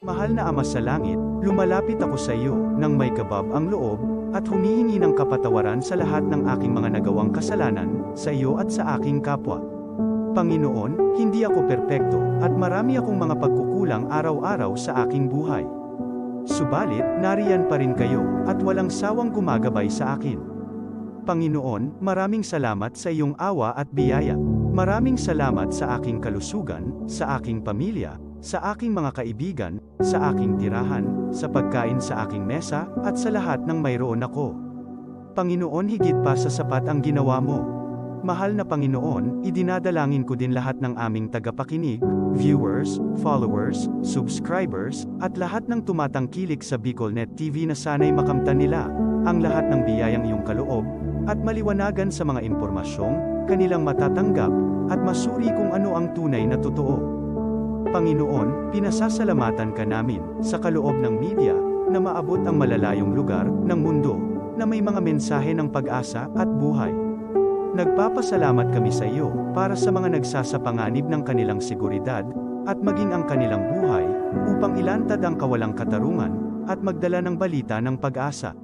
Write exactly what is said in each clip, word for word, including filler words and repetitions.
Mahal na Ama sa Langit, lumalapit ako sa iyo nang may kabab ang loob at humihingi ng kapatawaran sa lahat ng aking mga nagawang kasalanan sa iyo at sa aking kapwa. Panginoon, hindi ako perpekto at marami akong mga pagkukulang araw-araw sa aking buhay. Subalit, nariyan pa rin kayo at walang sawang gumagabay sa akin. Panginoon, maraming salamat sa iyong awa at biyaya. Maraming salamat sa aking kalusugan, sa aking pamilya, sa aking mga kaibigan, sa aking tirahan, sa pagkain sa aking mesa, at sa lahat ng mayroon ako. Panginoon, higit pa sa sapat ang ginawa mo. Mahal na Panginoon, idinadalangin ko din lahat ng aming tagapakinig, viewers, followers, subscribers, at lahat ng tumatangkilik sa BicolNet T V na sana'y makamtan nila ang lahat ng biyayang iyong kaloob at maliwanagan sa mga impormasyong kanilang matatanggap at masuri kung ano ang tunay na totoo. Panginoon, pinasasalamatan ka namin sa kaloob ng media na maabot ang malalayong lugar ng mundo na may mga mensahe ng pag-asa at buhay. Nagpapasalamat kami sa iyo para sa mga nagsasapanganib ng kanilang seguridad at maging ang kanilang buhay upang ilantad ang kawalang katarungan at magdala ng balita ng pag-asa.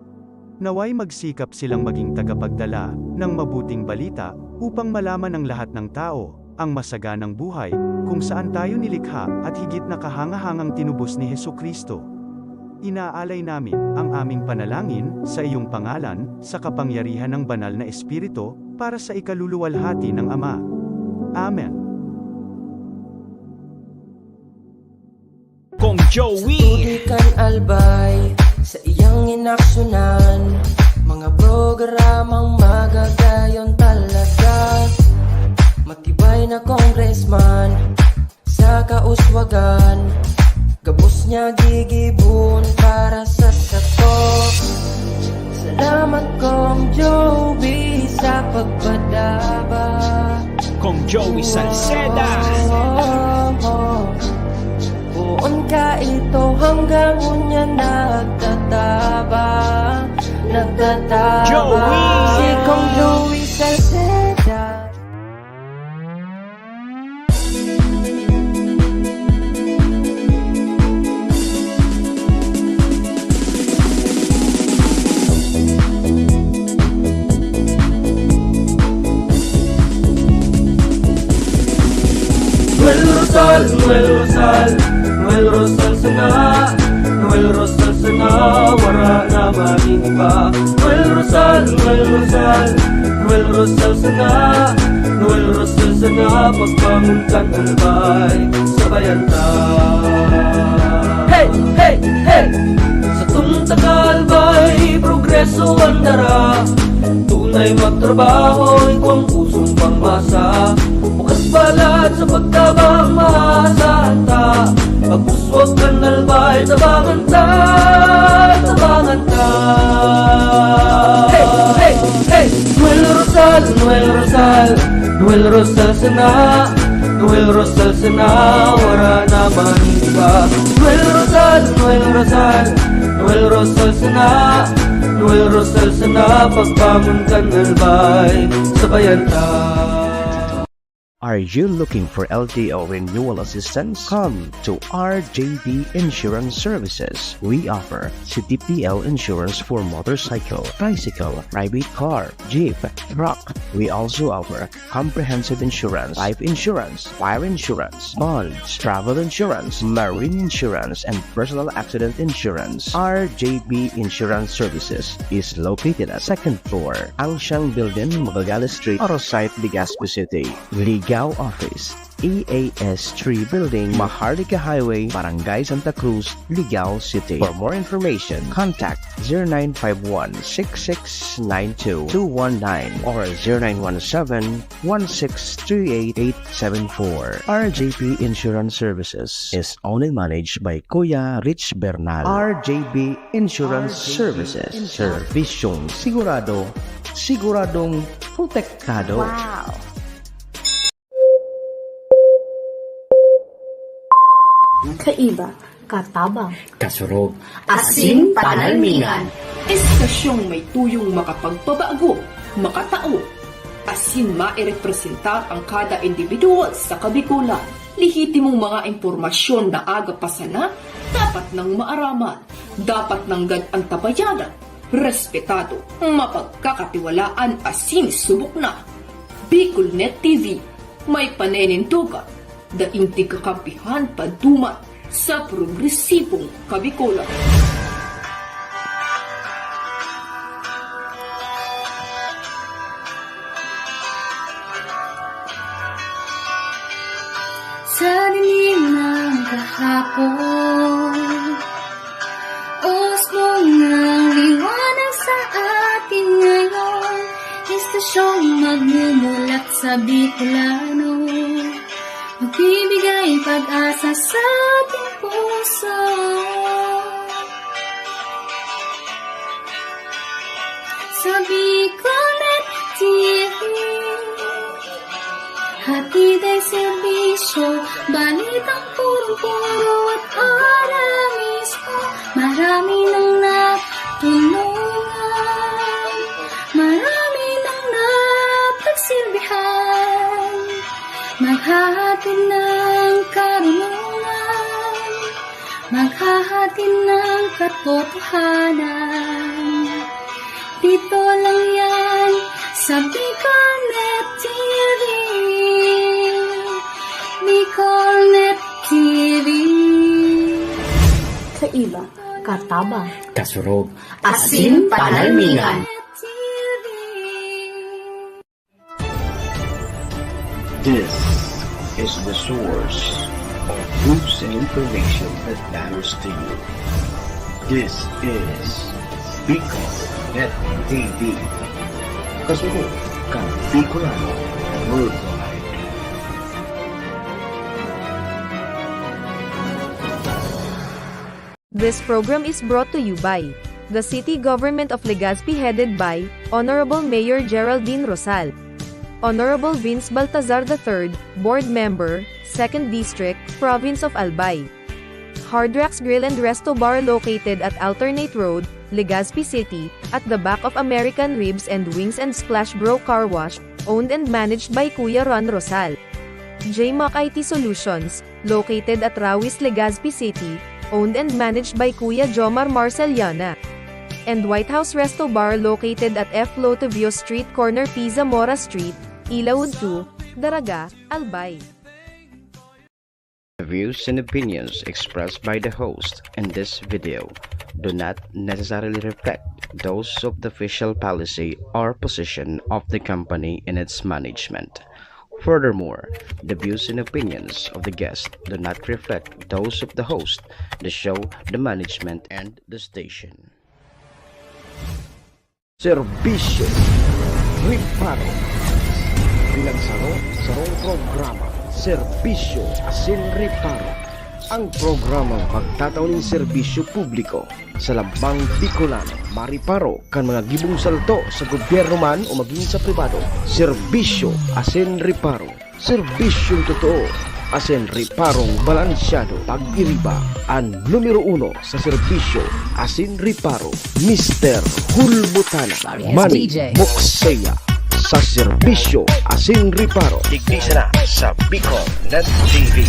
Naway magsikap silang maging tagapagdala ng mabuting balita upang malaman ng lahat ng tao ang masaganang buhay kung saan tayo nilikha at higit na kahangahangang tinubos ni Jesu-Cristo. Inaalay namin ang aming panalangin sa iyong pangalan, sa kapangyarihan ng Banal na Espiritu, para sa ikaluluwalhati ng Ama. Amen. Kong Joey. Sa tubig kan Albay, sa iyang inaksyonan, mga programang magagayon talaga. Matibay na congressman, sa kauswagan, gabos niya gigibon para sa sato. Salamat, Kong Joey, sa pagpadaba. Kong Joey Salceda. Poon ka ito hanggang unya nagtataba, nagtataba. Joey. Si Kong Joey Salceda. Noel Rosal, Noel Rosal, Noel Rosal sana, Noel Rosal sana, wara na magin iba. Noel Rosal, Noel Rosal, Noel Rosal sana, Noel Rosal sana, pagbangon kan Albay, sabayan ta. Hey, hey, hey! Satong taga-Albay, progreso an dara. Tunay magtrabaho, igwang pusong pangmasa. Bukas palad sa pagtabang, maasahan ta. Pag-uswag kan Albay, tabangan ta, tabangan ta. Hey, hey, hey! Noel Rosal, Noel Rosal, Noel Rosal sana, Noel Rosal sana, wara na man iba. Noel Rosal, Noel Rosal, Noel Rosal sana, Noel Rosal sana, pagbangon kan Albay, sabayan ta. Are you looking for L T O renewal assistance? Come to R J B Insurance Services. We offer C T P L insurance for motorcycle, tricycle, private car, jeep, truck. We also offer comprehensive insurance, life insurance, fire insurance, bonds, travel insurance, marine insurance, and personal accident insurance. R J B Insurance Services is located at second floor, Ancient Building, Magallanes Street, Arosite, Legazpi City. Ligao Office, E A S three Building, Maharlika Highway, Barangay Santa Cruz, Ligao City. For more information, contact zero nine five one, six six nine two, two one nine or zero nine one seven, one six three eight, eight seven four. R J P Insurance Services is owned and managed by Kuya Rich Bernal. R J P Insurance Services. Servisyong sigurado, siguradong protektado. Wow! Kaiba, katabang, kasurog, asin panalmingan. Estasyong may tuyong makapagpabago, makatao, asin mairepresentar ang kada individual sa Kabikolan. Lehitimong mga impormasyon na aga pa sana, dapat nang maaraman, dapat nanggad antabayanan, respetado, mapagkakatiwalaan asin subok na. Bicol Net T V, may paninindogan, daing tigkakampihan paduman sa progresibong Kabikolan. Sa dilim ng kahapon, usbong ng liwanag sa atin ngayon. Estasyong magmumulat sa Bicolano, magbibigay pag-asa sa ating puso. Sa Bicolnet T V, hatid ay serbisyo, balitang purong-puro at ora mismo. Marami nang natulungan, marami nang napagsilbihan. Maghahatid ng karunungan, maghahatid ng katotohanan. Dito lang yan sa Bicolnet T V. Bicolnet T V. Kaiba, katabang, kasurog, asin panalmingan. This is the source of news and information that matters to you. This is Bicol Net T V. Kasunod kan Bicolano Worldwide. This program is brought to you by the City Government of Legazpi, headed by Honorable Mayor Geraldine Rosal, Honorable Vince Baltazar the third, Board Member, Second District, Province of Albay. Hard Rocks Grill and Resto Bar, located at Alternate Road, Legazpi City, at the back of American Ribs and Wings and Splash Bro Car Wash, owned and managed by Kuya Ron Rosal. J Mac I T Solutions, located at Rawis, Legazpi City, owned and managed by Kuya Jomar Marceliana. And White House Resto Bar, located at F Lotivio Street, corner P Zamora Street, Ilaud two, Daraga, Albay. The views and opinions expressed by the host in this video do not necessarily reflect those of the official policy or position of the company in its management. Furthermore, the views and opinions of the guest do not reflect those of the host, the show, the management, and the station. Serbisyo Reparo. Pinagsaro-sarong programa, Serbisyo asin Reparo. Ang programang magtatao nin serbisyo publiko sa lambang Bicolano, mareparo kan mga gibong salto sa gobyerno man o magin sa pribado. Serbisyo asin Reparo. Serbisyong totoo asin reparong balansyado. Pag-iriba an numero uno sa serbisyo asin reparo, Mister Hulbutana, Manny Mokseya. Sa serbisyo asin reparo, digdi sana sa Bicol Net T V.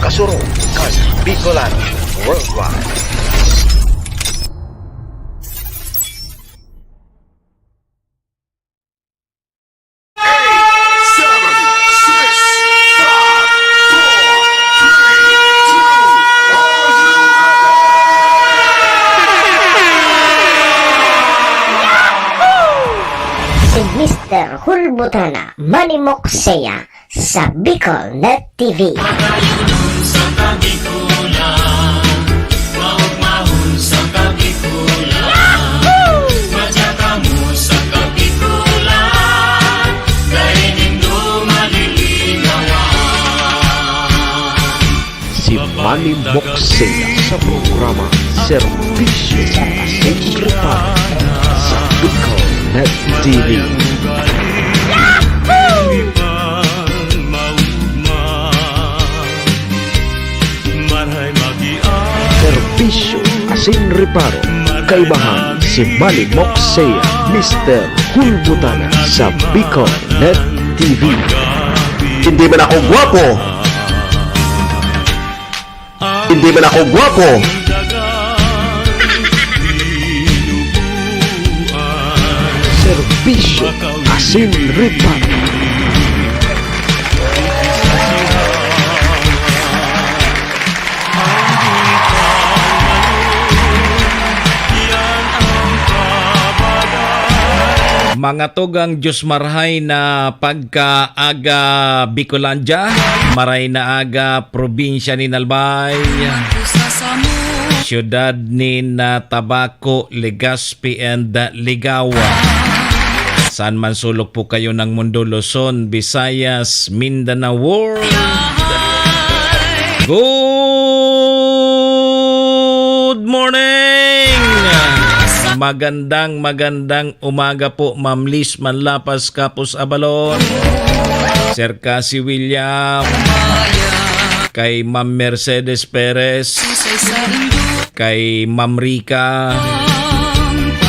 Kasurog kan Bicolano Worldwide. Eight, seven, six, five, four, three, two, are you ready? Si Mister Hulbutana, Manny Mokseya, sa Bicol Net T V. Pagayunon sa Kabikolan, maugmahon sa Kabikolan. Madya kamo sa Kabikolan, dai nindo malilinawan. Si Manny Mokseya sa programa Serbisyo asin Reparo sa Bicol Net T V. Serbisyo asin reparo, kaibahan si Manny Mokseya, Mister Hulbutana sa Bicol Net T V. Hindi man ako gwapo, Hindi man ako gwapo. Serbisyo asin ripan. Mga tugang, Diyos marhay na pagkaaga, Bicolandia, maray na aga, probinsya nin Albay, siyudad nin, ah, Tabaco, Legazpi, and, ah, Ligao. Saan man sulok po kayo ng mundo, Luzon, Visayas, Mindanao, world. Good morning! Magandang, magandang umaga po, Ma'am Liz Manlapas Capus Abalon, Sir Cassie William, kay Ma'am Mercedes Perez, kay Ma'am Rica,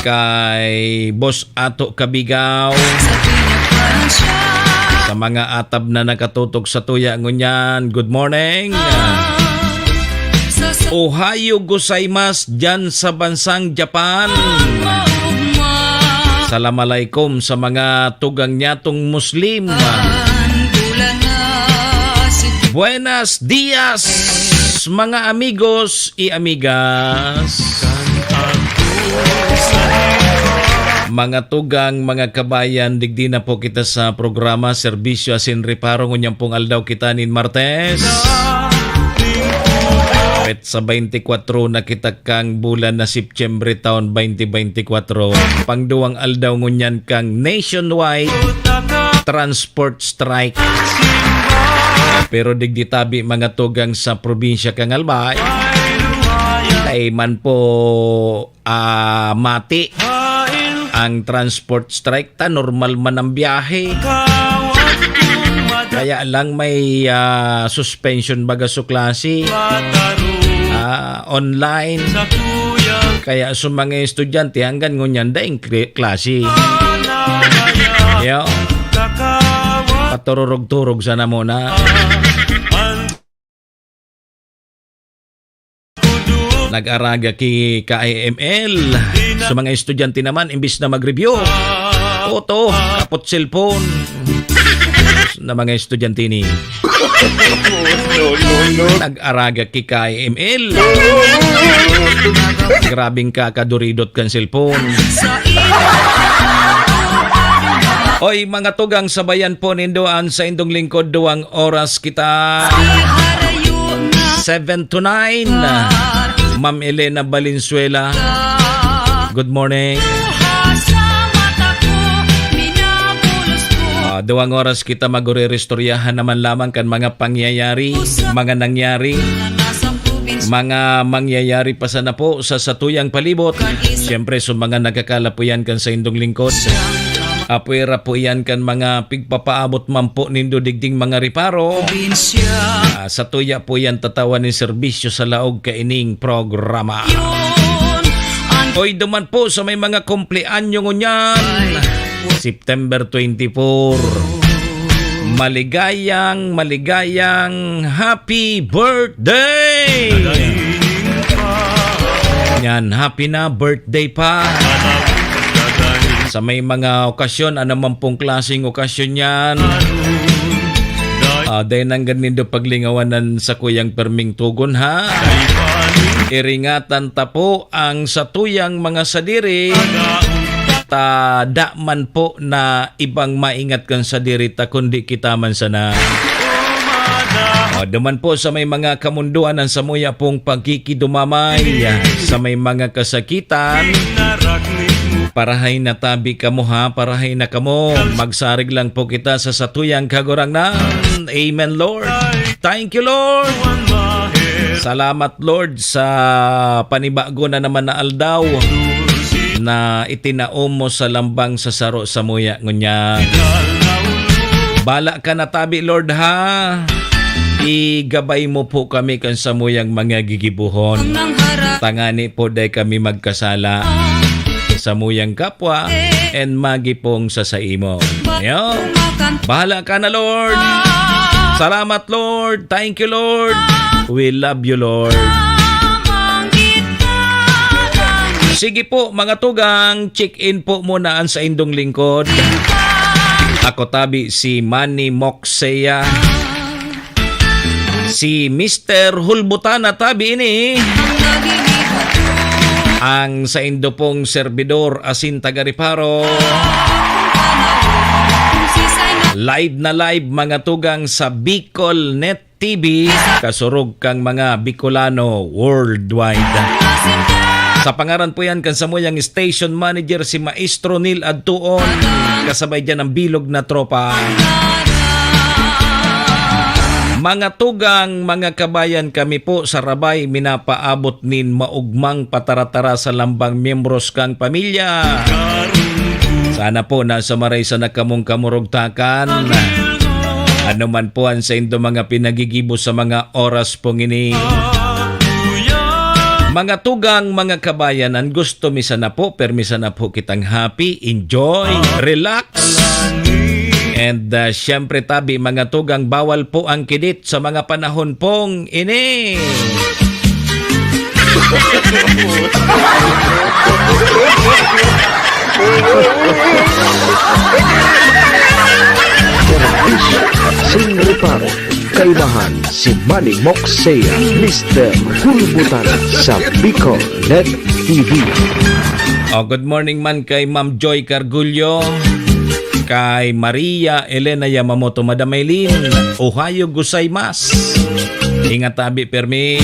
kay Boss Ato Kabigaw, sa mga atab na nakatutok sa tuya ngunyan, good morning. Ohayo gozaimasu dyan sa bansang Japan. Salam alaikum sa mga tugang nyatong Muslim. Buenas dias, mga amigos y amigas. Mga tugang, mga kabayan, digdi na po kita sa programa Serbisyo Asin Reparo. Ngunyan pong aldaw kita nin Martes. Petsa twenty-four na kita kang bulan na Setyembre taon twenty twenty-four. Pangduwang aldaw ngunyan kang nationwide transport strike. Pero digdi tabi mga tugang sa probinsya kang Albay. Dai man po, ah, mati ang transport strike ta, normal man ang biyahe. Kaya lang may, ah, suspension baga su klase. Ah, online. Kaya su mga estudyante, hanggang ngunyan daing kli-, klase. Yo. Patururog-turog sana muna. Nag-araga ki K I M L. Sa mga estudyante naman, imbis na mag-review, oto, kapot cellphone. Na mga estudyante ni. Nag-araga ki K I M L. Grabing kakaduridot kan cellphone. Oy, mga tugang, sabayan po nindo an saindong lingkod, duwang oras kita. Seven to nine. Ma'am Elena Valenzuela. Good morning. Ah, duwang oras kita maguriristoryahan naman lamang kan mga pangyayari, mga nangyari, mga mangyayari pa sana po sa satuyang palibot. Siyempre, sa mga nagkakalapuyan kan saindong lingkod. Apwera po iyan kan mga pigpapaabot man po nindo digding mga reparo. Ah, satuya po iyan tatawan nin serbisyo sa laog kaining programa. Oy, duman po sa may mga kumpleanyo ngunyan, September twenty-four. Maligayang, maligayang happy birthday! Yan, happy na birthday pa. Sa may mga okasyon, ano man pong klaseng okasyon yan, ah, dai nanggad nindo paglingawan an sakuyang perming tugon, ha? Iringatan ta po ang satuyang mga sadiri, ta da man po na ibang maingat kan sadiri ta, kundi kita man sana. O, duman po sa may mga kamundoan ang samuya pong pagkikidumamay, sa may mga kasakitan, parahay na tabi kamo, ha, parahay na kamo. Magsarig lang po kita sa satuyang Kagurangnan. Amen, Lord. Thank you, Lord. Salamat, Lord, sa panibago na naman na aldaw na itinao mo sa lambang sa saro samuya ngunyan. Bala ka na tabi, Lord, ha? Igabay mo po kami kan samuyang mga gigibohon. Tangani po, dai kami magkasala. Samuyang kapwa, and magipong sa saimo. Yo. Bahala ka na, Lord. Salamat, Lord. Thank you, Lord. We love you, Lord. Sige po, mga tugang, check-in po muna ang saindong lingkod. Ako tabi si Manny Moksea. Si Mister Hulbutana tabi ini. Ang saindo pong serbidor asin taga-Reparo. Live na live, mga tugang, sa Bicol Net T V, kasurog kang mga Bicolano worldwide. Sa pangaran po yan kan samuyang station manager, si Maestro Neil Adtuon, kasabay dyan ang bilog na tropa. Mga tugang, mga kabayan, kami po sa Rabay minapaabot nin maugmang pataratara sa lambang miyembros kang pamilya. Sana po nasa maray sana kamong kamurugtakan. Ano man po ang saindo mga pinagigibo sa mga oras pong ini. Mga tugang, mga kabayan, ang gusto mi sana po, permi sana po kitang happy, enjoy, relax. And, ah, syempre, tabi, mga tugang, bawal po ang kidit sa mga panahon pong ini. Serbisyo sing reparo. Kaibahan si Manny Moksea, Mister Hulbutana sa Bicol Net T V. Oh, good morning man kay Ma'am Joy Cargullo, kay Maria Elena Yamamoto, Madam Eileen, ohayo gozaimasu. Ingat tabi, permi.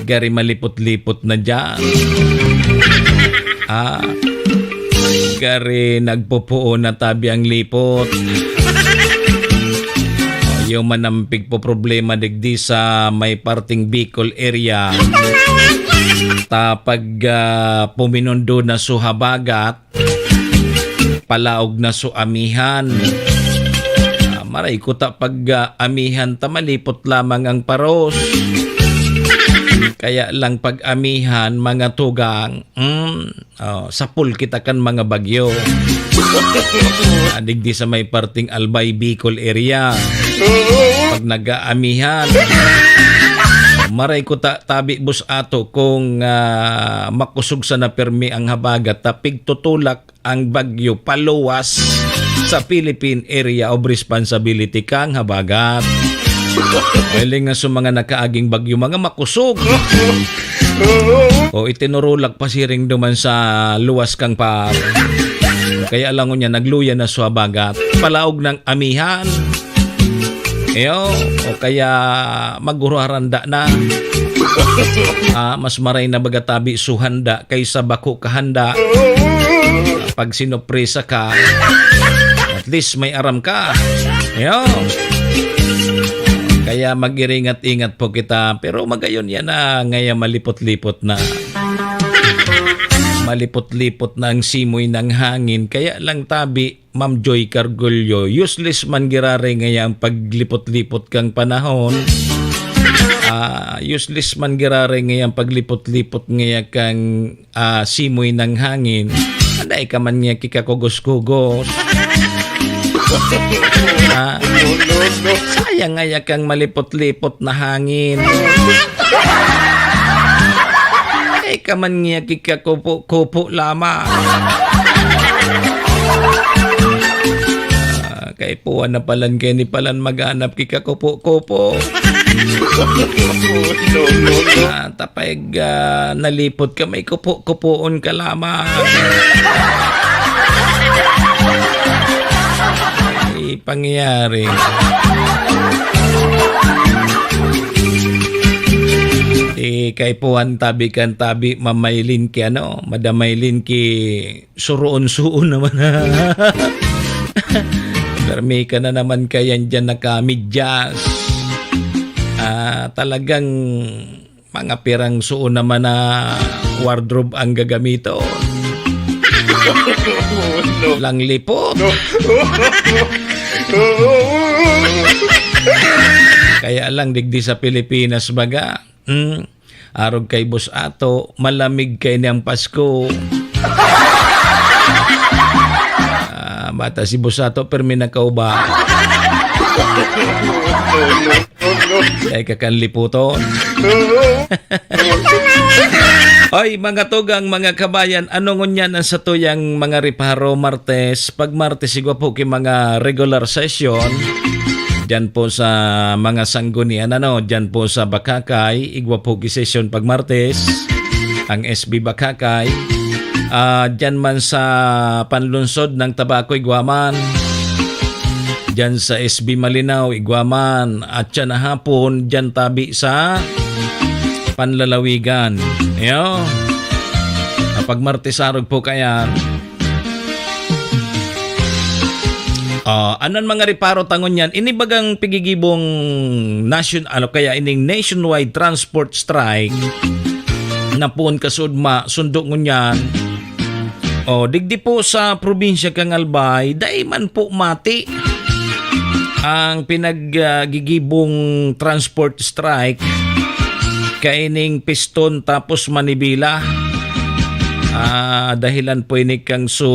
Gari malipot-lipot na dyan. Ah, gari nagpupuo na tabi ang lipot. Yung manampig po problema digdi sa may parting Bicol area. Ta pag, ah, puminundo na so habagat, palaog na so amihan. Ah, maray ko ta pag, ah, amihan ta malipot lamang ang paros. Kaya lang pag amihan, mga tugang, mm, oh, sapol kita kan mga bagyo. Ah, digdi sa may parting Albay, Bicol area. Pag nag-aamihan, maray ko ta, tabi bus ato kung, ah, makusog sana permi ang habagat, ta pigtutulak ang bagyo paluwas sa Philippine Area of Responsibility kang habagat. Mahiling nga sa mga nakaaging bagyo, mga makusog. O itinurulak pa siring duman sa luwas kang par. Kaya lang niya, nagluya na sa habagat. Palaog ng amihan. Iyo, o kaya maguraranda na. Ah, mas maray na baga tabi so handa kaysa bako kahanda. Pag sinopresa ka, at least may aram ka. Iyo. Kaya mag-iringat-ingat po kita. Pero magayon yan na ngaya malipot-lipot na. Malipot-lipot na ang simoy ng hangin. Kaya lang tabi, Ma'am Joy Cargullo, useless man giraray ngaya ang paglipot-lipot kang panahon. Ah, useless man giraray ngaya ang paglipot-lipot ngaya kang, ah, simoy ng hangin. Anday ka man ngaya kikakugos-kugos. Ah, sayang ngaya kang malipot-lipot na hangin. Ay, ka man niya kikakupo-kupo lamang. Ah, kaipuhan na palan kay ni palan maghanap kikakupo-kupo. Ah, tapay, ah, nalipot ka, may kupo-kupoon ka lamang. Ay, pangyayari. Di kaipuhan tabi kan tabi, mamaylin ki ano, madamaylin ki suroon-suon naman. Permi ka na naman kayan diyan nakamidyas. Ah, talagang mga pirang suon naman na wardrobe ang gagamiton. No. Lang lipot. No. Kaya lang, digdi sa Pilipinas, baga, hmm, arog kay Boss Ato, malamig kay niyang Pasko. Ah, bata si Boss Ato, permi nakauba. Ay, kakanliputon. Oy, mga tugang, mga kabayan, ano ngunyan ang satuyang mga reparo Martes? Pag Martes, igwa po ki mga regular session. Diyan po sa mga sanggunian, ano, diyan po sa Bakakay, igwa po ki session pag Martes. Ang S B Bakakay. Ah, diyan man sa panlungsod ng Tabaco, igwa man. Diyan sa S B Malinao, igwa man. At siya na hapon, diyan tabi sa Panlalawigan. Yo. Kapag Martes arog po kaya, ah, anan mga reparo tangon yan, inibagang pigigibong nation, ano kaya, ining nationwide transport strike na poon kasud ma-, sundo ngunyan. O, digdi po sa probinsya kan Albay, dai man po mati ang pinaggigibong transport strike kaining Piston tapos Manibela. Ah, dahilan po ini kan su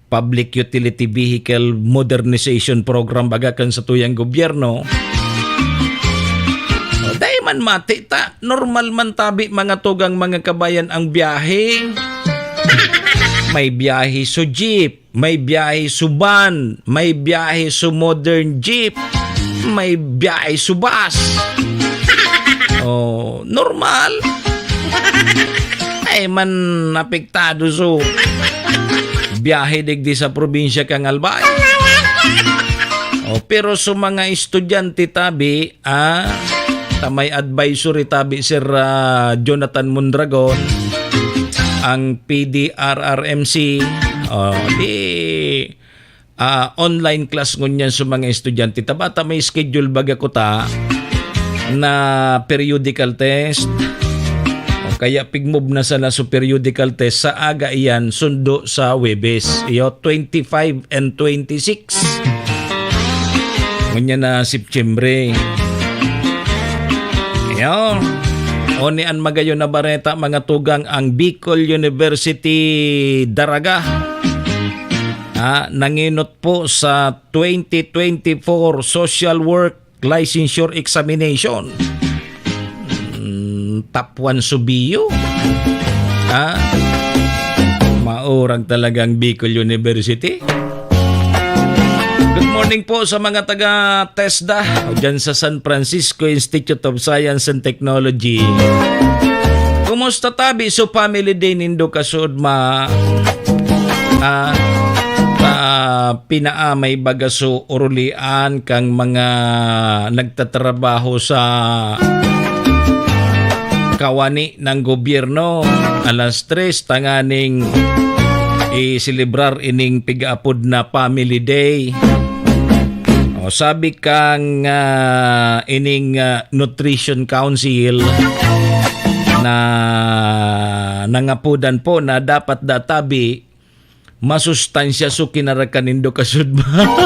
Public Utility Vehicle Modernization Program, baga kan satuyang gobyerno. O, dai man mati ta, normal man tabi, mga tugang, mga kabayan, ang biyahe. May biyahe su jeep, may biyahe su van, may biyahe su modern jeep, may biyahe su bus. O, normal. Ay man apektado su biyahe digdi sa probinsya kan Albay. O, pero su mga estudyante tabi, ah, ta may advisory tabi, Sir, ah, Jonathan Mondragon, ang P D R R M C, o, di, ah, online class ngunyan su mga estudyante. Ta bata may schedule baga kuta na periodical test. O kaya pigmob na sana su periodical test sa aga iyan sundo sa Huwebes. Iyo, twenty-five and twenty-six. Ngunyan na Setyembre. Iyo. O ni an magayon na bareta, mga tugang, ang Bicol University Daraga. Ah, nangenot po sa twenty twenty-four Social Work Licensure Examination. Mm, top one su bio. Ha? Maurag talagang Bicol University. Good morning po sa mga taga TESDA o dyan sa San Francisco Institute of Science and Technology. Kumusta tabi su family day nindo kasud ma-, ah, ah, pinaamay baga su urulian kang mga nagtatrabaho sa kawani ng gobyerno? Alas tres tanganing i-selebrar ining pig-aapod na Family Day. O, sabi kang, ah, ining, ah, Nutrition Council na nangapodan po na dapat databi masustansya su kinarakan nindo kasud ma.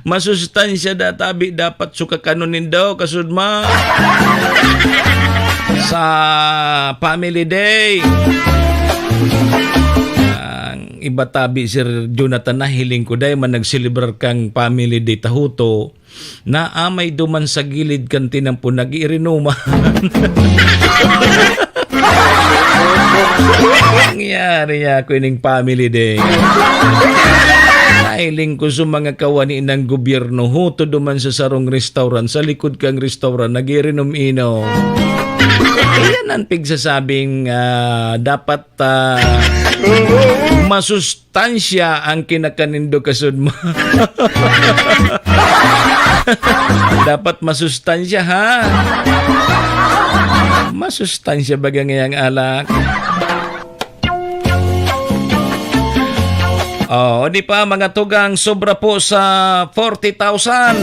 Masustansya databi dapat su kakanon nindo kasud ma. Sa Family Day. Ang iba tabi, Sir Jonathan, nahiling ko, dai man nagselebrar kang Family Day tahuto. Naamay duman sa gilid kan tinampo, nag-iirinuman. Nangyari ako ining Family Day. Nahiling ko sa mga kawani ng gobyerno, huto duman sa sarong restaurant, sa likod kang restaurant, nag-iirinom-inom. Iyan ang pigsasabing, ah, dapat, ah, masus- tansya ang kinakanindo kasud ma. Dapat masustansya, ha? Masustansya baga ngayang alak. Oh, di pa, mga tugang, sobra po sa forty thousand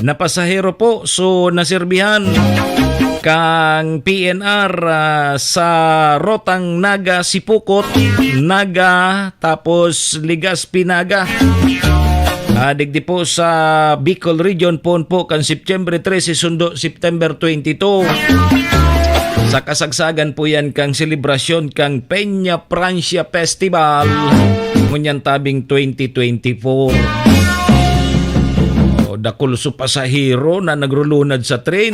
na pasahero po. So, naserbihan kang P N R, ah, sa rotang Naga, Sipocot, Naga, tapos Legazpi, Naga. Ah, digdi po sa Bicol Region, poon po kan September trese sundo September twenty-two. Sa kasagsagan po yan kang selebrasyon kang Peña Francia Festival, ngunyan tabing twenty twenty-four. O, dakul su pasahero na nagrulunad sa train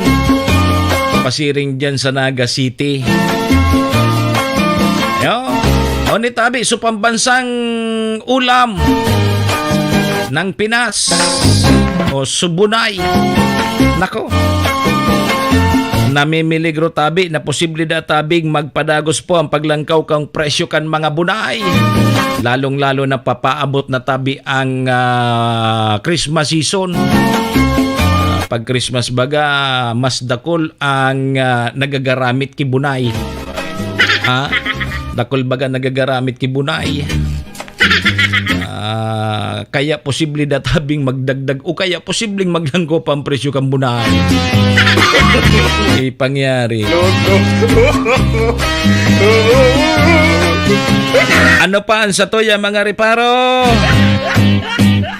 pasiring dyan sa Naga City. Yo. O, ni tabi su pambansang ulam ng Pinas o subunay. Nako. Namimiligro tabi na posible da tabing magpadagos po ang paglangkaw kang presyo kan mga bunay. Lalong-lalo na papaabot na tabi ang, ah, Christmas season. Ah, pag Christmas baga, mas dakul ang, ah, nagagaramit ki bunay. Ha? Dakul baga nagagaramit ki bunay. Ah, kaya posible da tabing magdagdag o kaya posibleng maglangko pa ang presyo kan bunay. Di pangyari. Ano pa ang satuya, mga reparo?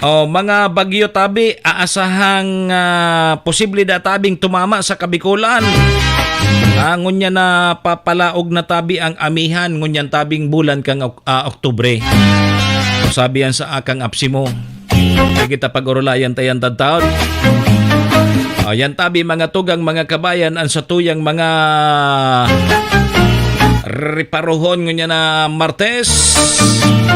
O, mga bagyo tabi, aasahang, ah, posible da tabing tumama sa Kabikulan. Ah, ngunyan na papalaog na tabi ang amihan, ngunyan tabing bulan kang Ok-, ah, Oktubre. Sabi yan sa akang apsi mo. Sige ta pag-orolayan ta yan tadtaon. O, yan tabi, mga tugang, mga kabayan, ang satuyang mga reparohon ngunyan na Martes,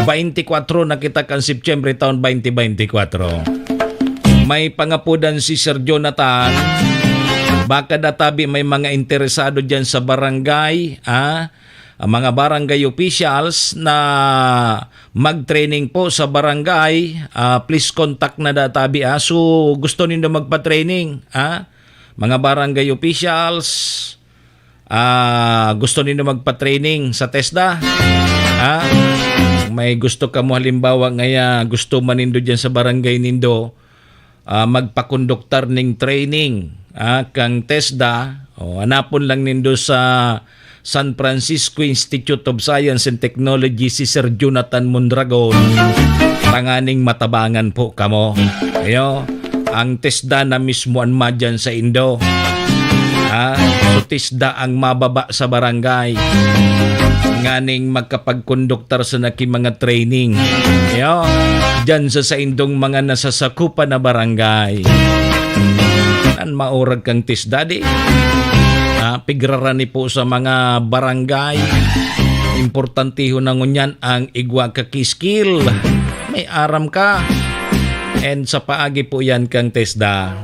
twenty-four na kita kan Setyembre taon twenty twenty-four. May pangapudan si Sir Jonathan. Baka da tabi may mga interesado dyan sa barangay, ah, ang mga barangay officials na mag-training po sa barangay, ah, please contact na da tabi, ah. So, gusto nindo magpa-training, ah? Mga barangay officials, ah, gusto nindo magpa-training sa TESDA, ah? May gusto kamo, halimbawa, ngaya gusto man nindo dyan sa barangay nindo, ah, magpakonduktar ning training, ah, kang TESDA, o, hanapon lang nindo sa San Francisco Institute of Science and Technology si Sir Jonathan Mondragon, tanganing matabangan po kamo. Ayo, ang TESDA na mismo an madyan sa indo. Ha? So, TESDA ang mababa sa barangay. Nganing makapagkonduktar sa naki mga training. Ayo, dyan sa saindong mga nasasakupan na barangay. An maurag kang TESDA di. Ah, pigrarani po sa mga barangay. Importanteho na ngunyan ang igwa ka ki-skill. May aram ka. And sa paagi po yan kang TESDA.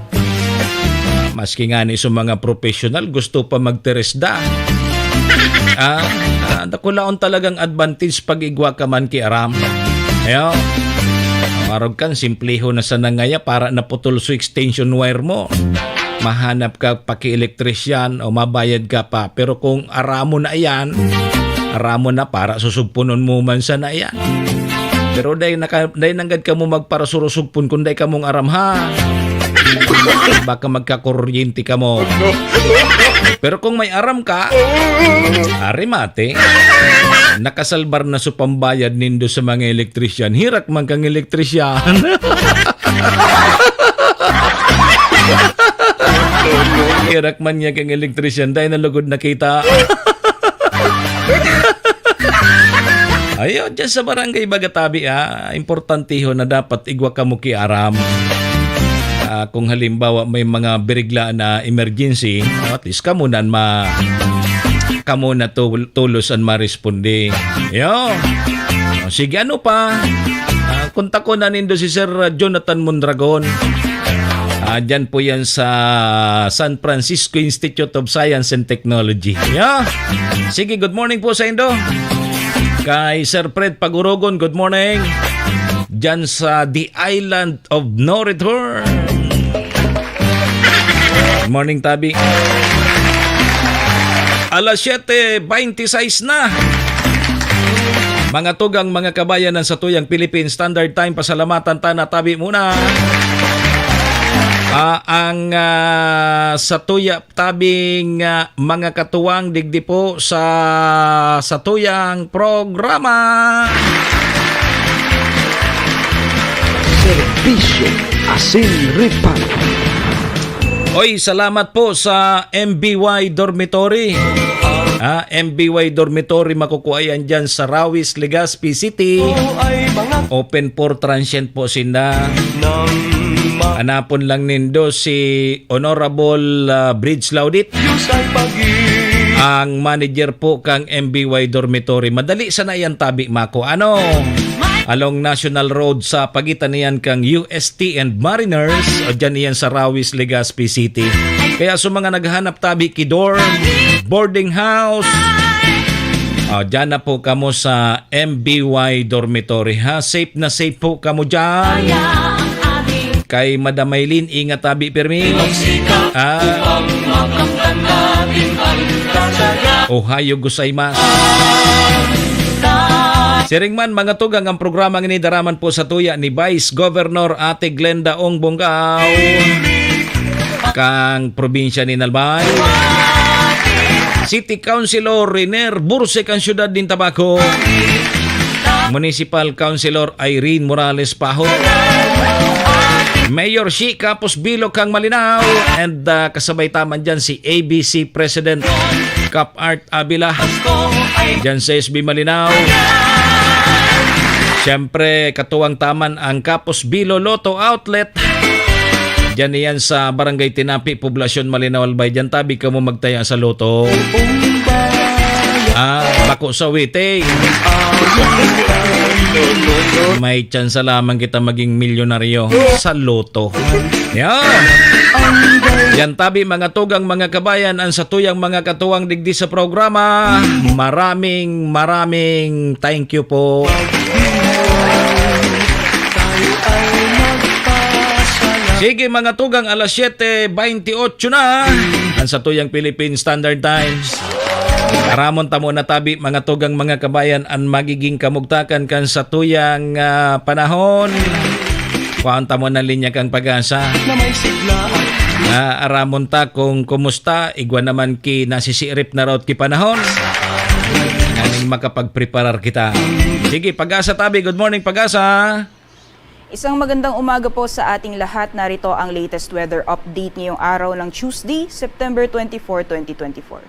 Maski ngani sa mga professional, gusto pa magTESDA. Ah, ah, dakulaon talagang advantage pag igwa ka man ki aram. Ayo. Marog kan, simpleho na sana ngaya para naputol so extension wire mo. Mahanap ka pa ki elektrisyan o mabayad ka pa. Pero kung aram mo na iyan, aram mo na para susugpunon mo man sana iyan. Pero dai naka-, dai nanggad kamo magparasurusugpon kung dai kamong aram, ha? Baka magkakuryente kamo. Pero kung may aram ka, ari mate, nakasalbar na sa pambayad nindo sa mga elektrisyan. Hirak man kang elektrisyan. Hirak man niya kang elektrisyan. Dai na lugod nakita. Ayo, dyan sa barangay baga tabi, ah, importanteho na dapat igwa kamo ki aram. Ah, kung halimbawa may mga birigla na emergency, at least kamo nan ma-, kamo na tul-, tulos an maresponde. Yo. O, sige, ano pa? Ah, kontakon na nindo si Sir Jonathan Mondragon. Ah, dyan po yan sa San Francisco Institute of Science and Technology. Yeah. Sige, good morning po sa indo. Kay Sir Fred Pagurogon, good morning. Dyan sa The Island of No Return. Good morning, tabi. Alas siyete beintiseis na. Mga tugang, mga kabayan ng satuyang Philippine Standard Time, pasalamatan ta na tabi muna. Ah, ang, ah, satuya tabing, ah, mga katuwang digdi po sa satuyang programa. Serbisyo asin reparo. Oy, salamat po sa M B Y Dormitory. Ah, M B Y dormitory, makukua yan dyan sa Rawis, Legazpi City. Open for transient po sinda. Hanapon lang nindo si Honorable, ah, Bridge Laudit, ang manager po kang M B Y dormitory. Madali sana yan tabi, mako. Ano? Along National Road sa pagitan niyan kang U S T and Mariners, o dyan iyan sa Rawis, Legazpi City. Kaya sa mga naghahanap tabi ki dorm, boarding house, ah, dyan na po kamo sa M B Y dormitory, ha. Safe na safe po kamo dyan. Kay Madam Maylin, ingat tabi pirmi. Ah. Ohayo gozaimasu. Siring man, mga tugang, ang programang ini daraman po sa tuya ni Vice Governor Ate Glenda Ong Bongao, kang probinsya ni Albay. City Councilor Riner Burse, kang siyudad nin Tabaco. Municipal Councilor Irene Morales Paho. Mayor Shi Kapos Bilo, kang Malinao. And, ah, kasabay taman dyan si A B C President Cap Art Avila. Dyan sa S B Malinao. Siyempre, katuwang taman ang Kapos Bilo Lotto Outlet. Diyan iyan sa Barangay Tinapi, Poblacion, Malinao, Albay. Diyan tabi kamo magtaya sa lotto. Ah, bako sa waiting. May tsansa lamang kita maging milyonaryo sa lotto. Yan. Yan tabi, mga tugang, mga kabayan, ang satuyang mga katuwang digdi sa programa. Maraming, maraming thank you po. Sige, mga tugang, alas siyete bentiocho na. Ang satuyang Philippine Standard Times. Aramon ta muna tabi, mga tugang, mga kabayan, an magiging kamugtakan kan satuyang, ah, panahon. Kuhaon ta muna linya kan Pag-asa. Ah, aramon ta kung kumusta, igwa naman ki nasisirip na raot ki panahon. Nganing makapagpreparar kita. Sige, Pag-asa tabi. Good morning, Pag-asa. Isang magandang umaga po sa ating lahat. Narito ang latest weather update ngayong araw ng Tuesday, September twenty-four, twenty twenty-four.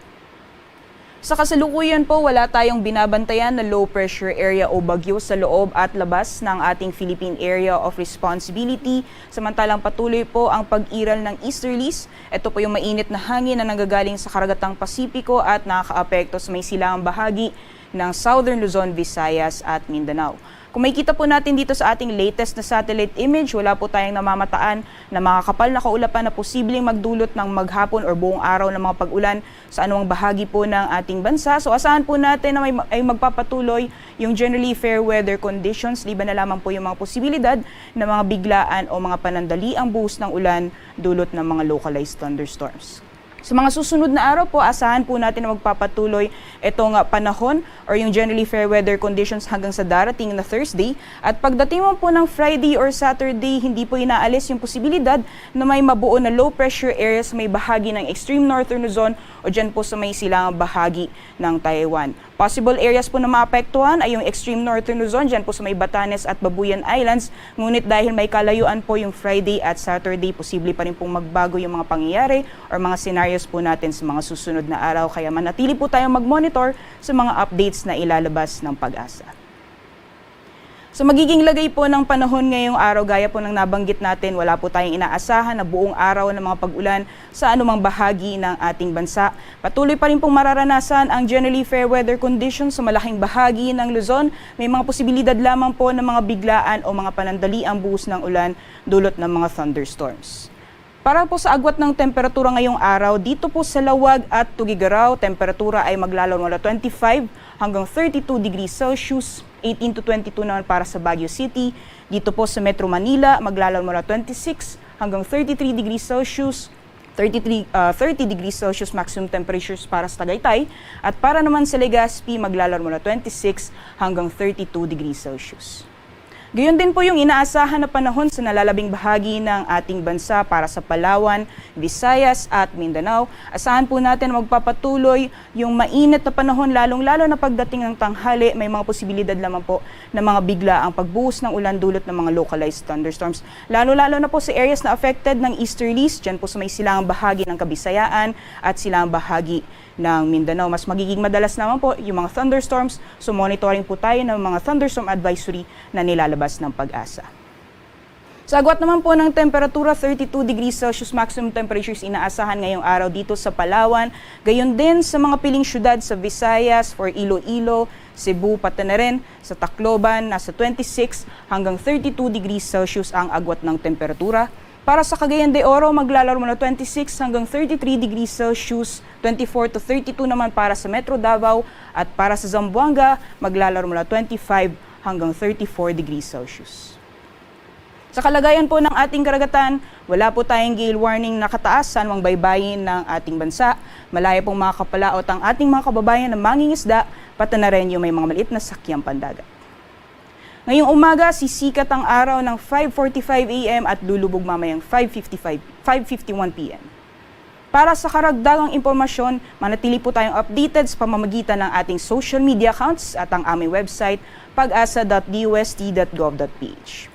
Sa kasalukuyan po, wala tayong binabantayan na low pressure area o bagyo sa loob at labas ng ating Philippine Area of Responsibility. Samantalang patuloy po ang pag-iral ng easterlies. Ito po yung mainit na hangin na nanggagaling sa karagatang Pasipiko at nakakaapekto sa may silangang bahagi ng Southern Luzon, Visayas at Mindanao. Kung makikita po natin dito sa ating latest na satellite image, wala po tayong namamataan na makakapal na kaulapan na posibleng magdulot ng maghapon or buong araw ng mga pag-ulan sa anumang bahagi po ng ating bansa. So, asahan po natin na may, ay magpapatuloy yung generally fair weather conditions, liban na lamang po yung mga posibilidad ng mga biglaan o mga panandaliang buhos ng ulan dulot ng mga localized thunderstorms. Sa mga susunod na araw po, asahan po natin na magpapatuloy itong, ah, panahon or yung generally fair weather conditions hanggang sa darating na Thursday. At pagdating mo po ng Friday or Saturday, hindi po inaalis yung posibilidad na may mabuo na low pressure area sa may bahagi ng extreme northern Luzon o dyan po sa may silangang bahagi ng Taiwan. Possible areas po na maapektuhan ay yung extreme northern Luzon, dyan po sa may Batanes at Babuyan Islands. Ngunit dahil may kalayuan po yung Friday at Saturday, posible pa rin pong magbago yung mga pangyayari or mga scenarios po natin sa mga susunod na araw. Kaya manatili po tayong mag-monitor sa mga updates na ilalabas ng Pag-asa. Sa magiging lagay po ng panahon ngayong araw, gaya po ng nabanggit natin, wala po tayong inaasahan na buong araw ng mga pag-ulan sa anumang bahagi ng ating bansa. Patuloy pa rin pong mararanasan ang generally fair weather conditions sa malaking bahagi ng Luzon. May mga posibilidad lamang po ng mga biglaan o mga panandaliang buhos ng ulan dulot ng mga thunderstorms. Para po sa agwat ng temperatura ngayong araw, dito po sa Laoag at Tuguegarao, temperatura ay maglalaro mula twenty-five hanggang thirty-two degrees Celsius, eighteen to twenty-two naman para sa Baguio City. Dito po sa Metro Manila, maglalaro mula twenty-six hanggang thirty-three degrees Celsius, thirty-three, ah, thirty degrees Celsius maximum temperatures para sa Tagaytay, at para naman sa Legazpi, maglalaro mula twenty-six hanggang thirty-two degrees Celsius. Gayon din po yung inaasahan na panahon sa nalalabing bahagi ng ating bansa para sa Palawan, Visayas at Mindanao. Asahan po natin na magpapatuloy yung mainit na panahon, lalong-lalo na pagdating ng tanghali, may mga posibilidad lamang po ng mga bigla ang pagbuhos ng ulan dulot ng mga localized thunderstorms. Lalo-lalo na po sa areas na affected ng easterlies, dyan po sa may silangang bahagi ng Kabisayaan at silangang bahagi ng Mindanao. Mas magiging madalas naman po yung mga thunderstorms, so monitoring po tayo ng mga thunderstorm advisory na nilalabas ng PAGASA. Sa agwat naman po ng temperatura, thirty-two degrees Celsius maximum temperatures inaasahan ngayong araw dito sa Palawan. Gayon din sa mga piling syudad sa Visayas, for Iloilo, Cebu, pati na rin sa Tacloban, nasa twenty-six hanggang thirty-two degrees Celsius ang agwat ng temperatura. Para sa Cagayan de Oro, maglalaro mula twenty-six hanggang thirty-three degrees Celsius, twenty-four to thirty-two naman para sa Metro Davao, at para sa Zamboanga, maglalaro mula twenty-five hanggang thirty-four degrees Celsius. Sa kalagayan po ng ating karagatan, wala po tayong gale warning na kataas sa anumang baybayin ng ating bansa. Malaya pong makakapalaot ang ating mga kababayan na mangingisda, pati na rin yung may mga maliit na sakyang pandagat. Ngayong umaga, sisikat ang araw ng five forty-five a m at lulubog mamayang five fifty-five, five fifty-one p m. Para sa karagdagang impormasyon, manatili po tayong updated sa pamamagitan ng ating social media accounts at ang aming website, pag asa dot d o s t dot gov dot p h.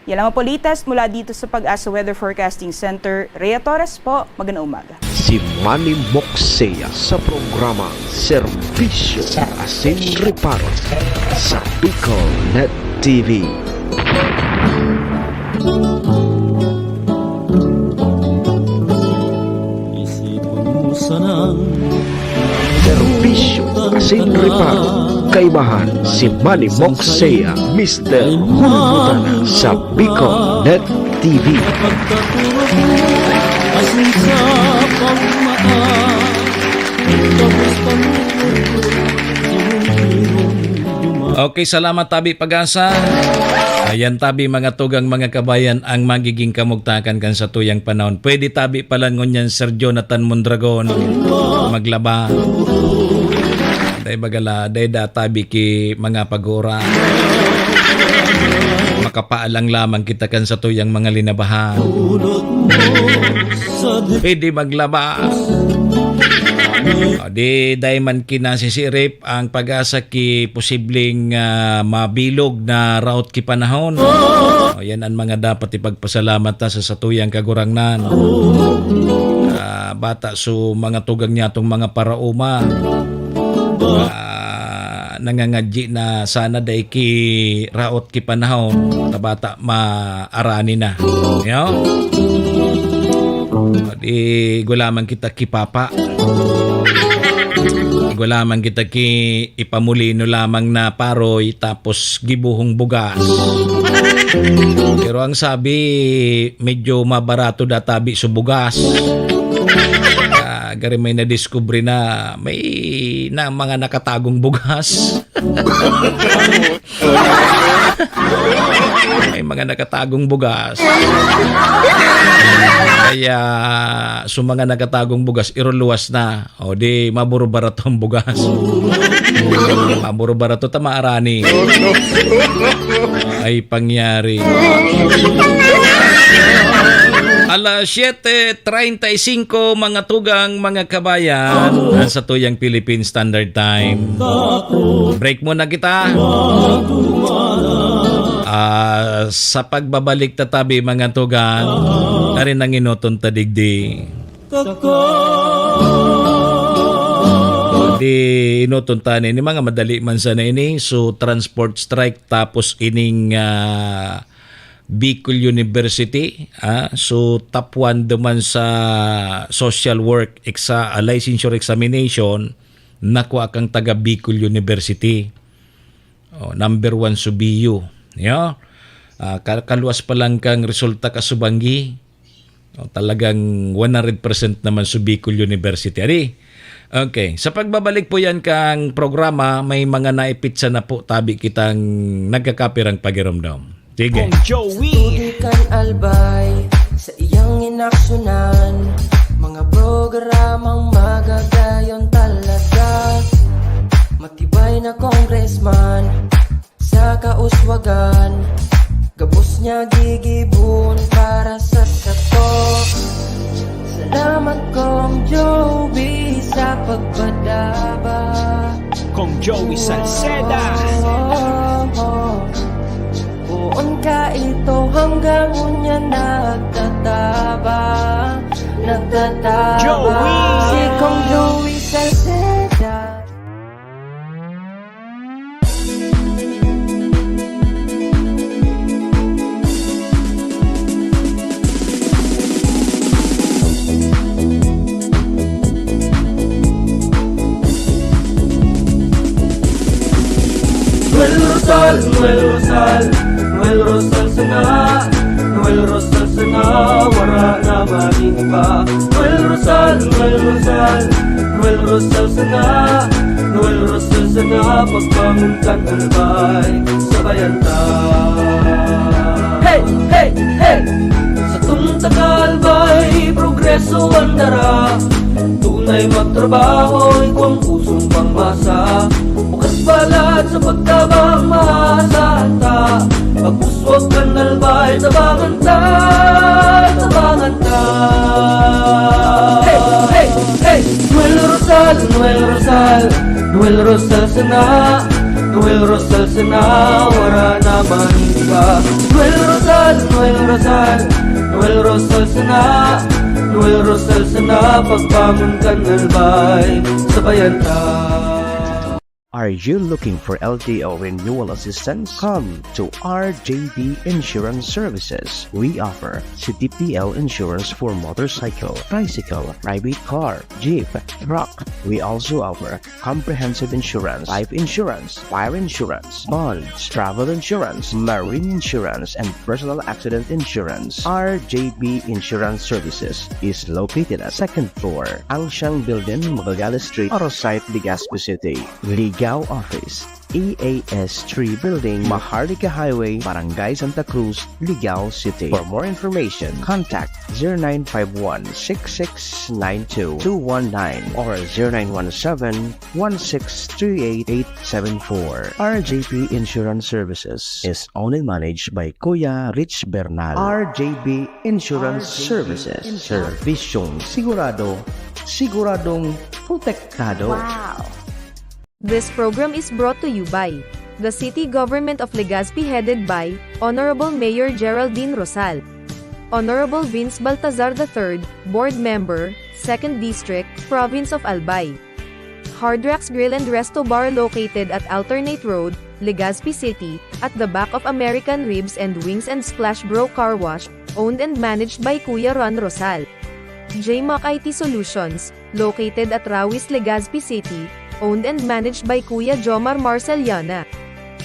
Yan lamang po latest mula dito sa PAGASA Weather Forecasting Center. Rhea Torres po, magandang umaga. Si Manny Moksea sa programa Serbisyo Asin Reparo sa Bicol Net T V. Serbisyo asin reparo. Kaibahan si Manny Moksea, Mister Hulbutana sa Bicol Net T V. Okay, salamat tabi PAGASA. Ayan tabi, mga tugang, mga kabayan, ang magiging kamugtakan kan satuyang panahon. Pwede tabi palan ngunyan, Sir Jonathan Mondragon, maglaba. Dai bagala, dai da tabi ki mga pagura. Makapaalang lamang kita kan satuyang mga linabahan. Pwede maglaba. O, di, dai man kinasisirip ang PAGASA ki posibleng, ah, mabilog na raot ki panahon. O, yan ang mga dapat ipagpasalamat ta sa satuyang Kagurangnan. Ah, bata su mga tugang niyatong mga paraoma. Ah, nangangadyi na sana dai ki raot ki panahon, ta bata maarani na. Yo? Di gulaman kita ki papa. Gulaman kita ki ipamulino lamang na paroy, tapos gibuhong bugas. Pero ang sabi, medyo mabarato da tabi su bugas. Ah, gari may nadiskubre na may na mga nakatagong bugas. May mga nakatagong bugas. Kaya, su mga nakatagong bugas, iruluwas na. O di, maburubarato ang bugas. Maburubarato ta maarani. Ay, pangyari. Alas siyete treinta y cinco, mga tugang, mga kabayan, ang satuyang Philippine Standard Time. Break muna kita. Ah, sa pagbabalik ta tabi, mga tugang, na rin ang inuton ta digdi. Di inuton ta ni, ni mga madali man sana ini. So, transport strike, tapos ining, ah, Bicol University, ah, so top one duman sa social work exa-, ah, licensure examination, nakua kang taga Bicol University. Oh, number one su B U. Yo? Ah, ka-, kaluwas pa lang kang resulta ka su banggi. Oh, talagang one hundred percent naman su Bicol University. Ari? Okay. Sa pagbabalik po yan kang programa, may mga naipitsa na po tabi kitang nagkakapirang pagiromdom. Sige. Joey. Tutukan albay sa iyang inaksyonan, mga programang magagayon talaga. Matibay na congressman sa kauswagan, Gabos niya gigibohon para sa sato. Salamat, Kong Joey, sa pagpadaba. Kong Joey Salceda. Poon ka ito hanggang unya nagtatabang, nagtatabang. Joey! Si Kong Joey Salceda. Noel Rosal, Noel Rosal, Noel Rosal sana, Noel Rosal sana, wara na mag-iba. Noel Rosal, Noel Rosal, Noel Rosal sana, Noel Rosal sana, pagbangon kan Albay, sabayan ta. Hey, hey, hey! Satong taga Albay, progreso an dara. Tunay magtrabaho, igwang pusong pangmasa. Bukas balat sa pagtabang, maasahan ta. Pagpuswag kan Albay, tabangan ta, tabangan ta. Hey, hey, hey! Noel Rosal, Noel Rosal, Noel Rosal sana, Noel Rosal sana, wara na man iba. Noel Rosal, Noel Rosal, Noel Rosal sana, Noel Rosal sana, pagbangon kan Albay, sabayan ta. Are you looking for L T O renewal assistance? Come to R J B Insurance Services. We offer C T P L insurance for motorcycle, tricycle, private car, jeep, truck. We also offer comprehensive insurance, life insurance, fire insurance, bonds, travel insurance, marine insurance, and personal accident insurance. R J B Insurance Services is located at second floor, Angsiang Building, Magallanes Street, Orosite, Legazpi City. Ligao Office, E A S three Building, Maharlika Highway, Barangay Santa Cruz, Ligao City. For more information, contact zero nine five one, six six nine two, two one nine or zero nine one seven, one six three eight, eight seven four. R J P Insurance Services is owned and managed by Kuya Rich Bernal. R J B Insurance Services. Serbisyong sigurado, siguradong protektado. Wow! This program is brought to you by the City Government of Legazpi, headed by Honorable Mayor Geraldine Rosal, Honorable Vince Baltazar the third, Board Member, Second District, Province of Albay. Hard Rocks Grill and Resto Bar, located at Alternate Road, Legazpi City, at the back of American Ribs and Wings and Splash Bro Car Wash, owned and managed by Kuya Ron Rosal. J Mac I T Solutions, located at Rawis, Legazpi City, owned and managed by Kuya Jomar Marceliana.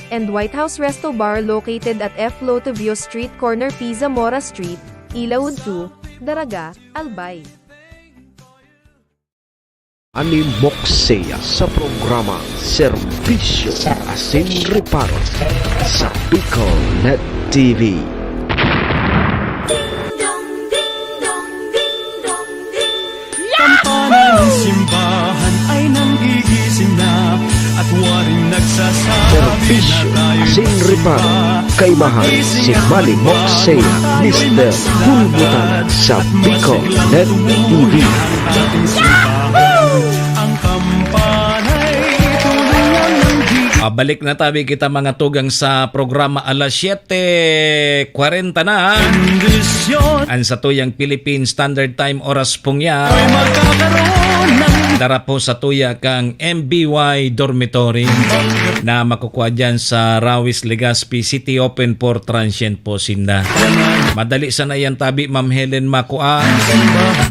And White House Resto Bar, located at F Lotivio Street, corner P Zamora Street, Ilaud two, Daraga, Albay. Manny Moxea sa programa Serbisyo Asin Reparo sa Bicol Net T V. Kampana ng simbahan ay nanggigising na at waring nagsasabi na Serbisyo tayo'y Asin Reparo, magsimba. Kaimahan si Manny Moxea, Mister Bulbutan sa Bicol Net T V. Ang kampana'y tulungan ng Diyos. Ah, balik na tabi kita, mga tugang, sa programa alas siyete kwarenta na. Kondisyon. Ang satuyang Philippine Standard Time, oras pong yan. Ako'y magkakaroon ng Dara po sa tuya kang M B Y Dormitory na makukuha dyan sa Rawis, Legazpi City. Open for transient po sinda. Madali sana yan tabi, Ma'am Helen, makua.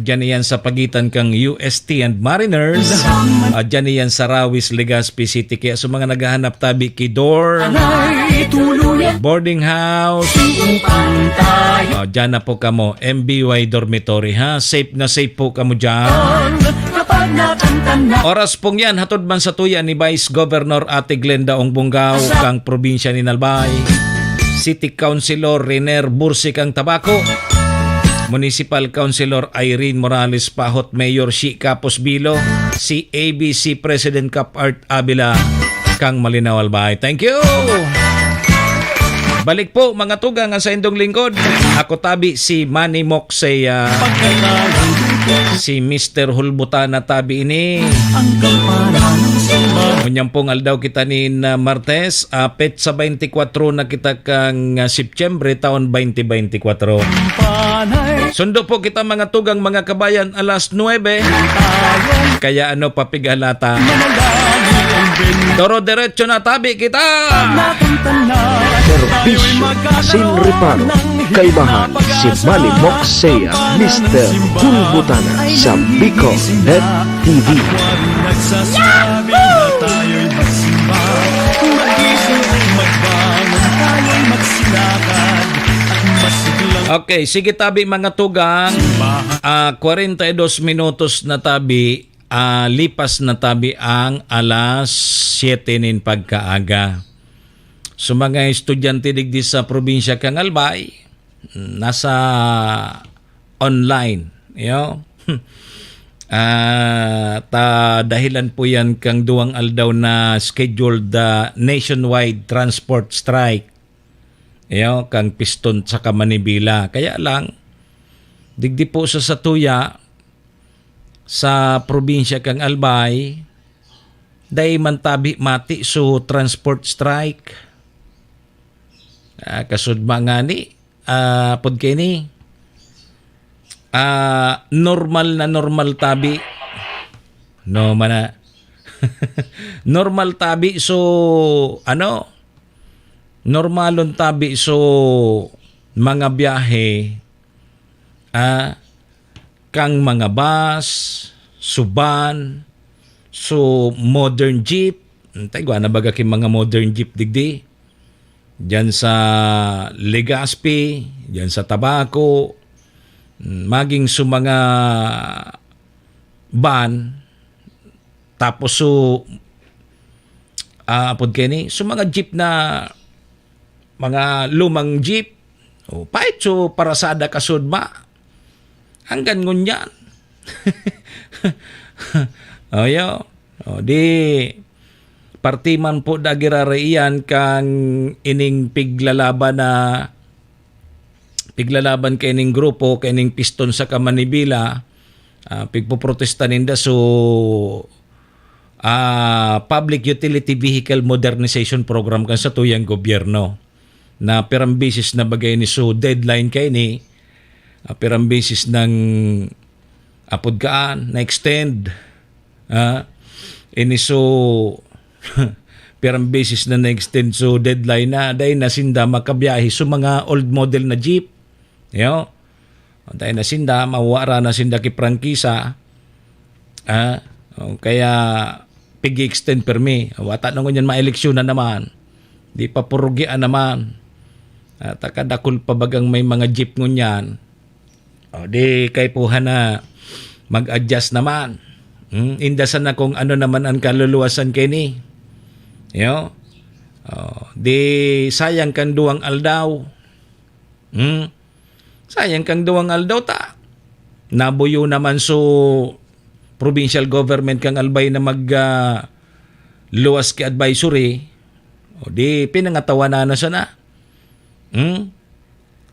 Diyan yan sa pagitan kang U S T and Mariners. Ah, diyan yan sa Rawis, Legazpi City. Kaya sa mga naghahanap tabi, Kidor, boarding house. Ah, diyan na po kamo, M B Y Dormitory, ha? Safe na safe po kamo diyan. Oras pong yan, hatod man sa tuya ni Vice Governor Ate Glenda Ong Bongao, kang probinsya ni Albay, City Councilor Riner Bursi kang Tabaco, Municipal Councilor Irene Morales Pahot, Mayor Shi Capos Bilo, si A B C President Cap Art Avila, kang Malinao, Albay. Thank you! Balik po, mga tugang, ang saindong lingkod. Ako tabi si Manny Moksey, ah, si Mister Hulbutana tabi ini. Unyang pong aldaw kita nin, ah, Martes, ah, petsa twenty-four na kita kang, ah, Setyembre, taon twenty twenty-four. Sundo po kita, mga tugang, mga kabayan, alas nuebe. Kaya ano pa pigalata? Doro diretso na tabi kita! Serbisyo asin reparo. Kaibahan si Manny Moksey at Mister Hulbutana sa Bicol Net T V. Okay, sige tabi, mga tugang. Ah, kwarenta y dos minutos na tabi, ah, lipas na tabi ang alas siyete nin pagkaaga. So, mga estudyante digdi sa probinsya kan Albay, nasa online, yo. Ah, ta dahilan po yan kang duwang aldaw na scheduled, ah, nationwide transport strike, yo, kang Piston saka Manibela. Kaya lang, digdi po sa satuya, sa probinsya kang Albay, dai man tabi mati so transport strike. Ah, kasudma ngani, ah, pod kaini, ah, normal na normal tabi. No, mana-, normal tabi, so, ano, normalon tabi, so, mga biyahe, ah, kang mga bus, so van, so modern jeep. Hmm, ta igwa na baga ki mga modern jeep digdi. Diyan sa Legazpi, diyan sa Tabaco, hmm, maging so mga van, tapos so, ah, apod kaini, so mga jeep na, mga lumang jeep, o, pait so parasada kasudma. Hanggang ngunyan. O, yo. O, di, parte man po da giraray iyan kang ining piglalaban na, piglalaban kaining grupo, kaining Piston saka Manibela, ah, pigpoprotesta ninda. So, ah, Public Utility Vehicle Modernization Program kan satuyang gobyerno, na pirang beses na baga ini so deadline kaini, ah, pirang beses nang apod kaan, na-extend, ah, ini so pirang beses na na-extend so deadline na dai na sinda makabiyahe so mga old model na jeep. Yo. Antay na sinda, mawara na sinda ki prangkisa. Ah, o kaya pig-extend permi. Wata na ngunyan maeleksyonan naman. Di pa purugian naman. At kadakul pa bagang may mga jeep ngunyan. O, di kaipuhan na mag-adjust naman. Hmm? Inda sana kung ano naman ang kaluluwasan kaini. Yo? O, di sayang kan duwang aldaw. Hmm? Sayang kang duwang aldaw ta. Nabuyo naman so provincial government kang Albay na mag, ah, luwas ki advisory. O di, pinangatawanan na sana. Hmm?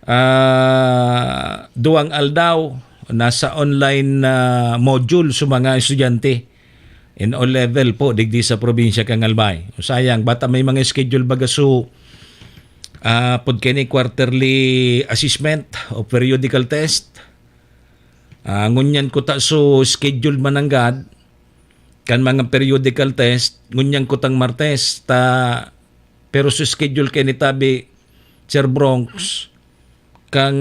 Ah, duwang aldaw, nasa online na module sa mga estudyante. In all level po, digdi sa probinsya kang Albay. Sayang, bata may mga schedule baga so, ah, pod kaini quarterly assessment o periodical test. Ah, ngunyan ko ta so schedule mananggad kan mga periodical test, ngunyan ko tang Martes, ta, pero so schedule kaini tabi, Sir Bronx, kang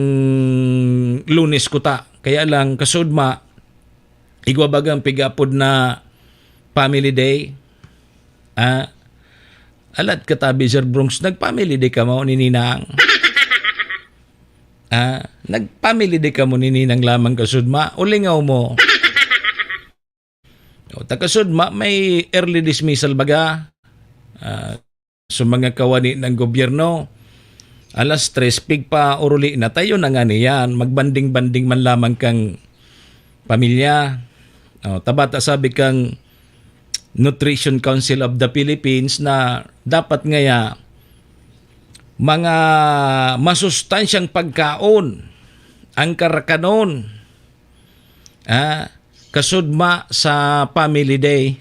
Lunes ko ta. Kaya lang, kasudma, igwa bagang pigapod na family day. Ah, alat ka tabi, Sir Bronx, nag-family day kamo ni Ninang? Ah, nag-family day kamo ni Ninang lamang kasudma? Ulingaw mo. O, ta kasudma, may early dismissal baga. Ah, so mga kawani ng gobyerno, alas tres, pigpauruli na tayo na nga niyan. Magbanding-banding man lamang kang pamilya. O, tabata sabi kang Nutrition Council of the Philippines na dapat ngaya mga masustansyang pagkaon ang karakanon, ah, kasudma sa Family Day.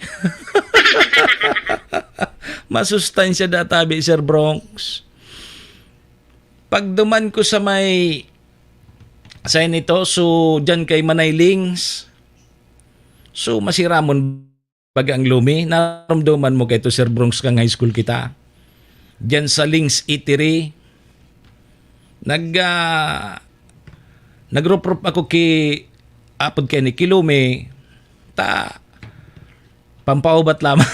Masustansya da tabi, Sir Bronx. Pagduman ko sa may, sa inito, so, dyan kay Manay Lings. So, masiramon baga ang lumi. Narumduman mo kay to, Sir Bronx, kang high school kita. Diyan sa Lings Eatery. Nag, ah, nagruprop ako ki, apod kay ni Kilumi. Ta, pampaubat lamang.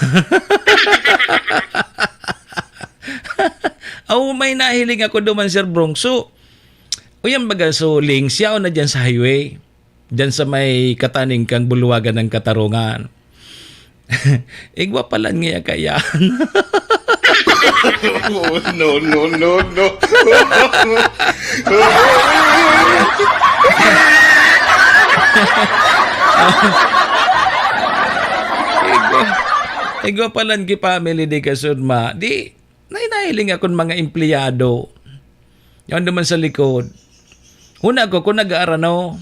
Aw, may nahiling ako duman, Sir Bronx. So, uyan baga, so, Lings, yaon na diyan sa highway. Diyan sa may kataning kang bulwagan ng Katarungan. Igwa palan ngaya kaya. Oh, no, no, no, no. Igwa, igwa palan ki Family Day kasudma. Di, nahiling akong mga empleyado. Yan naman sa likod. Huna ko kung nag-aarano.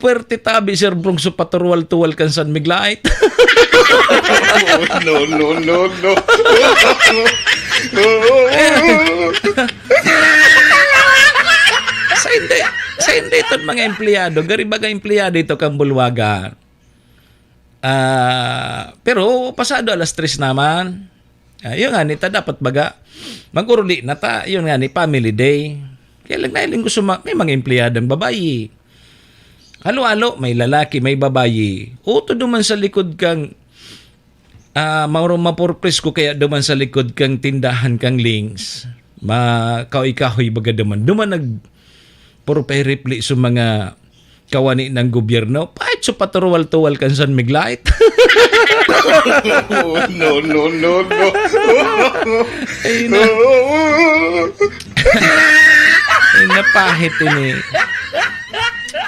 Puwerte tabi, Sir Bronx, so paturwal-tuwal kan San Miglait. Oh, no, no, no, no. Sa hindi, sa hindi iton mga empleyado, gari baga empleyado ito kan bulwagan. Ah, pero pasado alas tres naman. Ah, yun nga, ni ta dapat baga, mag-uruli na ta. Yun nga, ni Family Day. Kaya lang, nahiling ko suma-, may mga empleyadang babayi. Halo-halo, may lalaki, may babayi. Uto duman sa likod kang, ah, mauro-, mapurpris ko kaya duman sa likod kang tindahan kang Lings. Makahoy-kahoy baga duman. Duman nag-, puro pairipli sa mga kawani ng gobyerno. Pahit sa paturuwal-tuwal kan San Miglait. Oh, no, no, no, no. Ay, na. Ay, napahit ini.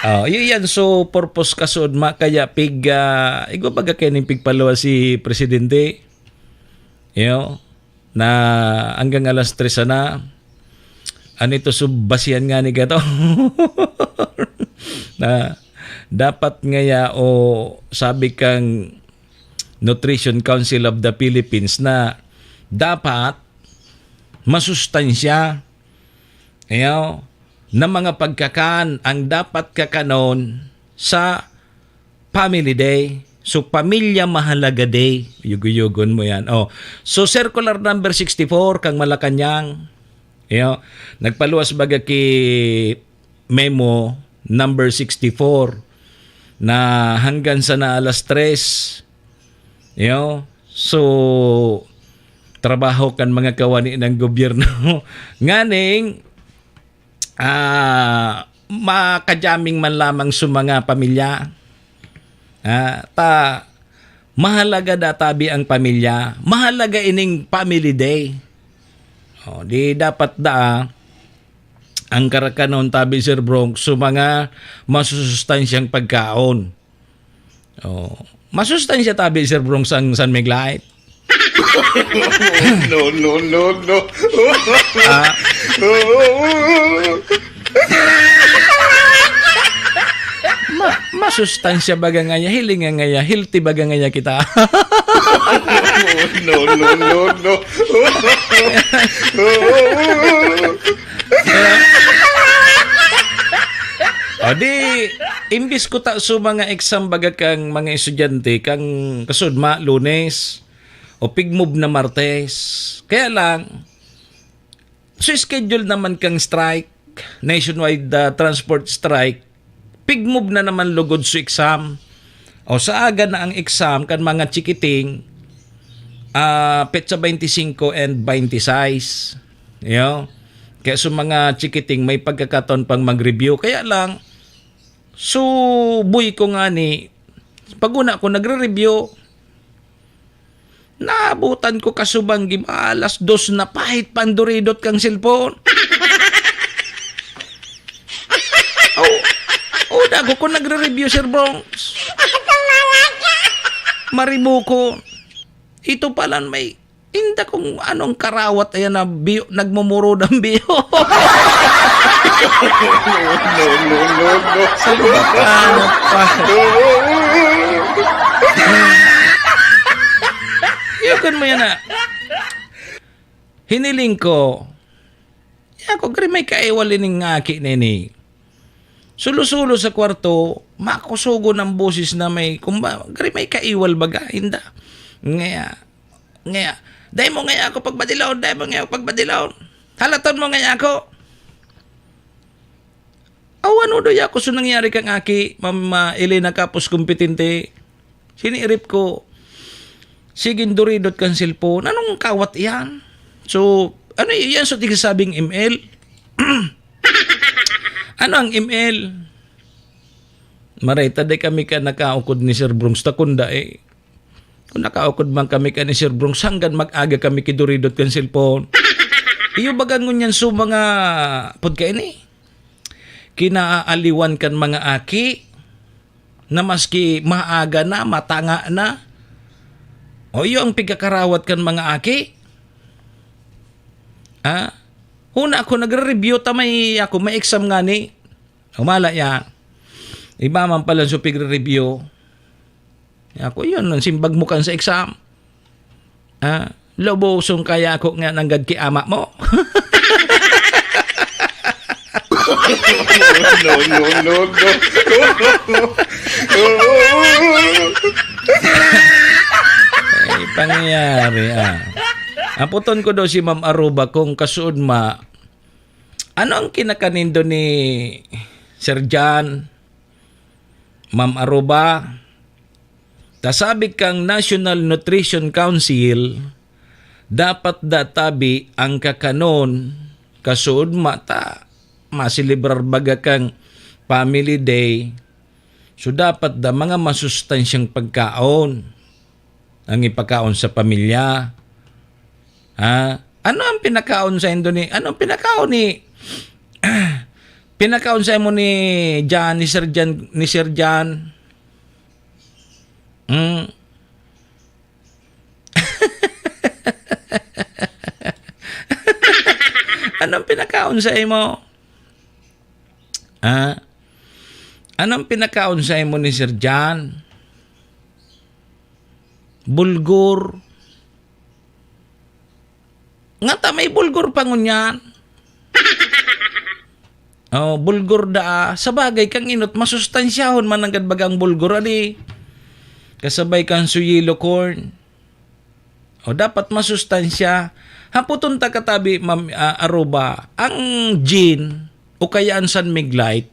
Oh, yun yan. So, purpose kasud ma, kaya pig, ah, igwa baga kayo ning pigpaluwas si Presidente. Yo, na hanggang alas tres sana. Ano ito, subbasihan nga ni gato? Na dapat ngaya, o sabi kang Nutrition Council of the Philippines na dapat masustansya, ayaw, na mga pagkakan ang dapat kakanon sa Family Day. So, Pamilya Mahalaga Day. Yugo-yugon mo yan. Oh. So, circular number sixty-four kang Malacañang. Iyo, nagpaluwas baga ki memo number sixty-four na hanggang sana alas tres. Iyo, so, trabaho kan mga kawani ng gobyerno. Nganing, ah, makajaming man lamang sa mga pamilya. Ah, ta, mahalaga da tabi ang pamilya. Mahalaga ining Family Day. Oh, di dapat da ang karakanon tabi, Sir Bronx, sa mga masusustansyang pagkaon. Oh, masustansya tabi, Sir Bronx, ang San Miglait. No, no, no, no. Ah. Ma-, masustansya baga ngaya, hiling nga ngaya, healthy baga ngaya kita. No, no, no, no. O di, imbis ko ta sa mga exam baga kang mga estudyante, kang kasudma, Lunes, o pigmob na Martes. Kaya lang, so schedule naman kang strike, nationwide, ah, transport strike, pigmob na naman lugod sa exam. O sa aga na ang exam kan mga chikiting, ah, petsa twenty-cinco and twenty-six. Yo. Kaya sa mga chikiting, may pagkakataon pang mag-review. Kaya lang, suboy ko nga ni, pag una ko nagre-review, naabutan ko kasubang gima, alas dos na, pahit panduridot kang cellphone. Oh, oh, dago ko nagre-review, Sir Bronx. Maribukon. Ito palan may Inda kung anong karawat, ayan na, biyo, nagmumurod ang biyo. No, no, no, no. Salbakan pa. Yukon mo yan, ah. Hiniling ko, ako, gari may kaiwal ining aki na ini. Sulo-sulo sa kwarto, makusogon ang boses na may, kumba, gari may kaiwal baga, inda. Ngaya, ngaya, "Dai mo ngaya ako pagbadilon, dai mo ngaya ako pagbadilon. Halaton mo ngaya ako." Aw, ano daw ya ako so nangyari kang aki, Ma'am, ah, Elena Kapos Kompetente? Siniirip ko, sige, duridot kan cellphone. Anong kawat iyan? So, ano iyan so tigsasabing M L? Ano ang M L? Maray, ta di kami ka nakaukod ni Sir Brungs, ta kunda eh. Kung nakaukod man kami ka ni Sir Brungs, hanggang mag-aga kami kiduridot kan cellphone. Iyo baga ngunyan so mga pod kaini? Kinaaliwan kan mga aki na maski maaga na, matanga na. O iyo ang pigkakarawat kan mga aki. Ah? Huna ako nagre-review ta may ako, may exam ngani. Humala ya. Iba man pala so pigre-review. Ako, yun, ang simbag mo kan sa exam. Ah, lubosong kaya ako nga nanggad ki ama mo. No, no, no, no. Ay, pangyayari, ah. Aputon ko daw si Ma'am Aruba kung kasuod ma, ano ang kinakanindo ni Sir John, Ma'am Aruba? Ta sabi kang National Nutrition Council, dapat da tabi ang kakanon, kasuod mata, maselebrar baga kang Family Day. So, dapat da mga masustansyang pagkaon ang ipakaon sa pamilya. Ha? Ano ang pinakaon sa Indone-, ano ang pinakaon ni, pinakaon sa imo ni Jan, ni Sir Jan, ni Sir Jan? Hmm. Anong pinakaon sa imo? Ah? Anong pinakaon sa imo ni Sir Jan? Bulgur. Nga ta may bulgur pa ngunyan. Oh, bulgur daa. Sa bagay, kang inot, masustansyahon man nanggad bagang bulgur, adi. Kasabay kan su yellow corn. O, dapat masustansya. Haputon ta katabi, Ma'am, ah, Aruba, ang gin o kaya ang San Mig Light,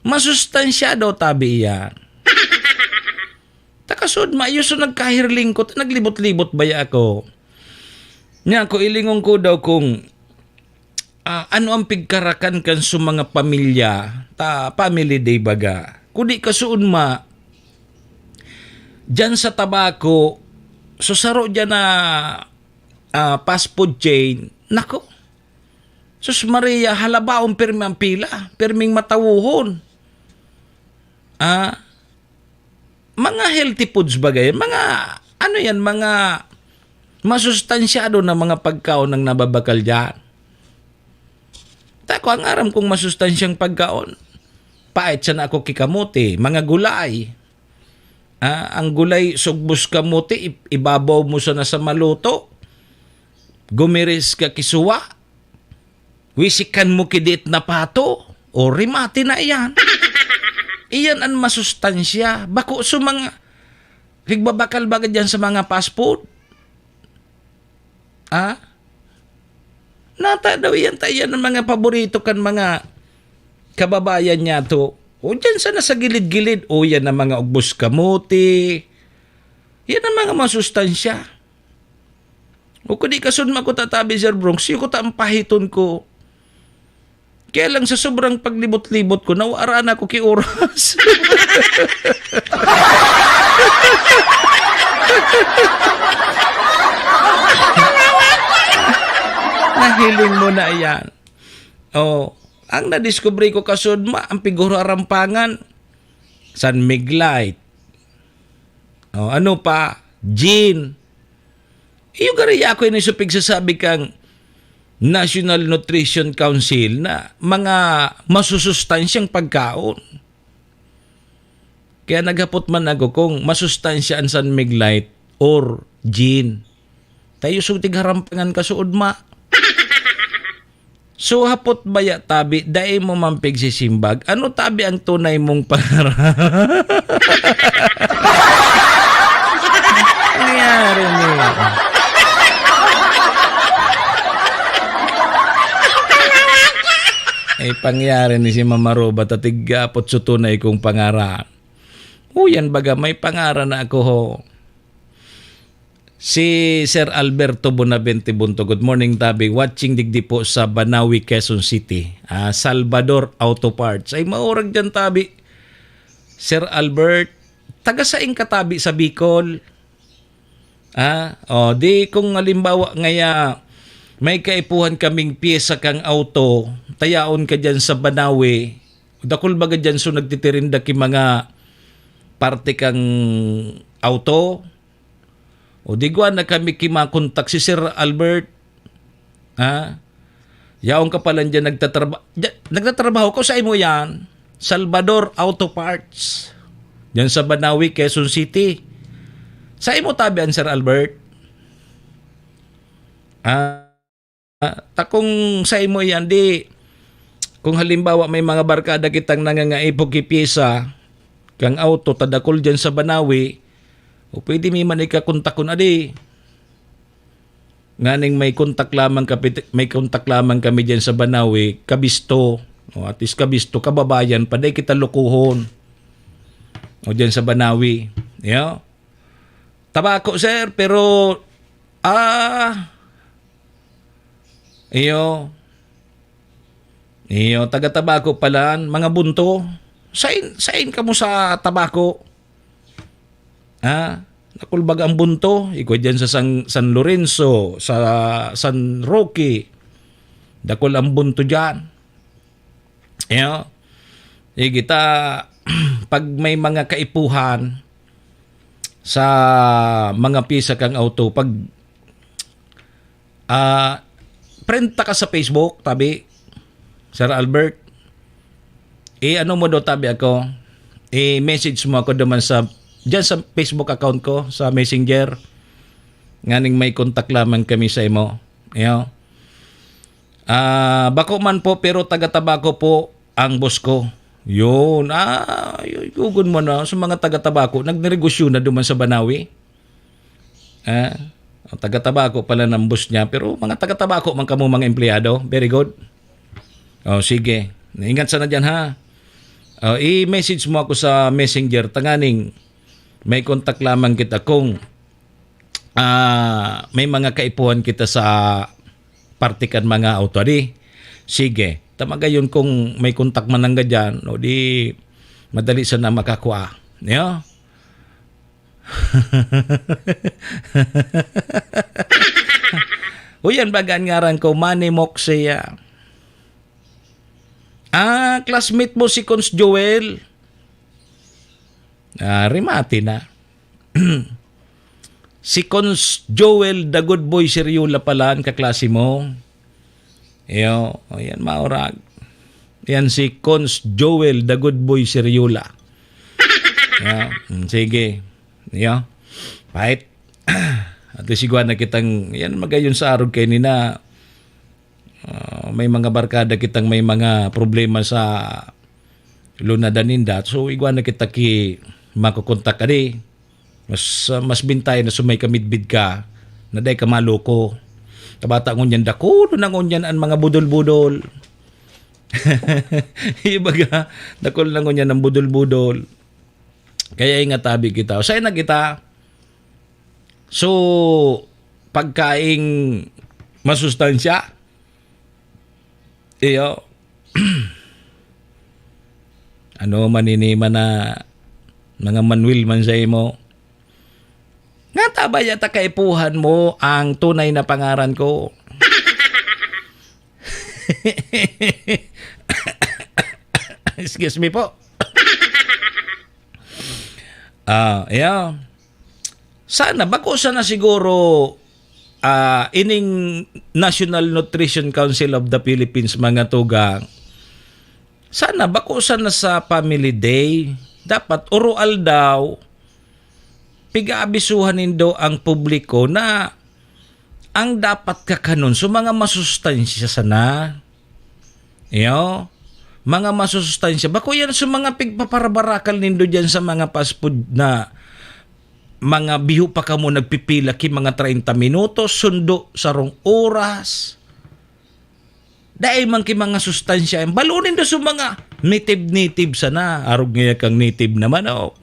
masustansya daw tabi iyan. Takasod, mayo so nagkahirling ko, ta naglibot-libot baya ako. Nya, ko ilingon ko daw kung, ah, ano ang pigkarakan kan su mga pamilya, ta Family Day baga. Kung di kasuon ma, diyan sa Tabaco, so saro diyan na, ah, fast food chain, nako, sus Maria, halabaon pirmi ang pila, pirming matawohon. Ah, mga healthy foods ba gayon? Mga, ano yan, mga masustansyado na mga pagkaon ang nababakal diyan. Tako, ang aram kong masustansyang pagkaon, pait sana ako ki kamote, mga gulay. Ah, ang gulay, sugbos kamote, i-, ibabaw mo sana sa maluto. Gumiris ka ki suwa. Wisikan mo ki diit na pato. O, remate na iyan. Iyan an masustansya. Bako sa mga nagbabakal baga diyan sa mga fast food. Ah? Nata daw iyan, ta iyan ang mga paborito kan mga kababayan niyato. O, diyan sana sa gilid-gilid. O, yan ang mga ugbos kamote. Yan ang mga masustansya. O, kung di kasunod man ko tatabi, Sir Bronx, yung ko ta ang pahiton ko. Kaya lang sa sobrang paglibot-libot ko, nawara na ako ki oras. Nahiling mo na yan. Oh, ang nadiskubre ko kasud ma, ang piguro arampangan, San Mig Light. Oh, ano pa? Gin. Iyo gari ako ini sa pigsasabi kang National Nutrition Council na mga masusustansyang pagkaon. Kaya naghapot man ako kung masustansya an San Mig Light or gin. Tayo so tigharampangan ka suod ma. So, hapot baya tabi, dai mo man pigsisimbag. Ano tabi ang tunay mong pangarap? Nangyari niya. Ay, pangyari ni si Mama Roba, tatig apot sa tunay kong pangaran. O, yan baga, may pangaran na ako, ho. Si Sir Alberto Bonavente Bunto, "Good morning, Tabi. Watching digdi po sa Banawi, Quezon City. Ah, Salvador Auto Parts." Ay, maurag dyan, Tabi. Sir Albert, taga saing ka, Tabi, sa Bicol? Ah, o, di kung halimbawa ngaya, may kaipuhan kaming pyesa kang auto, tayaon ka dyan sa Banawi, dakul baga dyan so nagtitirinda ki mga parte kang auto? O di gwa na kami ki makontak si Sir Albert? Ha? Yaon ka pala dyan nagtatraba-, dyan, nagtatrabaho ko sa imo yan. Salvador Auto Parts. Dyan sa Banawi, Quezon City. Sa imo tabi an, Sir Albert? Ah, ta kung sa imo yan, di, kung halimbawa may mga barkada kitang nangangaipo ki pyesa, kang auto, tadakol dyan sa Banawi, o pwede mi man ikakontak kun adi. Nganing may kontak lamang kapit-, may kontak lamang kami diyan sa Banawi, kabisto. O, at least kabisto, kababayan pa, dai kita lokohon. O, diyan sa Banawi. Yo. Tabako, sir, pero, ah, iyo. Iyo, taga Tabaco pala, mga bunto. Sain, sain kamo sa Tabaco? Ha? Nakulbag ang bunto. Ikaw dyan sa San, San Lorenzo, sa San Roque. Dakul ang bunto dyan. Iyo. Sige, ta, pag may mga kaipuhan sa mga pyesa kang auto, pag Ah, friend ta ka sa Facebook, tabi, Sir Albert. Eh, ano mo daw, tabi ako? Eh, message mo ako duman sa, dyan sa Facebook account ko, sa Messenger. Nganing may kontak lamang kami sa imo. Iyo. Ah, bako man po, pero taga Tabaco po ang boss ko. Yun. Ah, yun, yun mo na. Sa mga taga Tabaco, nagnegosyo na duman sa Banawi. Ah, taga Tabaco pala ng boss niya. Pero mga taga Tabaco man kamo, mga empleyado. Very good. Oh, sige. Ingat sana dyan, ha? Oh, i-message mo ako sa Messenger. Tanganing may kontak lamang kita kung, ah, may mga kaipuhan kita sa parte kan mga auto. Di, sige. Tamagayon kung may kontak man lang ka dyan, o di, madali sana makakua. Yo? O yan, baga an ngaran ko, Manny Moxia. Ah, classmate mo si Cons Joel? Ah, rimati na. Si Cons Joel, the good boy, Seryola pala, ang kaklase mo. Iyo, o yan, maurag. Yan si Cons Joel, the good boy, Seryola. Iyo, mm, sige. Iyo. Pait. At least, igwa na kitang, yan, magayon sa arog kay nina. Ah, may mga barkada kitang may mga problema sa lunadan ninda. So, igwa na kita ki makukontak ka di. Mas, ah, mas bintay na sumay ka midbid ka, na dai ka maloko. Tabata ngunyan, dakulo na ngunyan ang mga budol-budol. Ibaga, dakul na ngunyan ang budol-budol. Kaya ingatabi kita. Usahay na kita. So, pagkaing masustansya, iyo, ano, maniniman na mga manwil man sa imo. Nga taba yata kaipuhan mo ang tunay na pangaran ko. Excuse me po. Ah, yeah. Sana, bako sana siguro ah, ining National Nutrition Council of the Philippines, mga tugang, sana bako sana sa Family Day, dapat oroaldaw, pig-aabisuhan nindo ang publiko na ang dapat kakanon so mga masustansya sana. Iyo, mga masustansya. Bako yan sa mga pigpaparabarakal nindo diyan sa mga fast food na mga biho pa kamo nagpipila ki mga treinta minutos, sundo sarong oras. Dai man ki mga sustansya. Balo nindo sa mga native-native sana. Arog ngaya kang native naman, oh.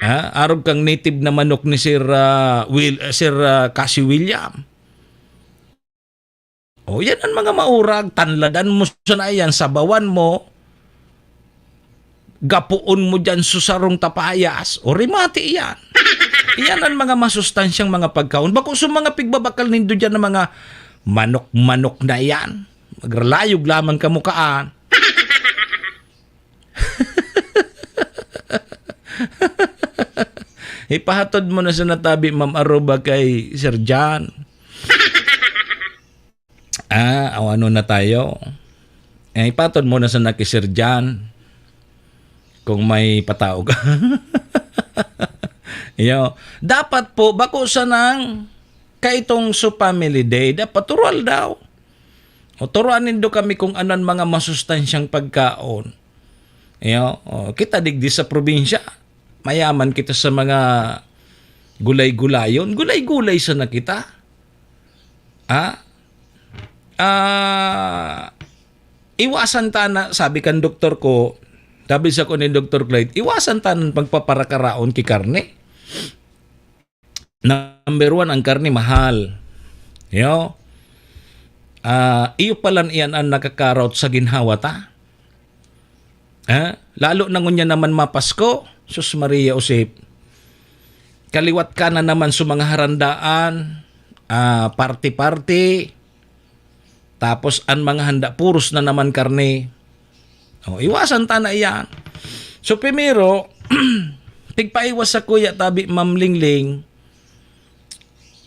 Ha? Arog kang native na manok ni Sir, ah, Will, Sir, ah, Cassie William. Oh, yan ang mga maurag. Tanladan mo sana yan, sabawan mo, gapuon mo diyan sa sarong tapayas, o remati iyan. Iyan ang mga masustansyang mga pagkaon. Bako sa mga pigbabakal nindo diyan na mga manok-manok na iyan. Maglayog lamang kamo kaan. Ipahatod mo na sa natabi, Ma'am Aruba, kay Sir John. Ah, o ano na tayo? Eh, ipatod mo na sana ki Sir John kung may patao ka. Iyo. Dapat po, bako sanang kaitong su Family Day, dapat turuan daw. O, turuan nindo kami kung ano ang mga masustansyang pagkaon. Iyo, o, kita digdi sa probinsya, mayaman kita sa mga gulay-gulayon. Gulay-gulay sana kita. Ha? Ah, iwasan ta na, sabi kan doktor ko, sabi sa ko ni Doktor Clyde, iwasan ta ng pagpaparakaraon ki karne. Number one, ang karne mahal. Yo? Ah, iyo pa lang iyan ang nakakaraot sa ginhawa ta. Ha? Lalo na ngunyan naman mapasko, sus Maria Josep. Kaliwat ka na naman sa mga harandaan, ah, party-party. Tapos an mga handa, puros na naman karne. O, iwasan ta na iyan. So, primero, pigpaiwas sa kuya tabi, Ma'am Lingling,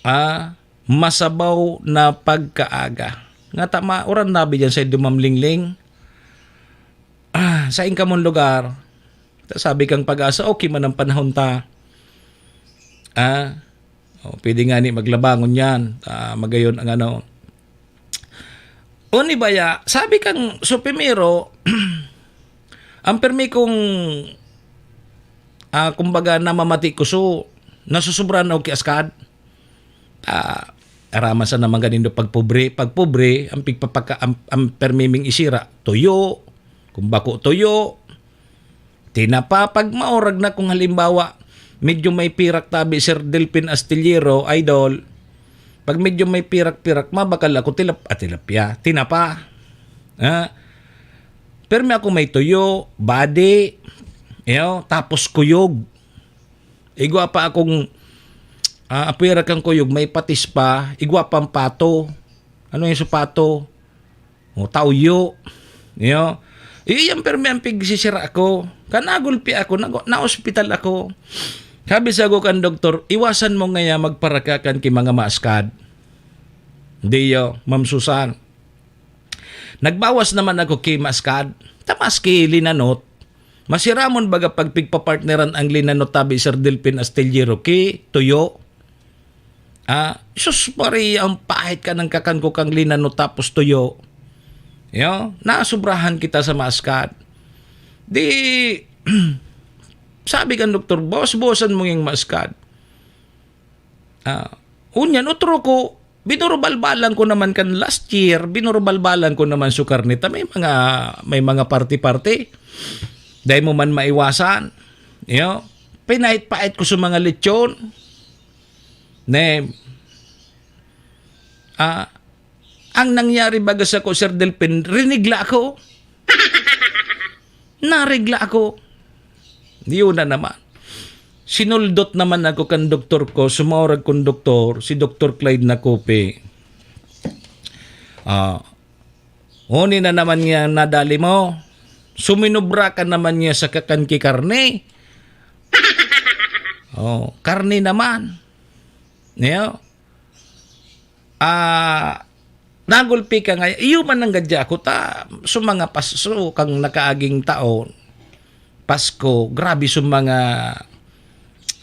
ah, masabaw na pagkaaga. Nga tama, uran nabi diyan sa Ma'am Lingling. Ah, sa ingkamon lugar, ta sabi kang Pag-asa, okay man ang panahon ta. Ah, o, pwede nga ni maglabangon yan. Ah, magayon ang ano. Oni baya, sabi kang, so, primero, ang permi kong, ah, kumbaga, namamati ko, so, nasusobrahan ako ki Askad. Ah, arama sa naman ganindo pagpobre. Pagpobre, ang pigpapaka-, ang, ang permiming isira, tuyo, kung bako tuyo, tinapa. Pag maurag na, kung halimbawa, medyo may pirak tabi, Sir Delpin Astillero, idol, pag medyo may pirak-pirak, mabakal ako, tilap-, ah, tilapia, tinapa. Ha? Permi ako may tuyo, badi, iyo, tapos kuyog. Igwa pa akong, ah, apwera kan kuyog, may patis pa, igwa pang pato. Ano yung sa pato? O, tawyo. Yo. Iyo yan, permi ang pigsisira ko. Kan nagulpi ako, nag-, na-ospital ako. Sabi sa ko kan doktor, "Iwasan mo ngaya magparakakan ki mga maaskad." Diyo, Ma'am Susan. Nagbawas naman ako ki maaskad. Ta maski linanot, masiramon baga pag pigpapartneran ang linanot tabi, Sir Delpin Astillero, ki tuyo. Ah, sus Maria, ang pahit ka ng kakan ko kang linanot tapos tuyo. Yo, nasubrahan kita sa maaskad. Di, sabi kan doktor, "Bawas-bawasan mo yung maaskad." Ah, unyan, otro ko, binurubalbalan ko naman kan last year, binurubalbalan ko naman su karne ta may mga, may mga parte-parte. Dai mo man maiwasan. Yo, pinait-pait ko sa mga lechon. Ne, ah, ang nangyari baga sa ko, Sir Delpin, rinigla ako. Narigla ako. Yun na naman. Sinuldot naman ako kan doktor ko, sumaurag kong doktor, si Doktor Clyde Nacope. Ah, uni na naman niya nadali mo. Suminubra ka naman niya sa kakan ki karne. Oh, karne naman. Niyo? Ah, nagulpi ka nga, iyo man nanggad ako ta, so mga paso kang nakaaging taon, Pasko, grabe so mga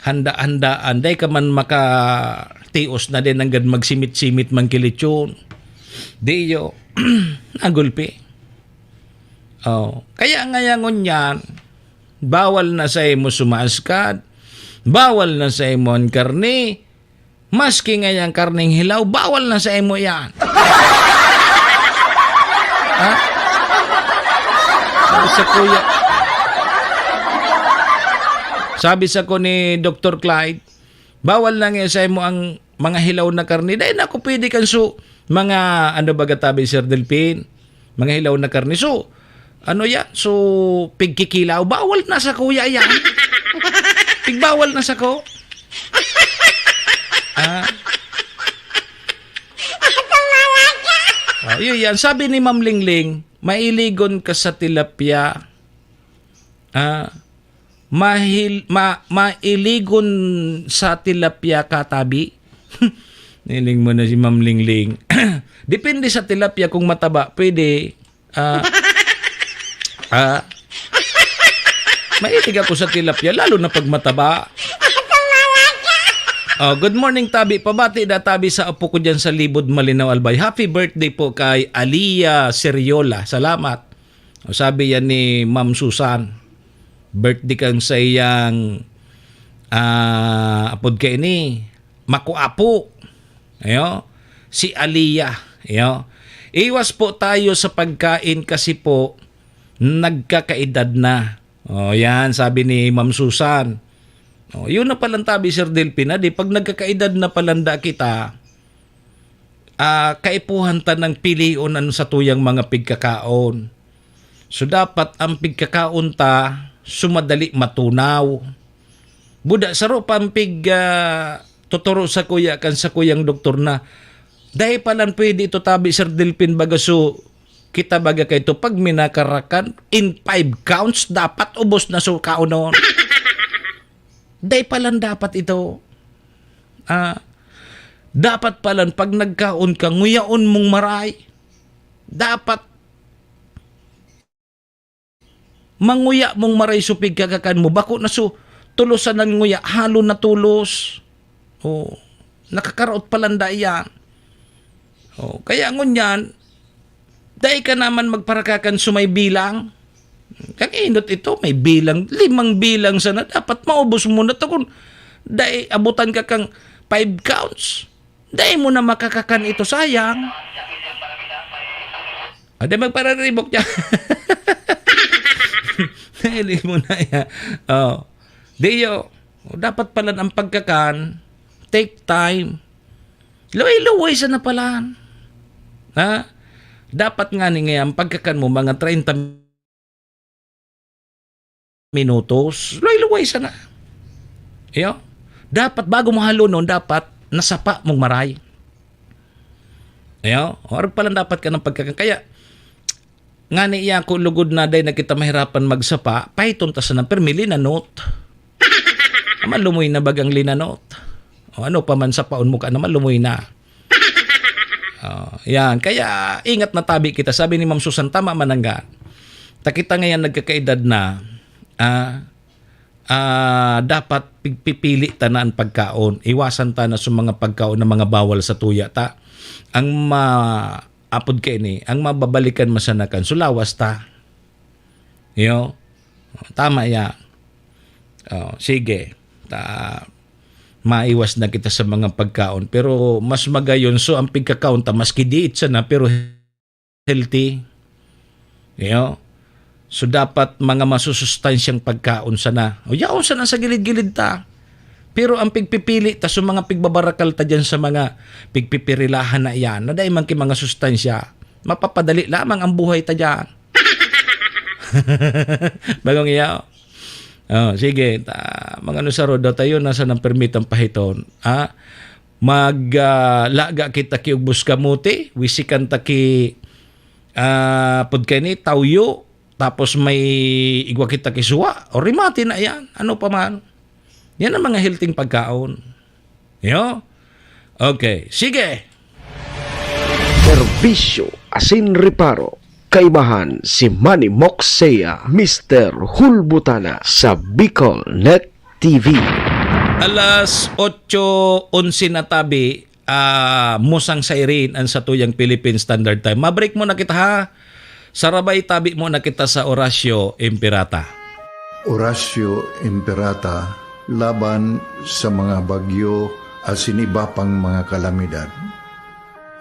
handa-handaan, dai ka man makatios na din nanggad magsimit-simit man ki lechon. Di iyo, nagulpi. Oh, kaya ngaya ngunyan, bawal na sa imo sumaskad, bawal na sa imo an karne, maski ngayang karneng hilaw, bawal na sa imo yan. Ha? Sabi sa kuya, sabi sa ko ni Doktor Clyde, bawal na nga sa imo ang mga hilaw na karne. Dahil na ako pwede kan su-, mga, ano baga tabi, Sir Delpin? Mga hilaw na karne. So, ano yan? So, pigkikilaw. Bawal na sa kuya yan. Pigbawal na sa ko. Ah. Oh, yun yan. Sabi ni Ma'am Lingling, mailigon ka sa tilapia. Ah. Mahil-, ma-, mailigon sa tilapia ka, tabi? Niling mo na si Ma'am Lingling. Depende sa tilapia kung mataba, pwede. Ah, ah, mahilig ako sa tilapia, lalo na pag mataba. Oh, good morning, tabi. Pabati da, tabi, sa apo ko dyan sa Libod, Malinao, Albay. Happy birthday po kay Alia Seriola. Salamat. O, sabi yan ni Ma'am Susan, birthday kan sa iyang, ah, apod kaini, makuapo. Ayo, si Aliyah. Ayo. Iwas po tayo sa pagkain kasi po, nagkakaedad na. O, yan, sabi ni Ma'am Susan. O, yun na palang tabi, Sir Delpin, adi, pag nagkakaedad na palanda kita, ah, kaipuhan ta nang pilion an satuyang mga pigkakaon. So, dapat ang pigkakaon ta sumadali matunaw. Buda, saro pa ang pig, ah, tuturo sa kuya kan sa kuyang doktor na, "Dai pa lang pwede ito tabi, Sir Delpin, baga so, kita baga kay ito, pag minakarakan, in five counts, dapat ubos na so kaonon." Dai pa lang dapat ito. Ah, dapat palan pag nagkaon ka, nguyaon mong maray. Dapat manguya mong maray so pigkakakan mo. Bako na so, tulosan ang nguya, halo na tulos. Oh, nakakaraot palan da iyan. Oh, kaya ngunyan, dai ka naman magparakakan sa may bilang. Kakainot ito, may bilang, limang bilang sana. Dapat maubos mo na to. Kung dai abutan ka kang five counts, dai mo na makakakan ito, sayang. Ah, di magpararibok niya. Dili mo na yan. Oh. Diyo, dapat pala ang pagkakan, take time. Luway-luway sana pala. Ha? Dapat nga ni ngayon, pagkakan mo, mga treinta minutos, luway-luway sana. Iyo? Dapat bago mo halunon, dapat nasapa mong maray. Iyo? O, arog pa lang dapat ka ng pagkakan. Kaya, ngani iya ko lugod na day na kita mahirapan magsapa, pahiton ta sana, permi linanot. Malumoy na bagang linanot. O ano pa man sapaon mo ka na malumoy na. Oh, yan. Kaya ingat na tabi kita. Sabi ni Ma'am Susan, tama man ang gaan. Ta kita ngayon nagkakaedad na, ah, ah, dapat pigpipili ta na ang pagkaon. Iwasan ta na sa mga pagkaon na mga bawal sa tuya ta. Ang ma-, apod kaini, ang mababalikan masanakan, sulawas ta. Yo? Tama ya. Oh, sige. Ta-, maiwas na kita sa mga pagkaon. Pero mas magayon, so ang pigkakaon ta, maski diit sana, pero healthy. Yo? So dapat mga masusustansyang pagkaon sana. O yaon sana sa gilid-gilid ta. Pero ang pigpipili ta sa mga pigbabarakal ta diyan sa mga pigpipirilahan na iyan, na dai man ki mga sustansya, mapapadali lamang ang buhay ta diyan. Bagong iya. Oh, sige, ta, mga ano sa road daw tayo, nasa nang permitang pahiton. Ha? Mag, ah, laga kita ki ugbos kamote, wisikan ta ki, ah, pud kani, tawyo, tapos may igwa kita ki suwa, o rimati na yan, ano pa man. Yan ang mga healthy pagkaon. Yo? Okay, sige. Serbisyo asin reparo. Kaibahan si Manny Moxea, Mister Hulbutana sa Bicol Net T V. Alas otso onse na tabi, ah, musang siren an satuyang Philippine Standard Time. Ma-break muna kita, ha? Sarabay tabi muna kita sa Orasyo Imperata. Orasyo Imperata laban sa mga bagyo asin iba pang mga kalamidad.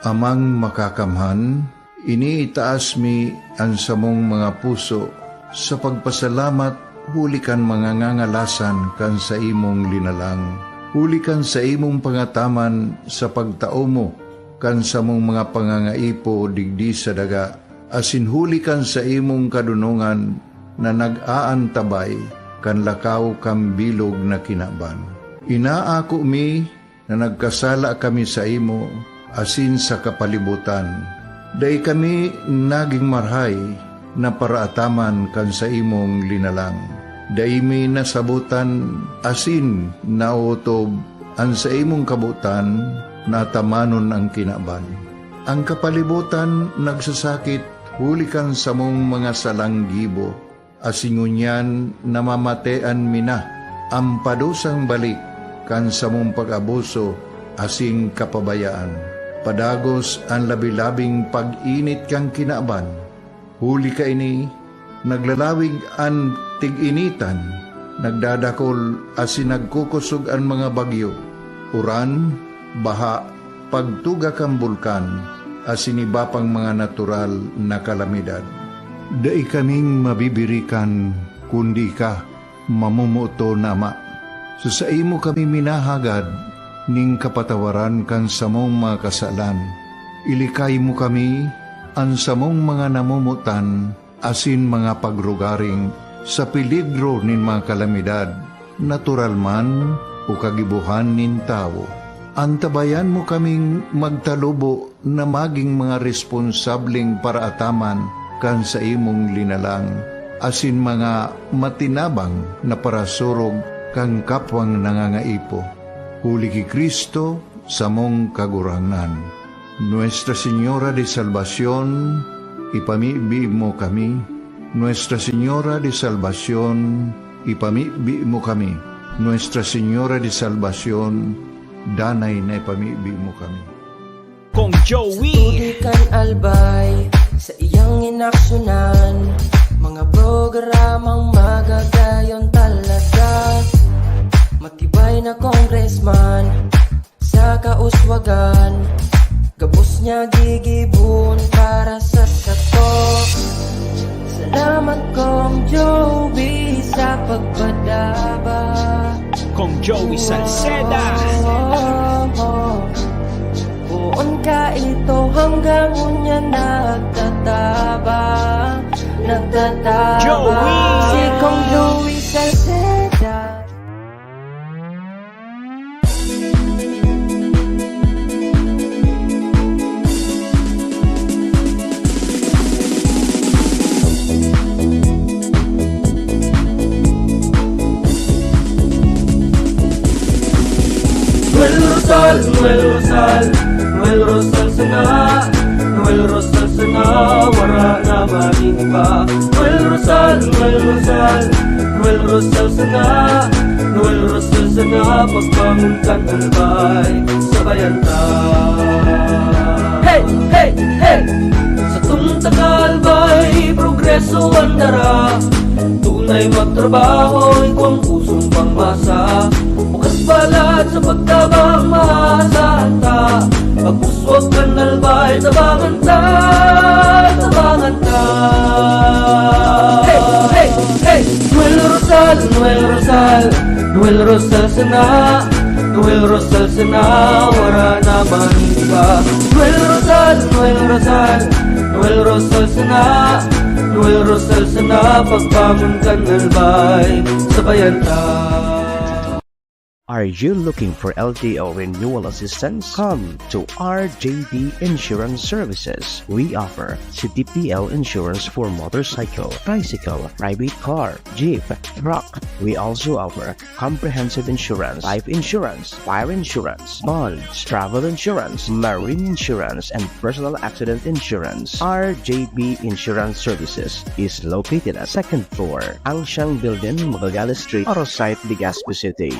Amang Makakamhan, iniitaas mi an samong mga puso sa pagpasalamat huli kan mga ngangalasan kan saimong linalang, huli kan saimong pangataman sa pagtao mo kan samong mga pangangaipo digdi sa daga, asin huli kan saimong kadonongan na nag-aantabay kan lakaw kan bilog na kinaban. Inaako mi na nagkasala kami saimo asin sa kapalibutan. Dai kami nagin marahay na paraataman kan saimong linalang. Dai mi nasabotan asin naotob an saimong kabotan na atamanon an kinaban. An kapalibotan nagsasakit huli kan samong mga salang gibo, asin ngunyan namamatean mi na an padusang balik kan samong pag-abuso asin kapabayaan. Padagos an labi-labing pag-init kan kinaban. Huli kaini, naglalawig an tig-initan, nagdadakol asin nagkukosog an mga bagyo, uran, baha, pagtuga kan bulkan, asin iba pang mga natural na kalamidad. Dai kaming mabibirikan kundi ika, mamomoton na Ama. Sa saimo kami minahagad nin kapatawaran kan samong mga kasalan. Ilikay mo kami, an samong mga namomotan, asin mga pagrugaring sa peligro nin mga kalamidad, natural man o kagibohan nin tawo. Antabayan mo kaming magtalubo na magin mga responsableng paraataman kan saimong linalang, asin mga matinabang na parasurog kan kapwang nangangaipo. Huli ki Cristo, samong Kagurangnan. Nuestra Señora de Salvacion, ipamibi mo kami. Nuestra Señora de Salvacion, ipamibi mo kami. Nuestra Señora de Salvacion, danay na ipamibi mo kami. Kong Joey. Sa tubig kan Albay, sa iyang inaksyonan, mga programang magagayon talaga. Matibay na congressman, sa kauswagan, gabos niya gigibon para sa sato. Salamat, Kong Joey, sa pagpadaba. Kong Joey Salceda. Poon ka ito hanggang unya nagtatabang, nagtatabang. Joey. Si Kong Joey Salceda. Noel Rosal, Noel Rosal, Noel Rosal sana, Noel Rosal sana, wara na magin iba. Noel Rosal, Noel Rosal, Noel Rosal sana, Noel Rosal sana, pagbangon kan Albay, sabayan ta. Hey, hey, hey! Satong taga Albay, progreso an dara. Tunay magtrabaho, igwang pusong pangmasa. Bukas balat sa pagtabang, maasahan ta. Pag-uswag kan Albay, tabangan ta, tabangan ta. Hey, hey, hey! Noel Rosal, Noel Rosal, Noel Rosal sana, Noel Rosal sana, wara na man iba. Noel Rosal, Noel Rosal, Noel Rosal sana, Noel Rosal sana, pagbangon kan Albay, sabayan ta. Are you looking for L T O renewal assistance? Come to R J B Insurance Services. We offer C T P L insurance for motorcycle, tricycle, private car, jeep, truck. We also offer comprehensive insurance, life insurance, fire insurance, bonds, travel insurance, marine insurance, and personal accident insurance. R J B Insurance Services is located at second floor, Angsiang Building, Magallanes Street, Oro Site, Legazpi City.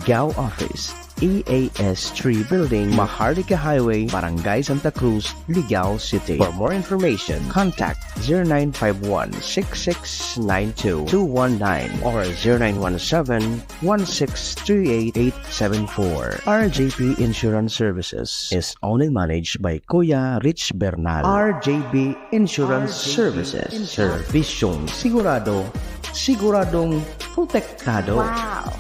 Ligao Office, E A S three Building, Maharlika Highway, Barangay Santa Cruz, Ligao City. For more information, contact zero nine five one, six six nine two, two one nine or zero nine one seven, one six three eight, eight seven four. R J P Insurance Services is owned and managed by Kuya Rich Bernal. R J B Insurance Services. Servisyong sigurado, siguradong protektado. Wow!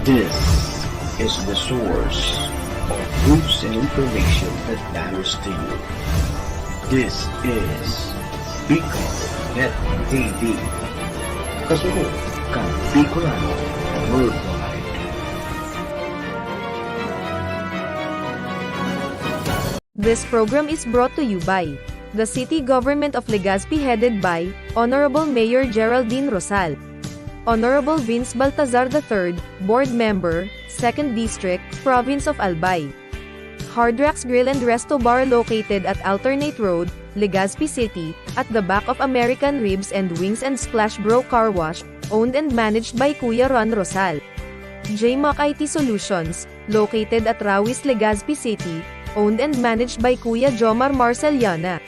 This is the source of news and information that matters to you. This is Bicol Net T V. Kasunod kan Bicolano Worldwide. This program is brought to you by the City Government of Legazpi, headed by Honorable Mayor Geraldine Rosal, Honorable Vince Baltazar the third, Board Member, Second District, Province of Albay. Hard Rocks Grill and Resto Bar, located at Alternate Road, Legazpi City, at the back of American Ribs and Wings and Splash Bro Car Wash, owned and managed by Kuya Ron Rosal. J Mac I T Solutions, located at Rawis, Legazpi City, owned and managed by Kuya Jomar Marceliana.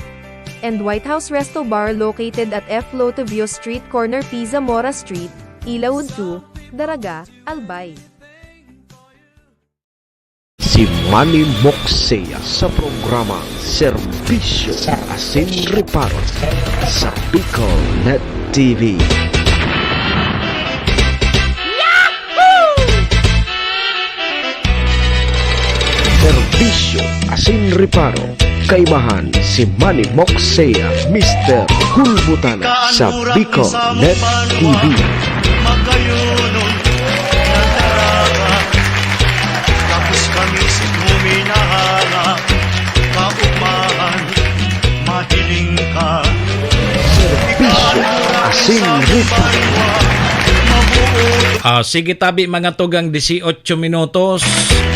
And White House Resto Bar, located at F Lotovio Street, corner P Zamora Street, Ilaud two, Daraga, Albay. Si Manny Moksea sa programang Serbisyo Asin Reparo sa Bicol Net T V. Serbisyo Asin Reparo, kaibahan si Manny Moksea, Mister Hulbutana sa Bicol Net T V. Magkayunon, nagdaraga, tapos kami si Kuminahanga, kaugmahan, mahiling ka. Serbisyo Asin Reparo. Ah, sige tabi, mga tugang, dieciocho minutos.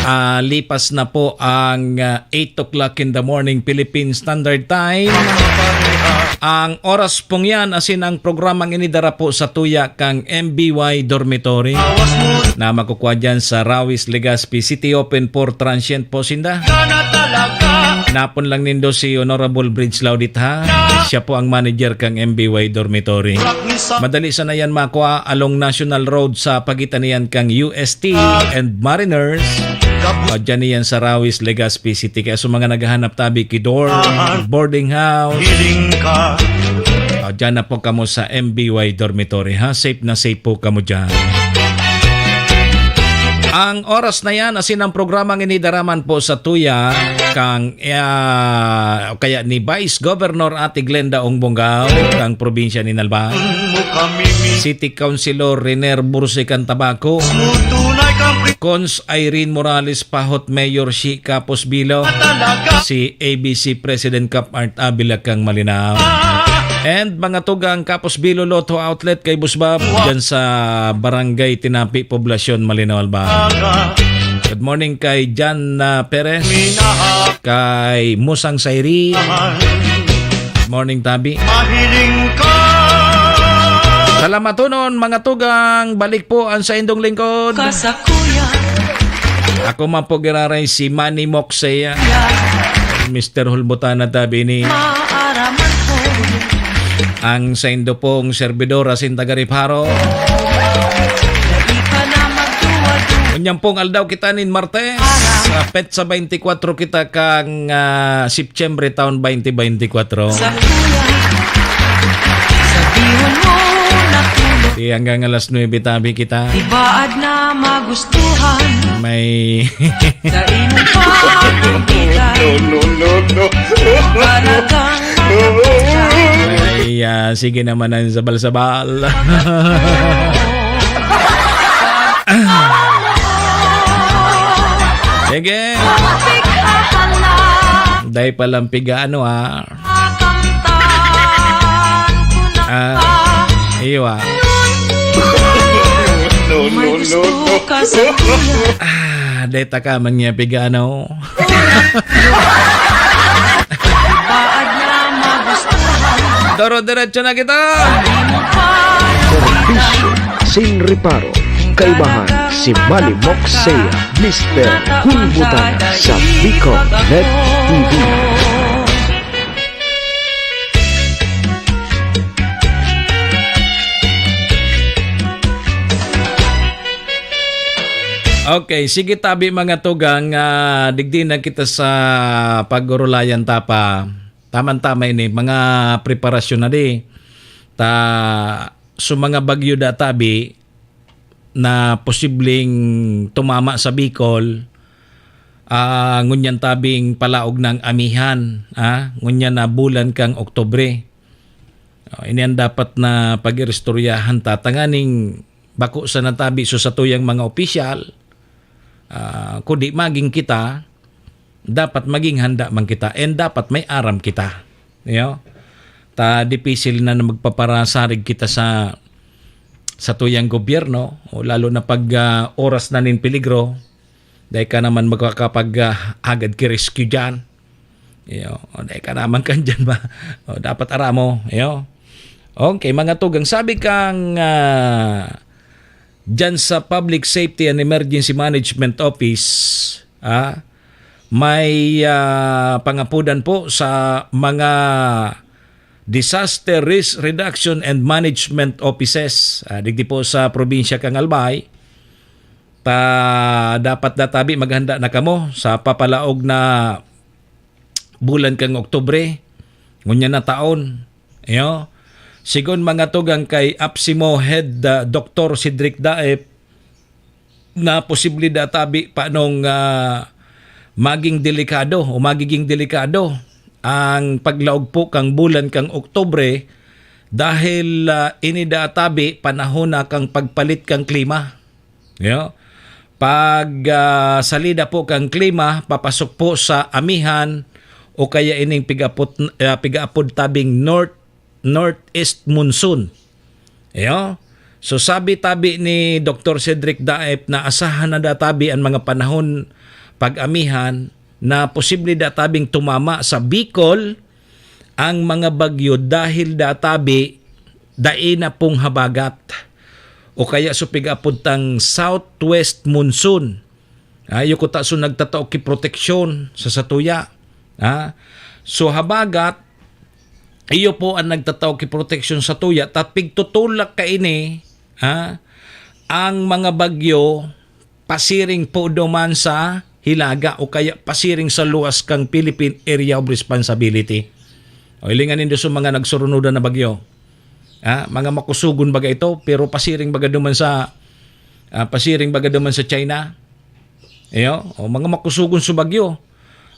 Ah, lipas na po ang, ah, eight o'clock in the morning, Philippine Standard Time. Ang oras pong yan, asin ang programang ini dara po sa tuya kang M B Y Dormitory na makukuha dyan sa Rawis, Legazpi City. Open for transient po sinda. Napon lang nindo si Honorable Bridge Laudit, ha? Siya po ang manager kang M B Y Dormitory. Madali sana yan makua along National Road sa pagitan niyan kang U S T and Mariners. O, dyan niyan sa Rawis, Legazpi City. Kaya sa mga naghahanap tabi ki dorm, boarding house, o, dyan na po kamo sa M B Y Dormitory, ha? Safe na safe po kamo dyan. Ang oras na yan, asin ang programang ini dara man po sa tuya kang, ah, o kaya ni Vice Governor Ate Glenda Ong Bongao, kang probinsya ni Nalba. City Councilor Riner Bursi kan Tabaco. Cons Irene Morales Pahot, Mayor Shi Kapos Bilo. Si A B C President Kap Art Avila kang Malinao. And mga tugang Kapos Bilo Lotto Outlet kay Busbab, dyan sa Barangay Tinapi, Poblacion, Malinao, Albay. Good morning kay Jan, ah, Perez, kay Musang Sairi. Good morning, tabi. Mahiling ka. Salamaton, mga tugang. Balik po ang saindong lingkod. Kasakuya. Ako man po giraray si Manny Moksea. Mister Hulbutana, tabi ni. Maaraman ko. Ang saindo pong servidor, asin taga Reparo. Dai ka na magduwa-duwa. Ngunyan pong aldaw kita nin Martes, sa petsa twenty-four kita kang, ah, Septyembre taon twenty twenty-four. Sa kuya, sabihon mo na kulo. Di hanggang alas nuebe tabi kita. Di baad na magustuhan. May Sa imong pagkikita. No, no, no, no. Talagang makapagsa. Ayan. Sige naman ang sabal-sabal. Sige. Dai palang piga ano, ah. Ah, iyo, ah. No, no, no, no. Ah, dai ta ka man niya piga ano. Doro-diretso na kita. Serbisyo sin reparo. Kaibahan si Malimok Seiya, Mister Hulbutan sa Bicol Net T V. Okay, sige tabi mga tugang, ah, digdi na kita sa pagurulayan ta pa. Taman-tama ini, mga preparasyon na di. Ta, so mga bagyo da tabi na posibleng tumama sa Bicol, ah, ngunyan tabing palaog ng amihan, ah, ngunyan na bulan kang Oktubre. Oh, ini ang dapat na pag-iristoryahan ta tanganing bako sana tabi so satuyang mga opisyal, ah, kundi maging kita, dapat maging handa man kita and dapat may aram kita. Iyo? Ta dipisil na, na magpaparasarig kita sa satuyang gobyerno, o lalo na pag, ah, oras na nin peligro, dai ka naman magkakapag, ah, agad ki rescue diyan. Iyo, o, dai ka naman kan diyan ba? O, dapat aramo, iyo. Okay, mga tugang, sabi kang, ah, diyan sa Public Safety and Emergency Management Office, ah, may, ah, pangapudan po sa mga Disaster Risk Reduction and Management Offices, ah, digdi po sa probinsya kang Albay. Ta, dapat databi maghanda na kamo sa papalaog na bulan kang Oktubre, ngunyan na taon. Iyo. Sigon mga tugang kay APSEMO Head, ah, Doktor Cedric Daep, na posible databi pa nung, ah, maging delikado o magiging delikado ang paglaog po kang bulan kang Oktubre dahil, ah, ini databi panahon na kang pagpalit kang klima. Yo? Pag, ah, salida po kang klima, papasok po sa amihan o kaya ining pigapot-, ah, pigaapod tabing north, northeast monsoon. Iyo. So, sabi tabi ni Doktor Cedric Daep na asahan na databi an mga panahon pag-amihan na posible databing tumama sa Bicol ang mga bagyo dahil databi dai na pong habagat o kaya so pig-apod tang southwest monsoon. Ah, iyo kuta so nagtatao ki proteksyon sa satuya. Ah, so habagat, iyo po ang nagtatao ki proteksyon sa tuya, ta pigtutulak kaini, ha, ang mga bagyo pasiring po duman sa hilaga o kaya pasiring sa luwas kang Philippine Area of Responsibility. O, hilingan nindo sa mga nagsurunodan na bagyo. Ha, mga makusugon baga ito, pero pasiring baga duman sa, ah, pasiring baga duman sa China. Iyo, o, mga makusugon sa bagyo.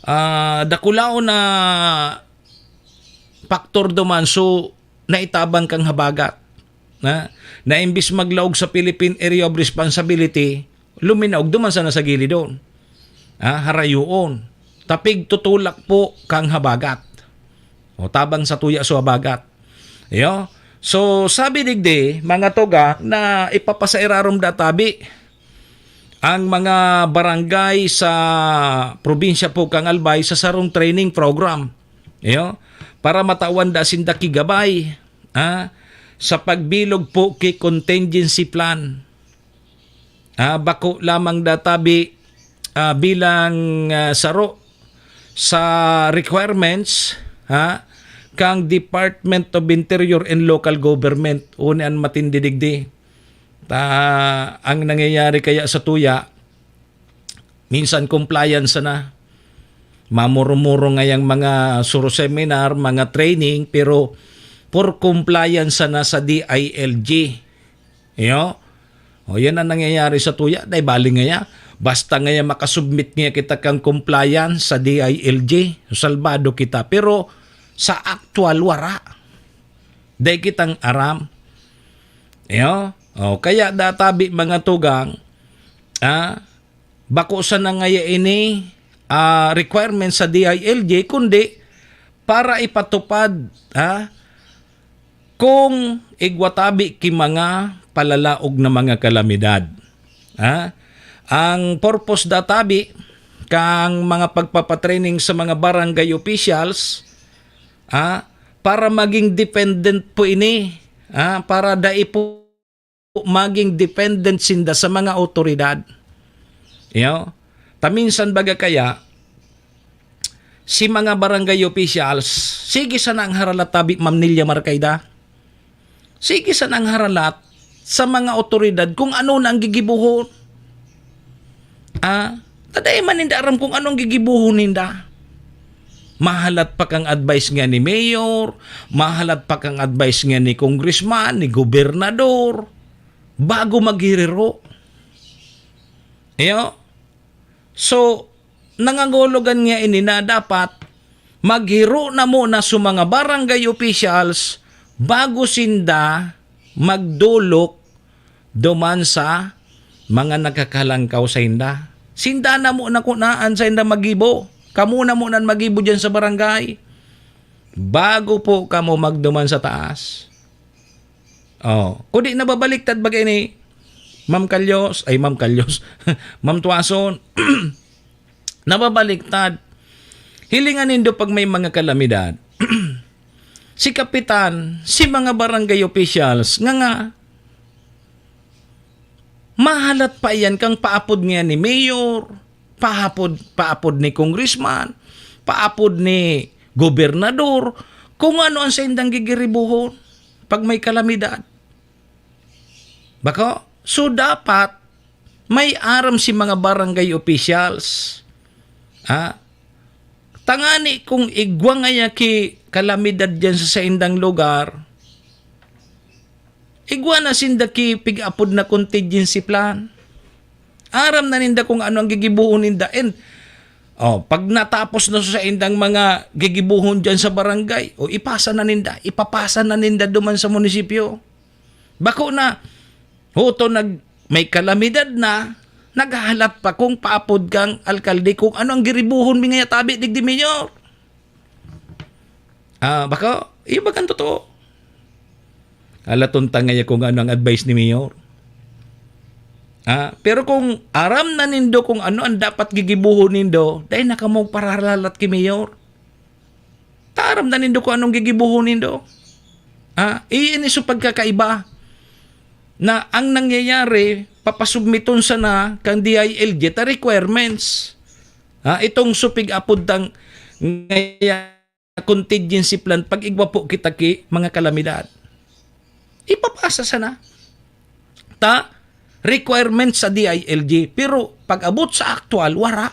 Ah, dakulaon na faktor duman, so, naitabang kang habagat, na, na imbis maglaog sa Philippine Area of Responsibility, luminaog duman sana sa gilidon. Ah, harayoon. Tapig tutulak po kang habagat. O, tabang sa tuya so habagat. Iyo? So, sabi digdi, mga tugang, na ipapasairarom databi ang mga barangay sa probinsya po kang Albay sa sarong training program. Iyo? Para matawan da sinda ki gabay, ha, sa pagbilog po ki contingency plan. Ah, bako lamang databi, ah, bilang, ah, saro sa requirements, ha, kang Department of Interior and Local Government, uni an matindi digdi. Ta, ang nangyayari kaya sa tuya, minsan compliance sana. Mamuro-muro ngayang mga suro seminar, mga training, pero for compliance sana sa D I L G. Iyo? O, yan ang nangyayari sa tuya. Dai bali ngaya. Basta ngaya makasubmit ngaya kita kang compliance sa D I L G, salbado kita. Pero sa actual, wara. Dai kitang aram. Iyo? O, kaya databi, mga tugang, ah, bako sana ngaya ini, ah, requirement sa D I L G, kundi para ipatupad, ah, kung igwa tabi ki mga palalaog na mga kalamidad. Ah, ang purpose databi kang mga pagpapatraining sa mga barangay officials, ah, para maging dependent po ini, ah, para dai po maging dependent sinda sa mga awtoridad. Iyo? Ta minsan baga kaya, si mga barangay officials, sige sana ang haralat tabi, Ma'am Nelia Marcaida. Sige sana ang haralat sa mga awtoridad kung ano na ang gigibuhon. Ah, ta dai man ninda aram kung anong gigibuhon ninda. Mahalat pa kang advice nga ni mayor, mahalat pa kang advice nga ni congressman, ni gobernador, bago maghiriro. Iyo? So, nangangulugan niya ini na dapat maghiro na muna sa mga barangay officials bago sinda magdolok duman sa mga nagkakalangkaw sainda. Sinda na muna kunaan sainda magibo. Kamo na muna an magibo diyan sa barangay. Bago po kamo magduman sa taas. Oh, kundi nababaliktad baga ini, Ma'am Kalyos, ay, Ma'am Kalyos, Ma'am Tuason. Nababaliktad. Hilingan nindo pag may mga kalamidad. Si kapitan, si mga barangay officials, nga nga, mahalat pa iyan kang paapod nga ni mayor, paapod, paapod ni congressman, paapod ni gobernador, kung ano ang saindang gigiribuhon pag may kalamidad. Bako? So, dapat may aram si mga barangay officials. Ha? Tangani kung igwa ngaya ki kalamidad diyan sa saindang lugar, igwa na sinda ki pig-apod na contingency plan. Aram na ninda kung ano ang gigibuhon ninda. And, oh, pag natapos na sa indang mga gigibuhon diyan sa barangay, o ipasa na ninda, ipapasa na ninda duman sa munisipyo. Bako na, huto nag, may kalamidad na, naghahalat pa kung paapod kang alkalde kung ano ang giribuhon mi ngaya tabi digdi, Mayor. Ah, bako, iba kan totoo. Alaton ta ngaya kung ano ang advice ni Mayor. Ah, pero kung aram na nindo kung ano ang dapat gigibuhon nindo, dai na kamo paralalat ki Mayor. Ta aram na nindo kung anong gigibuhon nindo. Ah, iyan iso pagkakaiba na ang nangyayari, papasubmiton sana kang D I L G ta requirements. Ah, itong supig apod tang ngaya contingency plan pag igwa po kita ki mga kalamidad. Ipapasa sana ta requirement sa D I L G, pero pag abot sa aktual, wara.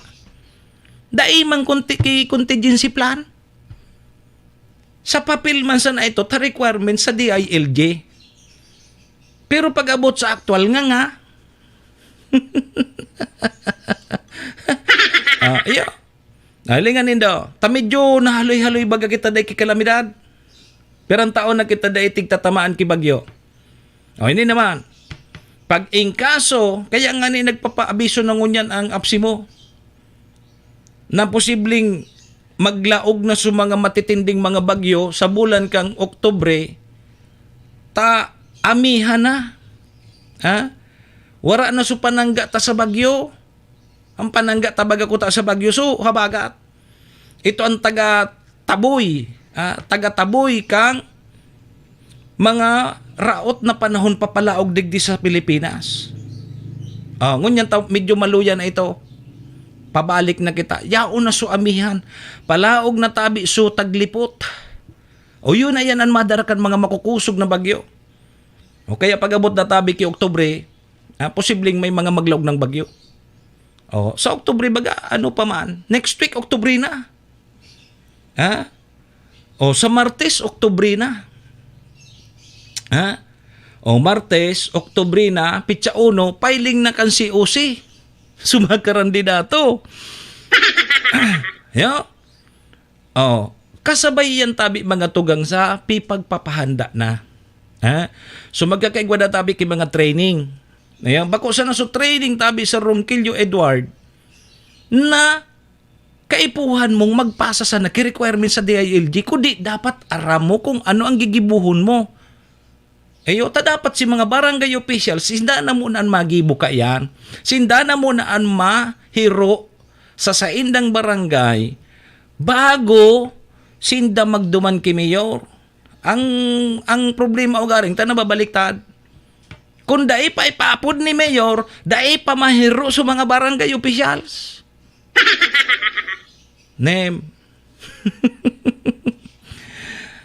Dai man konti ki contingency plan. Sa papel man sana ito, ta requirement sa D I L G. Pero pag abot sa aktual, nga nga. Ah, iyo. Hilingan nindo, ta medyo nahaloy-haloy baga kita dai ki kalamidad. Pero ang taon na kita dai tigtatamaan ki bagyo. O, ini naman. Pag inkaso, kaya nga ni nagpapaabiso na ngunyan ang APSEMO na posibleng maglaog na sa mga matitinding mga bagyo sa bulan kang Oktubre, ta amihan na. Ha? Wara na sa panangga ta sa bagyo. Ang panangga ta baga kuta sa bagyo, so, habagat. Ito ang taga Taboy, ah, taga Taboy kang mga raot na panahon papalaog digdi sa Pilipinas. Ah, ngunyan ta, medyo maluya na ito. Pabalik na kita. Yaon na so amihan. Palaog na tabi so taglipot. O yun na yan ang madara kan mga makukusog na bagyo. O kaya pag-abot na tabi ki Oktubre, ah, posibleng may mga maglaog ng bagyo. O, sa Oktubre baga, ano pa man? Next week, Oktubre na. Ha? O, sa Martes, Oktubre na. Ha? O, Martes, Oktubre na, pitsa uno, filing na kan C O C. Sa mga karandidato. Yo? O, kasabay yan tabi mga tugang sa pipagpapahanda na. Ha? So magkakaigwa na tabi ki mga training. Ayan, bako sana so training tabi sa Ronquillo Edward na kaipuhan mong magpasa sana ki requirements sa D I L G, kundi dapat aram mo kung ano ang gigibuhon mo. Ayo, ta dapat si mga barangay officials, sinda na muna an magibo kaiyan. Sinda na muna an mahiro sa saindang barangay bago sinda magduman ki mayor. Ang, ang problema ugaring ta nababaliktad. Kung dai pa ipaapod ni mayor, dai pa mahiro sa mga barangay officials. Nem.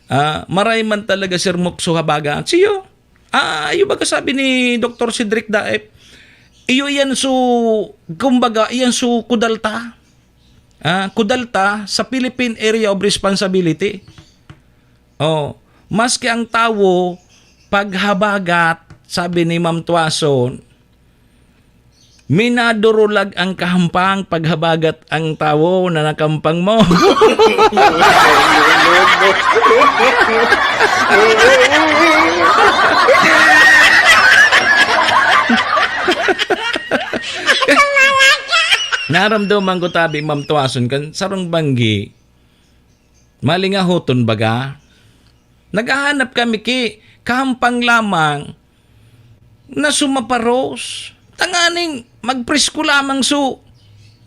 Ah, maray man talaga, Sir Mokso Habagat. Siyo. Ah, iyo ba kasabi ni Doktor Cedric Daep? Iyo yan su, kumbaga, iyan su kudalta. Ah, kudalta sa Philippine Area of Responsibility. Oh, maski ang tawo paghabagat, sabi ni Ma'am Tuason, minadurulag ang kahampang paghabagat ang tawo na nakampang mo. Naramdaman ko tabi, Ma'am Tuason, kan sarong banggi, malingahoton baga. Naghahanap kami ki kahampang lamang na sumaparos. Tanganing magpresko lamang su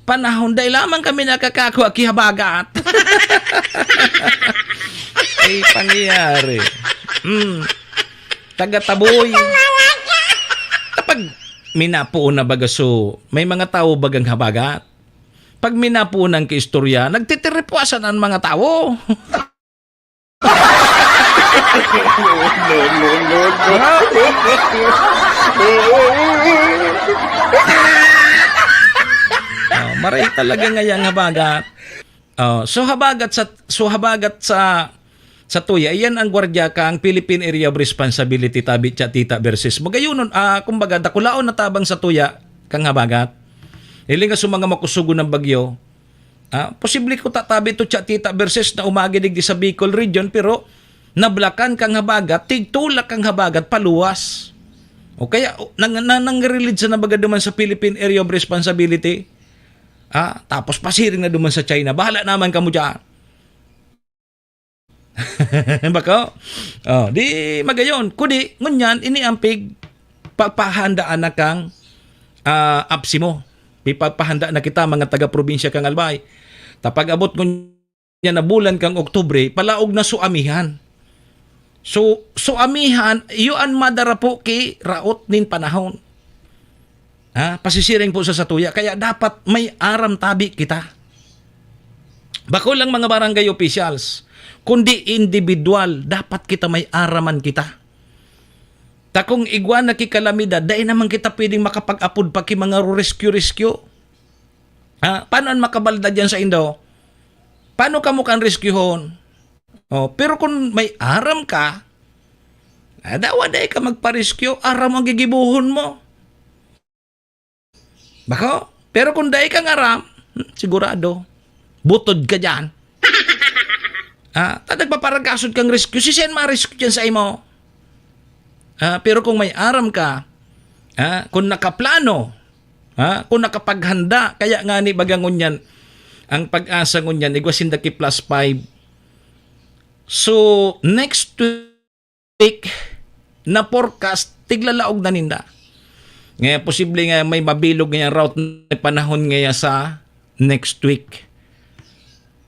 panahon, dai lamang kami nakakakua ki habagat. Ay, pangyayari. Mm. Taga-Taboy. Kapag minapuon na baga su, may mga tawo bagang habagat. Pag minapuon ang kiistorya, nagtitiripwasan ang mga tawo. Oh, maray talaga ngayang habagat. Oh, so habagat sa, so habagat sa, sa tuya, iyan ang gwardiya kang Philippine Area of Responsibility, tabi, Tita Versus. Magayonon, ah, kumbaga, dakulaon na tabang sa tuya kang habagat. Hiling nga sa mga makusugon ng bagyo, ah, posible ko tatabi to, Tita Versus, na umagi digdi sa Bicol region, pero nablakan kang habagat, tigtulak kang habagat, paluwas. O kaya, o, nang, nang, nang-release na baga duman sa Philippine Area of Responsibility. Ah, tapos pasiring na duman sa China. Bahala naman kamo dyan. Bako? Oh, di magayon. Kudi, ngunyan, ini ang pig papahandaan na kang, ah, apsi mo. Pipapahanda na kita, mga taga-probinsya kang Albay. Tapag abot ngunyan na bulan kang Oktubre, palaog na su amihan. So, su amihan, iyo an madara po ki raot nin panahon. Ha? Pasisiring po sa satuya. Kaya dapat may aram tabi kita. Bako lang mga barangay officials, kundi individual, dapat kita may araman kita. Ta kung igwa na ki kalamidad, dai naman kita pwedeng makapag-apod pa ki mga rescue-rescue. Ha? Paano an makabalda diyan sa indo? Paano kamo kan rescuehon? Oh, pero kung may aram ka, ah, dawa dai ka magpa-rescue, aram ang gigibohon mo. Bako? Pero kung dai ka ngaram, hmm, sigurado, butod ka diyan. Ah, ta nagpaparagasod kang rescue, si Sen ma-rescue diyan sa imo. Ah, pero kung may aram ka, ah, kung nakaplano, ah, kung nakapaghanda, kaya nga ni baga ngunyan, ang pag-asa ngunyan, igwa sinda ki plus five. So, next week na forecast, tiglalaog na ninda. Ngayon, posible nga may mabilog ngayang route na panahon ngaya sa next week.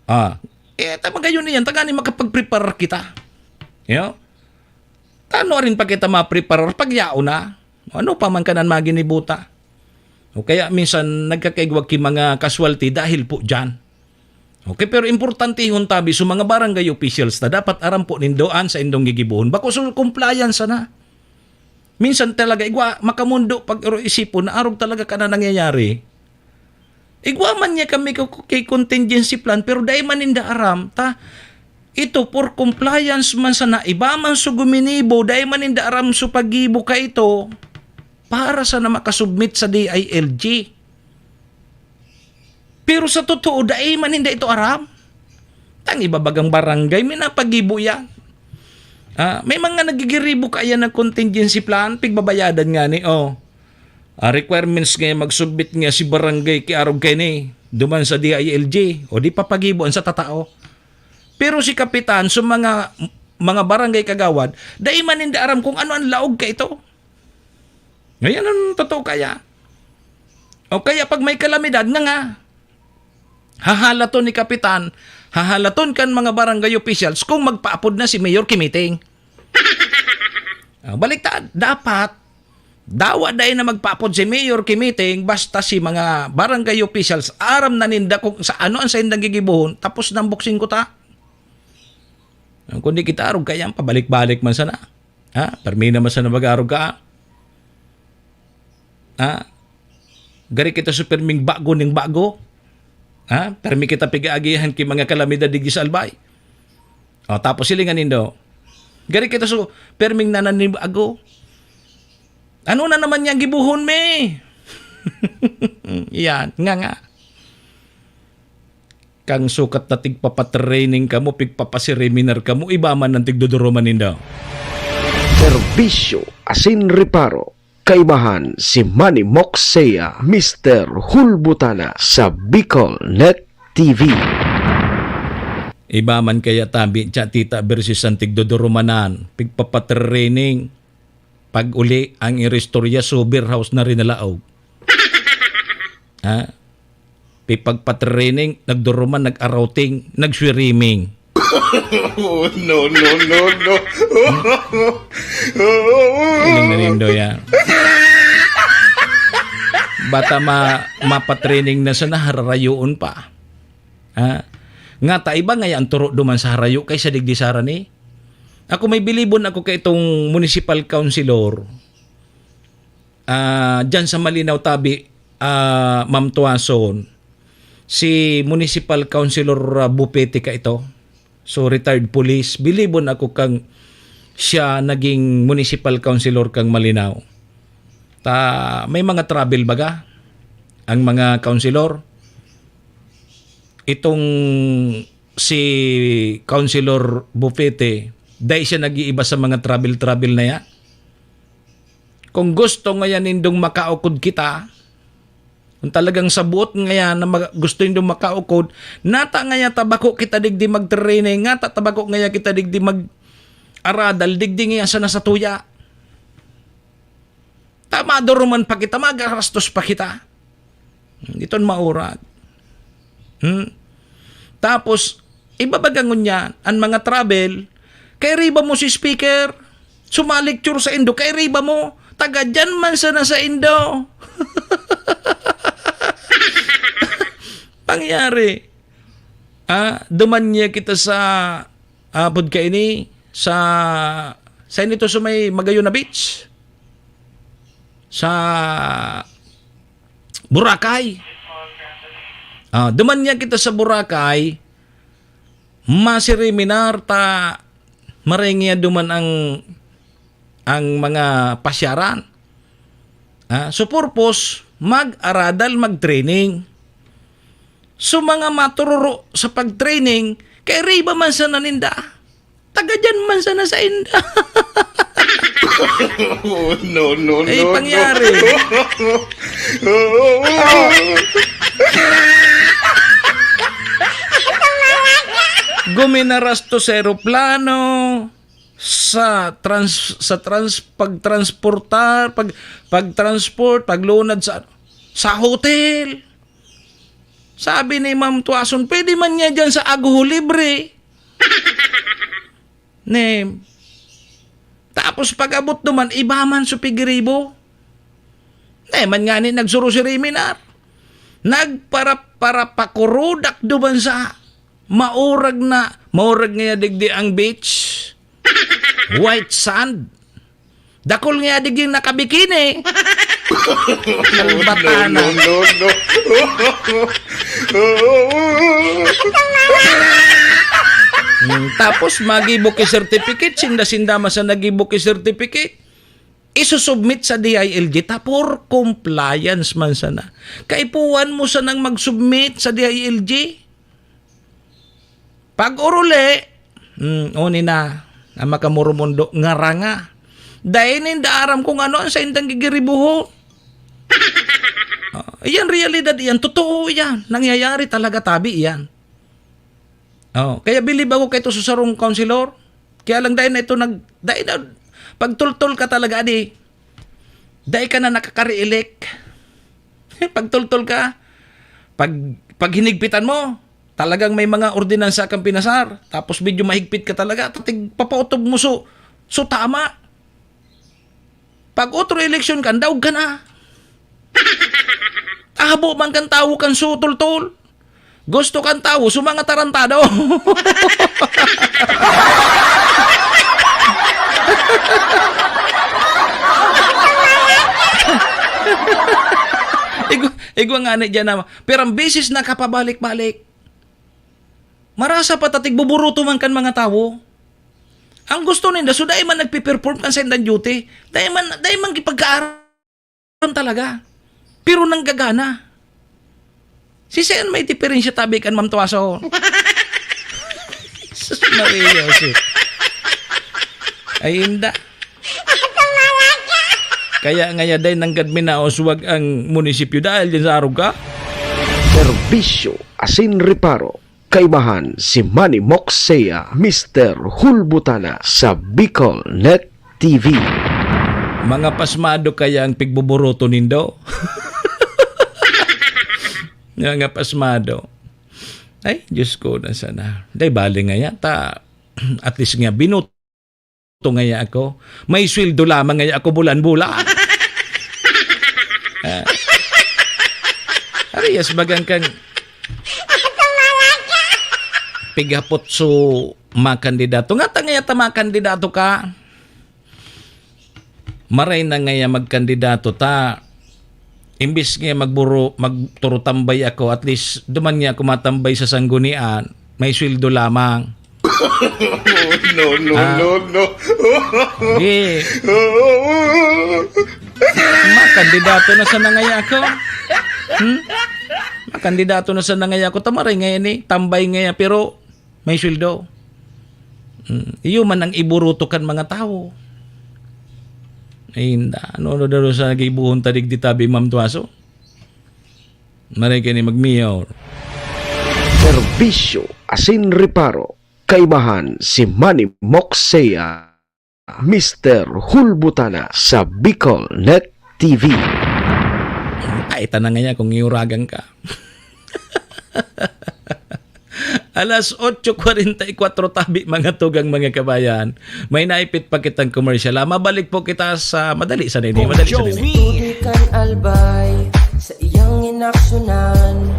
Ah, eh, tama kayo na yan. Tagani makapag-prepare kita. Yo? Tano rin pa kita ma-prepare pag yao na? Ano pa man kanan maginibuta? O kaya minsan nagkakaigwag ki mga casualty dahil po dyan. Okay, pero importantehon tabi sa mga barangay officials na dapat aram po nindo an sa indong gigibohon. Bako sa compliance sana. Minsan talaga, igwa, makamundo pag iro isipon na arog talaga ka na nangyayari. Igwa man niya kami ku-, kay contingency plan, pero dai man ninda aram, ta, ito, for compliance man sana, iba man so guminibo, dai man ninda aram so paggibo ka ito, para sana makasubmit sa D I L G. Pero sa totoo, dai man ninda ito aram. Ang iba bagang barangay, may napagibo yan. Ah, may mga nagigiribo kaya ng contingency plan, pigbabayadan nga ni, oh. Ah, requirements nga mag-submit nga si barangay ki arog kay ni, duman sa D I L G, o di papagibo an sa tatao. Pero si kapitan, sa mga, mga barangay kagawad, dai man ninda aram kung ano ang laog ka ito. Ngayon, ang totoo kaya? O kaya pag may kalamidad, nga nga, hahalaton ni kapitan, hahalaton kan mga barangay officials kung magpaapod na si Mayor Kimiting. Ah, baliktad, dapat, dawa dai na magpaapod si Mayor Kimiting basta si mga barangay officials, aram na ninda kung sa ano ang saindang gigibohon, tapos nang boksing kuta. Ang kundi kita arog kaya pabalik-balik man sana. Ha? Permi naman sana mag-arog ka. Ha? Gari kita sa perming bago ning bago. Ha? Permi kita pig-aagihan ki mga kalamidad digdi sa Albay. O, tapos silingan nindo. Gari kita sa perming nanan ning bago. Ano na naman yang gibuhon mi? Yan, nga nga. Kang sukat na tigpapatraining kamo, pigpapasiriminar kamo, iba man ang tigduduruman nindo. Serbisyo asin reparo. Kaibahan si Manny Moxea, Mister Hulbutana sa Bicol Net T V. Iba man kaya tabi, tsa tita versus ang tigdudurumanan, pigpapatraining. Pag-uli, ang iristorya, sober house na rin nalaog. Ha? Pipagpatraining, nagduruman, nag-arouting, nag-swimming. Oh, no, no, no, no. Ining nanindo yan. Bata ma, mapatraining na sana, hararayoon pa. Ha? Nga ta, iba ngaya ang turo duman sa harayo kaysa digdi sa harani. Ako, may bilibon ako kay itong municipal councilor. Ah, dyan sa Malinaw tabi, ah, Ma'am Tuason, si Municipal Councilor, ah, Bupete ka ito. So, retired police. Bilibon ako kang siya naging municipal councilor kang Malinaw. Ta, may mga travel baga ang mga councilor. Itong si Councilor Bufete, dai siya nag-iiba sa mga travel-travel na yan. Kung gusto ngayan nindong makaukod kita, kung talagang sabuot ngayan na mag-, gusto nindong makaukod, nata ngaya tabako kita digdi mag-training, nata tabako ngaya kita digdi mag-aradal, digdi ngaya sana sa tuya. Ta maduruman pa kita, magarastos pa kita. Iton maurag. Hmm? Tapos, iba baga ngunyan, an mga travel, kay riba mo si speaker, sumalecture sa indo, kay riba mo, taga dyan man sana sa indo. Pangyari, ah, duman niya kita sa, ah, pod kaini, sa, sa inito sa may Magayona Beach. Sa Boracay. Ah, duman niya kita sa Boracay, masiriminar ta, maray niya duman ang, ang mga pasyaran. Ah, so purpose, mag-aradal, mag-training. So mga matururo sa pag-training, kay riba man sana ninda. Taga dyan man sana sa inda. Oh, no, no, Ay, no, pangyari. No. Guminaras to sa eroplano, sa trans-, sa trans-, pagtransportar, pag, pagtransport, paglunad sa, sa hotel. Sabi ni Ma'am Tuason, "Pwede man niya dyan sa Aguho libre." Nem. Tapos pag-abot duman, iba man so pigiribo. Nem, man ngani nagsuro si Riminar. Nagpara-, parapakurudak duman sa maurag na, maurag ngaya digdi ang beach. White sand. Dakul ngaya digdi nakabikini. Kalbatanan. No, no, no, no. Hmm, tapos magibo ki certificate, sinda-sinda man sa nagibo ki certificate. Isusubmit sa D I L G ta for compliance man sana. Kaipuhan mo sanang mag-submit sa D I L G. Pag-oruli, hmm, uni na, ang makamurumundo, ngaranga. Dai ninda aram kung ano ang saindang gigiribuhon. Ah, iyan realidad iyan, totoo iyan, nangyayari talaga tabi iyan. Oh, kaya bilib ako kaito sa sarong counselor. Kaya lang dai na ito nag-, dai na, pagtultol ka talaga, adi, dai ka na nakaka-re-elect. Pagtultol ka, pag, pag hinigpitan mo, talagang may mga ordinansa kang pinasar. Tapos medyo mahigpit ka talaga, tatig papautob mo so, so tama. Pag otro eleksyon ka, daog ka na. Ahabo man kan tawo kan so tultol. Gusto kan tawo so mga tarantado. Igwa, igwa nga ni dyan na, pero ang bisis na kapabalik-balik, marasa pa tatig buburuto man kan mga tawo. Ang gusto ninda, so dai man nagpe-perform kan saindang duty. Dai man, dai man gipagkaaram talaga. Pero nanggagana. Si Sen may diferensya tabi kan Ma'am Tuaso. Jesus Maria, Jose. Ay, inda. Kaya ngaya, day, nanggad minauswag ang munisipyo dahil dyan sa arog ka? Serbisyo asin reparo. Kaibahan si Manny Moxea, Mister Hulbutana sa Bicol Net T V. Mga pasmado kaya ang pigbuburuto nindo? Mga pasmado. Ay, Diyos ko, na sana. Day, bali nga yata. At least nga, binut- to ngaya ako. May sweldo lamang ngaya ako bulan-bulan. Ah. Parehas bagang kang pighapot so makandidato. Nga ta ngaya ta makandidato ka? Maray na ngaya magkandidato ta. Imbis nga magburo-, magturutambay ako, at least duman nga ako matambay sa sanggunian, may sweldo lamang. No, no, Ah. no, no. Di. Makandidato na sana ngaya ako. Hmm? Makandidato na sana ngaya ako. Ta maray ngaya ni, tambay ngaya, pero may sweldo. Hmm. Iyo man ang iburuto kan mga tawo. Ay, inda. Ano, ano daw sa nag-iibuhon ta digdi tabi, Ma'am Tuaso? Maray ka ni magmayor. Serbisyo asin reparo. Kaibahan si Manny Moxea, Mister Hulbutana sa Bicol Net T V. Ay, tanang nga niya kung iuragan ka. Alas otso kwarenta y kwatro tabi, mga tugang, mga kabayan. May naipit pa kitang commercial, ah. Mabalik po kita sa madali sa nini. Madali sa nini. Joey. Tubig kan Albay sa iyang inaksyonan.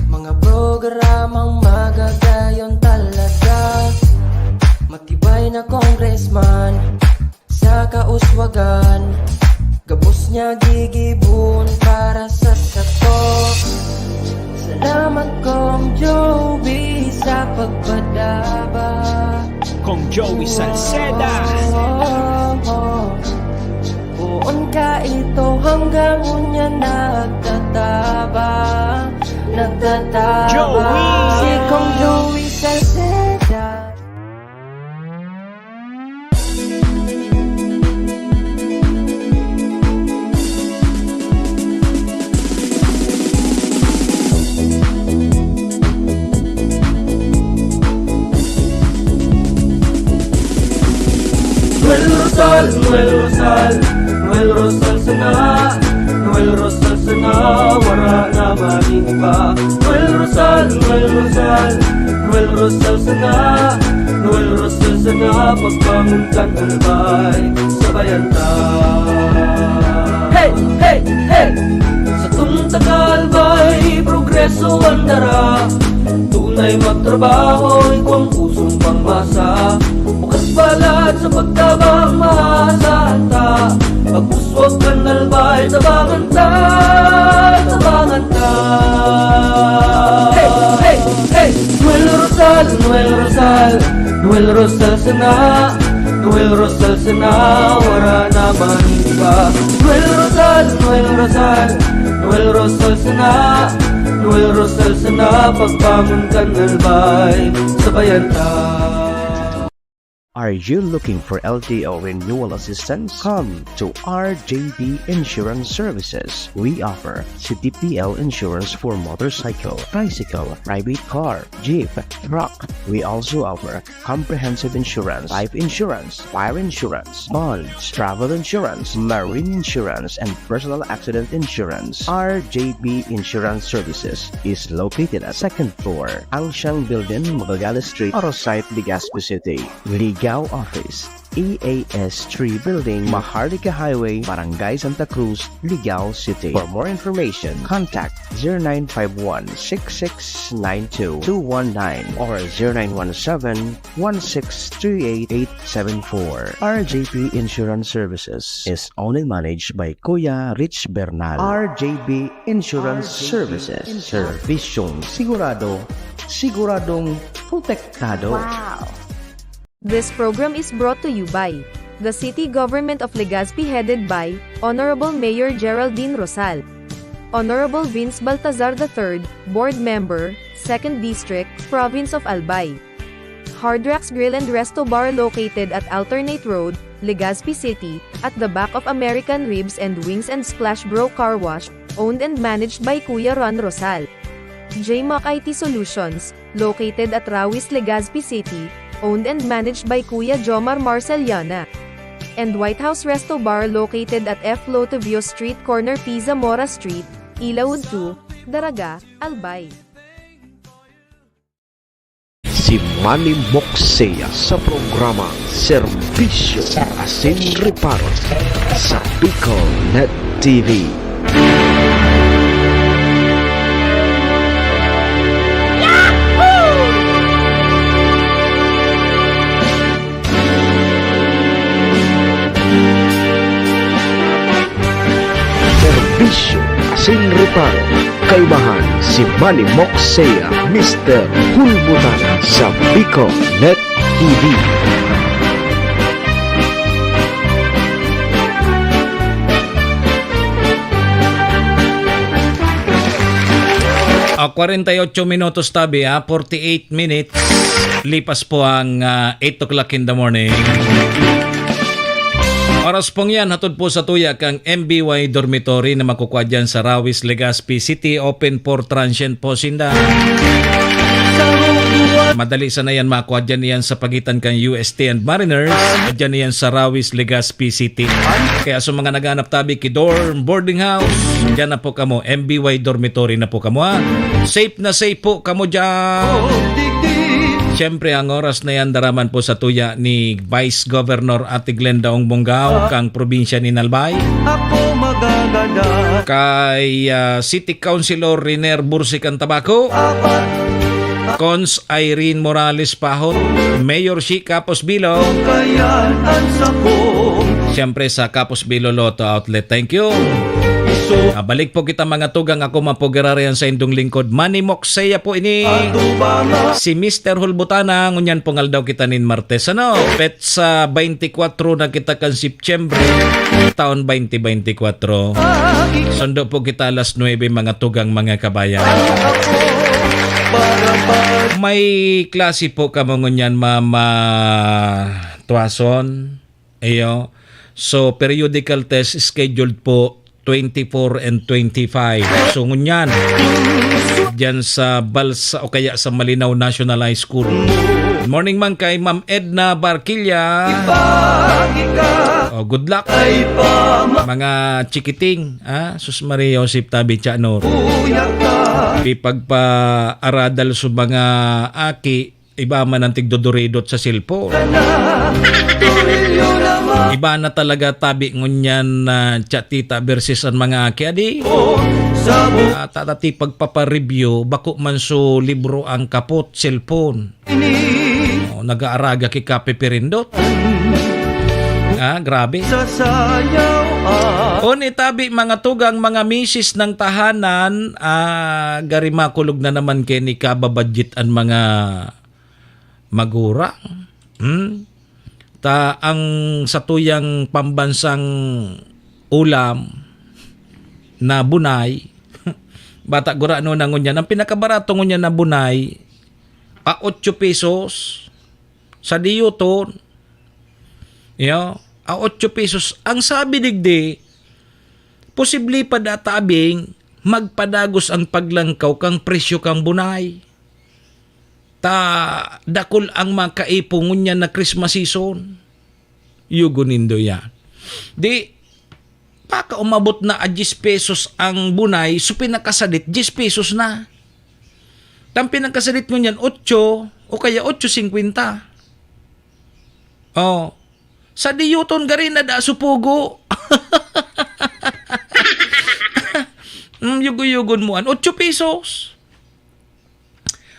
Mga programang magagayon talaga. Matibay na congressman sa kauswagan. Gabos niya gigibon para sa sato. Salamat, Kong Joey, sa pagpadaba. Kong Joey Salceda. Poon ka ito hanggang unya nagtataba, nagtataba. Joey! Si Kong Joey Salceda. Noel Rosal, Noel Rosal, Noel Rosal sana, Noel Rosal sana, wara na man iba. Noel Rosal, Noel Rosal, Noel Rosal sana, Noel Rosal sana, pagbangon kan Albay, sabayan ta. Hey, hey, hey! Satong taga-Albay, progreso an dara. Tunay magtrabaho, igwang pusong pangmasa. Bukas palad sa pagtabang, maasahan ta. Pag-uswag kan Albay, tabangan ta, tabangan ta. Hey, hey, hey! Noel Rosal, Noel Rosal, Noel Rosal sana, Noel Rosal sana, wara na man iba. Noel Rosal, Noel Rosal, Noel Rosal sana, Well, Rosal, sana pagbangon kan Albay, sabayan ta. Are you looking for L T O renewal assistance? Come to R J B Insurance Services. We offer C T P L insurance for motorcycle, tricycle, private car, jeep, truck. We also offer comprehensive insurance, life insurance, fire insurance, bonds, travel insurance, marine insurance, and personal accident insurance. R J B Insurance Services is located at second floor, Angsiang Building, Magallanes Street, Arosite, Legazpi City. Ligao Office, E A S three Building, Maharlika Highway, Barangay Santa Cruz, Ligao City. For more information, contact zero nine five one six six nine two two one nine or zero nine one seven one six three eight eight seven four. R J P Insurance Services is owned and managed by Kuya Rich Bernal. R J B Insurance Services. Serbisyong sigurado, siguradong protektado. Wow! This program is brought to you by the City Government of Legazpi, headed by Honorable Mayor Geraldine Rosal, Honorable Vince Baltazar the third, Board Member, Second District, Province of Albay. Hard Rocks Grill and Resto Bar, located at Alternate Road, Legazpi City, at the back of American Ribs and Wings and Splash Bro Car Wash, owned and managed by Kuya Ron Rosal. J Mac I T Solutions, located at Rawis, Legazpi City, owned and managed by Kuya Jomar Marceliana. And White House Resto Bar, located at F Lotovio Street, corner P. Zamora Street, Ilaud two, Daraga, Albay. Si Manny Moksea sa programang Serbisyo Asin Reparo sa Bicol Net T V. Serbisyo Asin Reparo. Kaibahan si Manny Moksea, Mister Hulbutana sa Bicol Net T V. Ah, kwarenta y ocho minutos tabi, ah, forty-eight minutes. Lipas po ang, ah, eight o'clock in the morning. Oras pong yan, hatod po sa tuya kang M B Y Dormitory na makukuha dyan sa Rawis, Legazpi City, open for transient po sinda. Madali sana yan makuha dyan, yan sa pagitan kan U S T and Mariners. Dyan yan sa Rawis, Legazpi City. Kaya sa mga naghahanap tabi ki dorm, boarding house, dyan na po kamo, M B Y Dormitory na po kamo, ha. Safe na safe po kamo dyan. Siyempre, ang oras na yan, daraman po sa tuya ni Vice Governor Ate Glenda Ong Bongao, kang probinsya ni Albay. Ako magaganda. Kay, ah, City Councilor Riner Bursican Tabaco. Apat. Cons Irene Morales Pahon, Mayor Shi Capos Bilo. Kayan ang sakong. Siyempre sa Capos Bilo Lotto Outlet. Thank you. Iso. Ah, balik po kita, mga tugang. Ako man po, giraray an saindong lingkod, Manny Moksea po ini. Atubanga. Si Mister Hulbutana, ngunyan pong aldaw kita nin Martes. Ano? Petsa twenty-four na kita kan September, taon twenty twenty-four. Sundo po kita alas nuebe, mga tugang, mga kabayan. May klase po kamo ngunyan, Mama Tuason. Iyo. So, periodical test scheduled po twenty-four and twenty-five. So, ngunyan, dyan sa Balsa o kaya sa Malinao National High School. Good morning man kay Ma'am Edna Barquilla. Oh, good luck. Mga chikiting, ah, Sus Maria Joseph Tabi Chanor. Ipagpaaradal sa mga aki, iba man ang tigduduridot sa cellphone. Iba na talaga tabi ngunyan na chatita versus ang mga aki, adi. Ah, tatati pagpapareview, bako man so libro ang kapot, cellphone. Oh, nag-aaraga ki Kape Pirindot. Ah, grabe. Sasayaw, ah. Kung itabi, mga tugang, mga misis ng tahanan, ah, gari makulog na naman kay ni kababadjit an mga magurang. Hmm? Ta ang satuyang pambansang ulam na bunay, Bata, gurano na ngunyan. Ang pinakabarato ngunyan na bunay, a otso pesos. Sa diyoton, yo, a otso pesos. Ang sabi digdi, posible pa da tabing magpadagos ang paglangkaw kan presyo kan bunay. Ta dakul ang makaipon ngunyan na Christmas season. Yugo nindo yan. Di, baka umabot na a dyes pesos ang bunay, so pinakasadit, dyes pesos na. Tang pinakasadit ngunyan, otso o kaya otso singkwenta. Oh. Sa diyoton, gari na da, supugo. Mm, yugo-yugon mo, an otso pesos.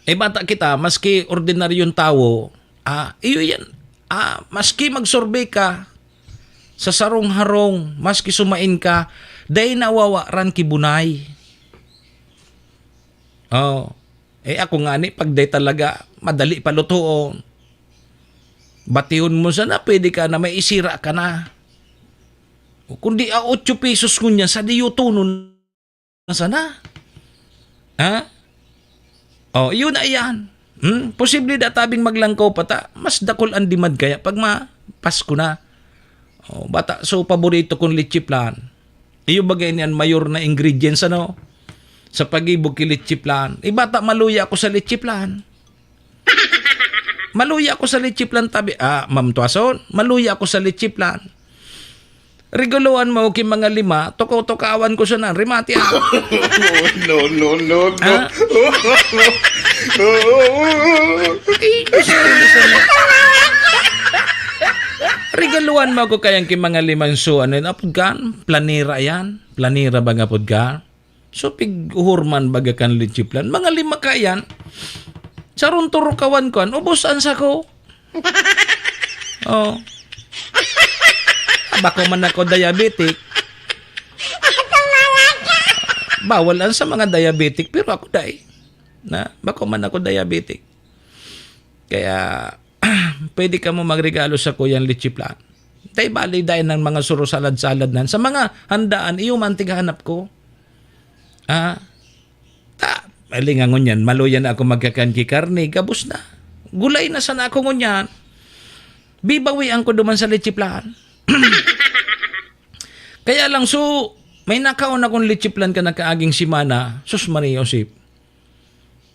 Eh, bata kita, maski ordinaryong tawo, ah, iyo yan. Ah, maski magsurvey ka sa sarong harong, maski sumain ka, dai nawawaran ki bunay. Oh. Eh, ako ngani, pag dai talaga, madali palutoon. Batihon mo sana, pwede ka na, may isira ka na. O, kundi, ah, otso pesos ngunyan, sa diyotonon na sana. Ha? Oh, yun na yan. Hmm? Posible da tabing maglangkaw pa ta, mas dakul ang demand kaya pag ma-, Pasko na. Oh, bata, so paborito kong leche flan. Iyo bagay niyan mayor na ingredients, ano? Sa pag-ibo ki leche flan. Eh, bata, maluya ako sa leche flan. Maluya ako sa leche flan, tabi. Ah, Ma'am Tuason, maluya ako sa leche flan. Regaloan mo ki mga lima, tukaw-tukawan ko sana, remate ako. No, no, no, no. Ha? Eh, gusto ko sana. Regaluhan mo ako kayang ki mga limanso, ano yun, apod kan? Planera yan. Planera ba nga apod kan? So, pig-uhurman baga kan leche flan. Mga lima ka yan. Sarong turukawan ko, an ubos an sako. Oh. Bako man ako diabetic. Bawal an sa mga diabetic, pero ako dai. Na, bako man ako diabetic. Kaya, pwede kamo magregalo sa kuyang leche flan. Tay bali dai nang mga suro salad-salad nan. Sa mga handaan, iyo man tighanap ko. Ah, ta, malinga ngunyan, maluya na ako magkakan ki karne, gabos na. Gulay na sana ako ngunyan. Bibawian ko duman sa leche flan. Kaya lang, so, may nakaon akong leche flan kan nakaaging semana, sus Maria Josep.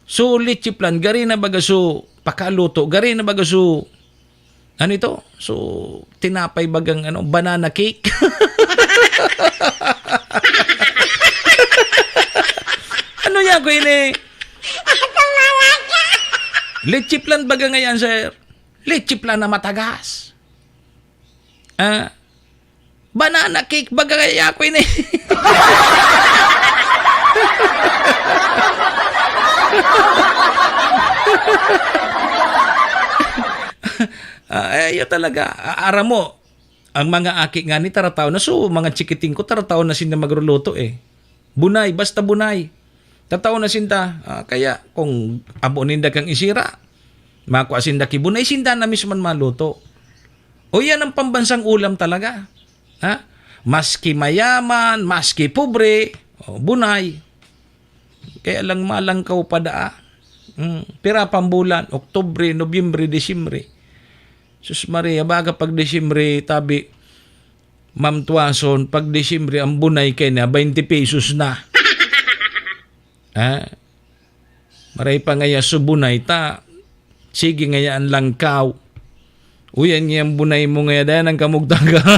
So, leche flan, gari na baga so, pakaluto, gari na baga so, ano ito? So, tinapay bagang, ano, banana cake. Ano yan ko ini? Leche flan baga ngayon, sir. Leche flan na matagas. Ah, banana cake baga kaya ako ini. Ah, eh, yun talaga. A-, aram mo, ang mga aki nga ni tarataw na, so, mga chikiting ko, tarataw na sila magruluto eh. Bunay, basta bunay. Tataw na sinda. Ah, kaya kung abo ninda kang isira, makua sinda ki bunay, sinda na mismo an maluto. O, yan ang pambansang ulam talaga. Ha? Maski mayaman, maski pobre, o, bunay. Kaya lang malangkaw pa daa. Mm, pira pang bulan, Oktubre, Nobyembre, Disyembre. Sus Maria, baga pag Disyembre, tabi, Ma'am Tuason, pag Disyembre, ang bunay kaya niya, twenty pesos na. Ha? Maray pa ngaya subunay ta. Sige ngaya an langkaw. Uyan ngaya ang bunay mo ngaya, dayan ang kamugtakan. No,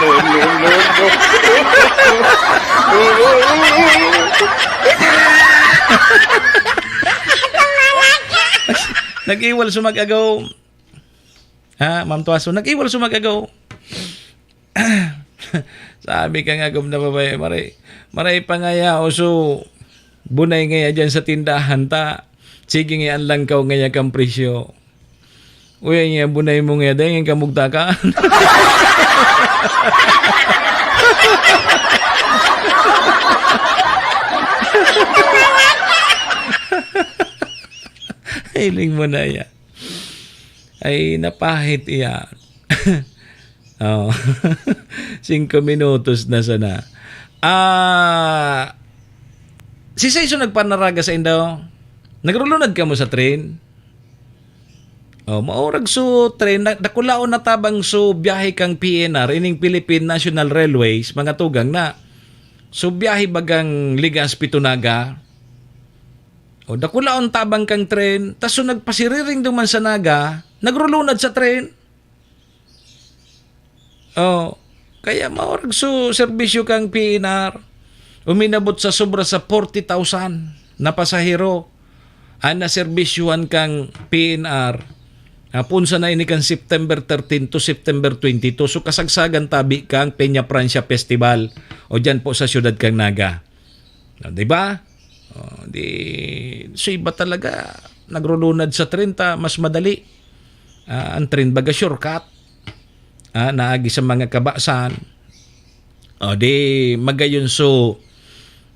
no, no, no. Nag-iwal sumag-agaw. Ha, Ma'am Tuason, nag-iwal sumag-agaw. Sabi ka nga, gum na babae, maray, maray pa ngaya, oso, bunay ngaya dyan sa tindahan ta. Sige nga, ang langkaw ngaya kang presyo. Uy, nga bunay mo ngaya, dahil nga kamugtakan. Hiling mo na yan. Ay, napahit iyan. Oh. Singko minutos na sana. Ah, si Saiso nagpanaraga sa indo. Nagrulunad kamo sa train? Oh, maurag so train, na, dakulaon na tabang so biyahe kang P N R, ining Philippine National Railways, mga tugang na. So biyahe bagang Legazpi to Naga. O, dakulaon tabang kang train, tas so nagpasiriring duman sa Naga, nagrulunad sa train. Oh, kaya maurag so serbisyo kang P N R, uminabot sa sobra sa forty thousand na pasahero an naserbisyuhan kang P N R. Hapon sana ini kan September thirteen to September twenty-two. So, kasagsagan tabi kang Peña Francia Festival o dyan po sa siyudad kang Naga. Ah, di ba? Oh, di, so iba talaga, nagrulunad sa train ta, mas madali. Ah, ang train baga shortcut. Ah, naagi sa mga kabasan. O di, magayon so,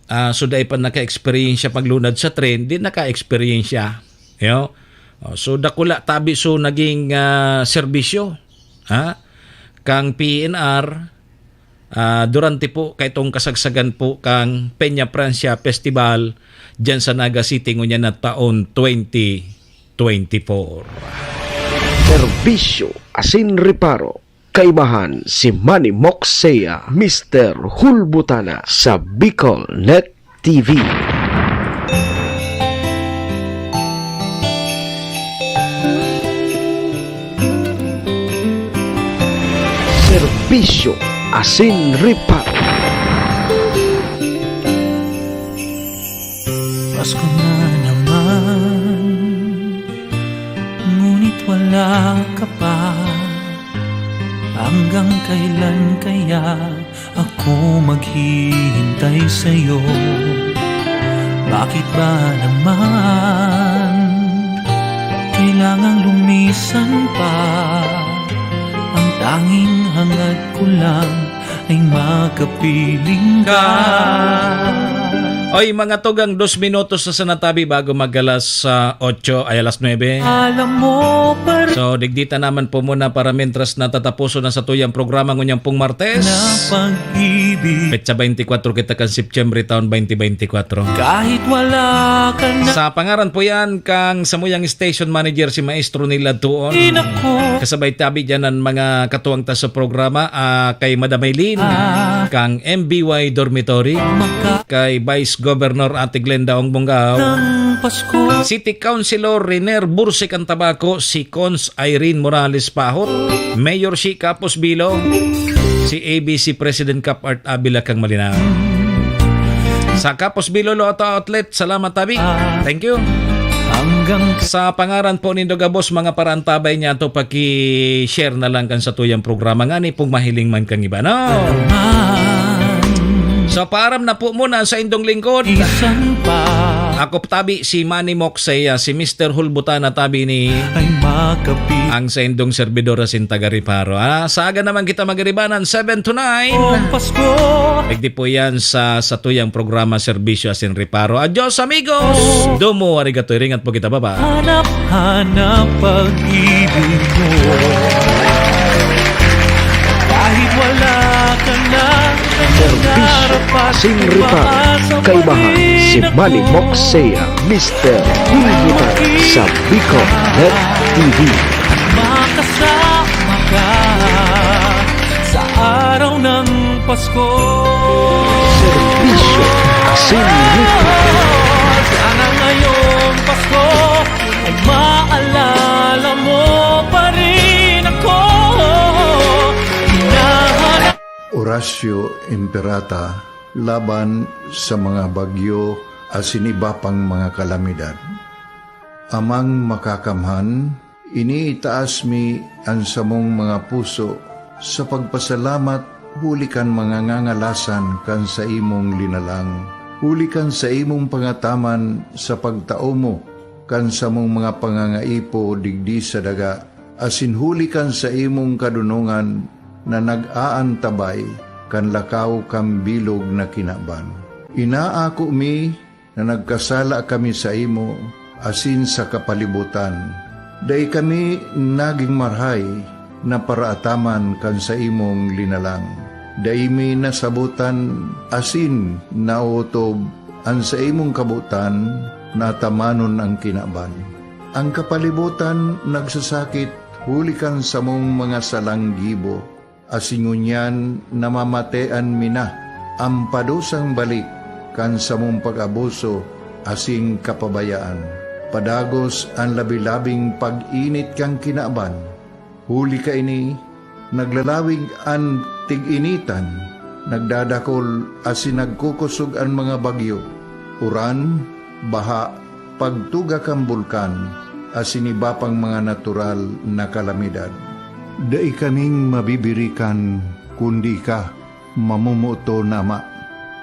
ah, so dai pa naka-eksperyensya paglunad sa train, di naka-eksperyensya. Yo? O, so dakula tabi so naging, ah, serbisyo, ha? Kang P N R, ah, durante po kaitong kasagsagan po kang Peña Francia Festival diyan sa Naga City ngunyan na taon twenty twenty-four. Serbisyo asin reparo. Kaibahan si Manny Moxea, Mister Hulbutana sa Bicol Net T V. Serbisyo asin reparo. Pasko na naman, ngunit wala ka pa. Hanggang kailan kaya ako maghihintay sa'yo? Bakit ba naman kailangang lumisan pa? Ang tanging hangad ko lang ay makapiling ka. Oy, mga tugang, dos minutos na sana tabi bago mag-alas, ah, otso, ay alas nuebe. Alam mo pa rin So, digdi ta naman po muna para mientras natataposon na satuyang programa ngunyan pong Martes. Na pag-ibig. Petsa twenty-four kita kan Setyembre taon twenty twenty-four. Kahit wala ka na Sa pangaran po yan kang samuyang station manager si Maestro Nila Tuon. Din ako. Kasabay tabi dyan ang mga katuwang ta sa programa, ah, kay Madam Eileen, Ah. kang M B Y Dormitory, Maka- kay Vice Governor Ate Glenda Ong Bongao, Ng Pasko. City Councilor Riner Bursi kang Tabaco, si Cons Irene Morales Pahot, Mayor Shi Capos Bilo, si A B C President Cap Art Avila kang Malinao. Sa Capos Bilo Lotto Outlet, salamat tabi. Thank you. Hanggang Sa pangaran po nindo gabos, mga paraantabay niya to, paki-share na lang kan satuyang programa ngani pong mahiling man kang iba, no? Naman. So, paaram na po muna sa indong lingkod. Isan pa. Ako tabi si Manny Moxea, si Mister Hulbutana tabi ni Ay makapi- ang sa indong servidor asin taga Reparo. Ah, sa aga naman kita magribanan, seven to nine. Ang Pasko. Pwede po yan sa satuyang programa Serbisyo asin Reparo. Adios, amigos! Domo, arigato, iringat po kita, bye-bye. Hanap, hanap pag-ibig mo. Kahit wala ka na, Serbisyo asin Reparo. Kaibahan si Manny Moxea, Mister Hulbutana sa Bicol Net T V. Makasama ka sa araw ng Pasko. Serbisyo asin reparo. Sana ngayong Pasko ay maalala mo pa rin ako. Hinahanap Horacio Imperata laban sa mga bagyo asin iba pang mga kalamidad. Amang Makakamhan, iniitaas mi an samong mga puso sa pagpasalamat huli kan mga ngangalasan kan saimong linalang, huli kan saimong pangataman sa pagtao mo kan samong mga pangangaipo digdi sa daga, asin huli kan saimong kadonongan na nag-aantabay kan lakaw kan bilog na kinaban. Inaako mi na nagkasala kami saimo asin sa kapalibotan. Dai kami nagin marahay na paraataman kan saimong linalang. Dai mi nasabotan asin naotob an saimong kabotan na atamanon an kinaban. An kapalibotan nagsasakit huli kan samong mga salang gibo, asin ngunyan namamatean mi na an padusang balik kan samong pag-abuso asin kapabayaan. Padagos an labi-labing pag-init kan kinaban. Huli kaini, naglalawig an tig-initan, nagdadakol asin nagkukosog an mga bagyo, uran, baha, pagtuga kan bulkan, asin iba pang mga natural na kalamidad. Dai kaming mabibirikan, kundi ika, mamomoton na Ama.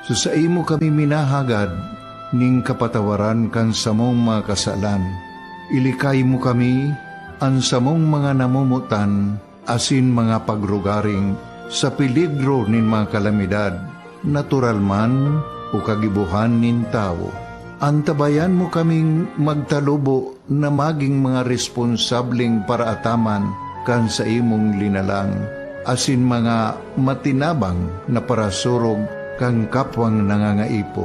Sa saimo kami minahagad ning kapatawaran kan samong mga kasalan. Ilikay mo kami, an samong mga namomotan, asin mga pagrugaring sa peligro nin mga kalamidad, natural man o kagibohan nin tawo. Antabayan mo kaming magtalubo na magin mga responsableng paraataman kan saimong linalang, asin mga matinabang na parasurog kan kapwang nangangaipo.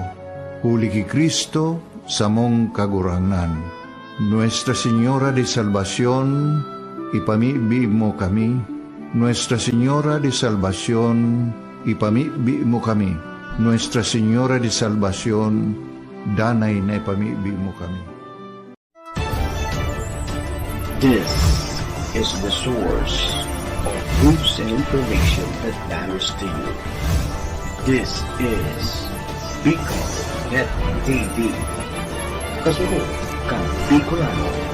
Huli ki Cristo, samong Kagurangnan. Nuestra Señora de Salvacion, ipamibi mo kami. Nuestra Señora de Salvacion, ipamibi mo kami. Nuestra Señora de Salvacion, danay na ipamibi mo kami. This is the source of news and information that matters to you. This is Bicol Net T V. Kasunod kan Bicolano.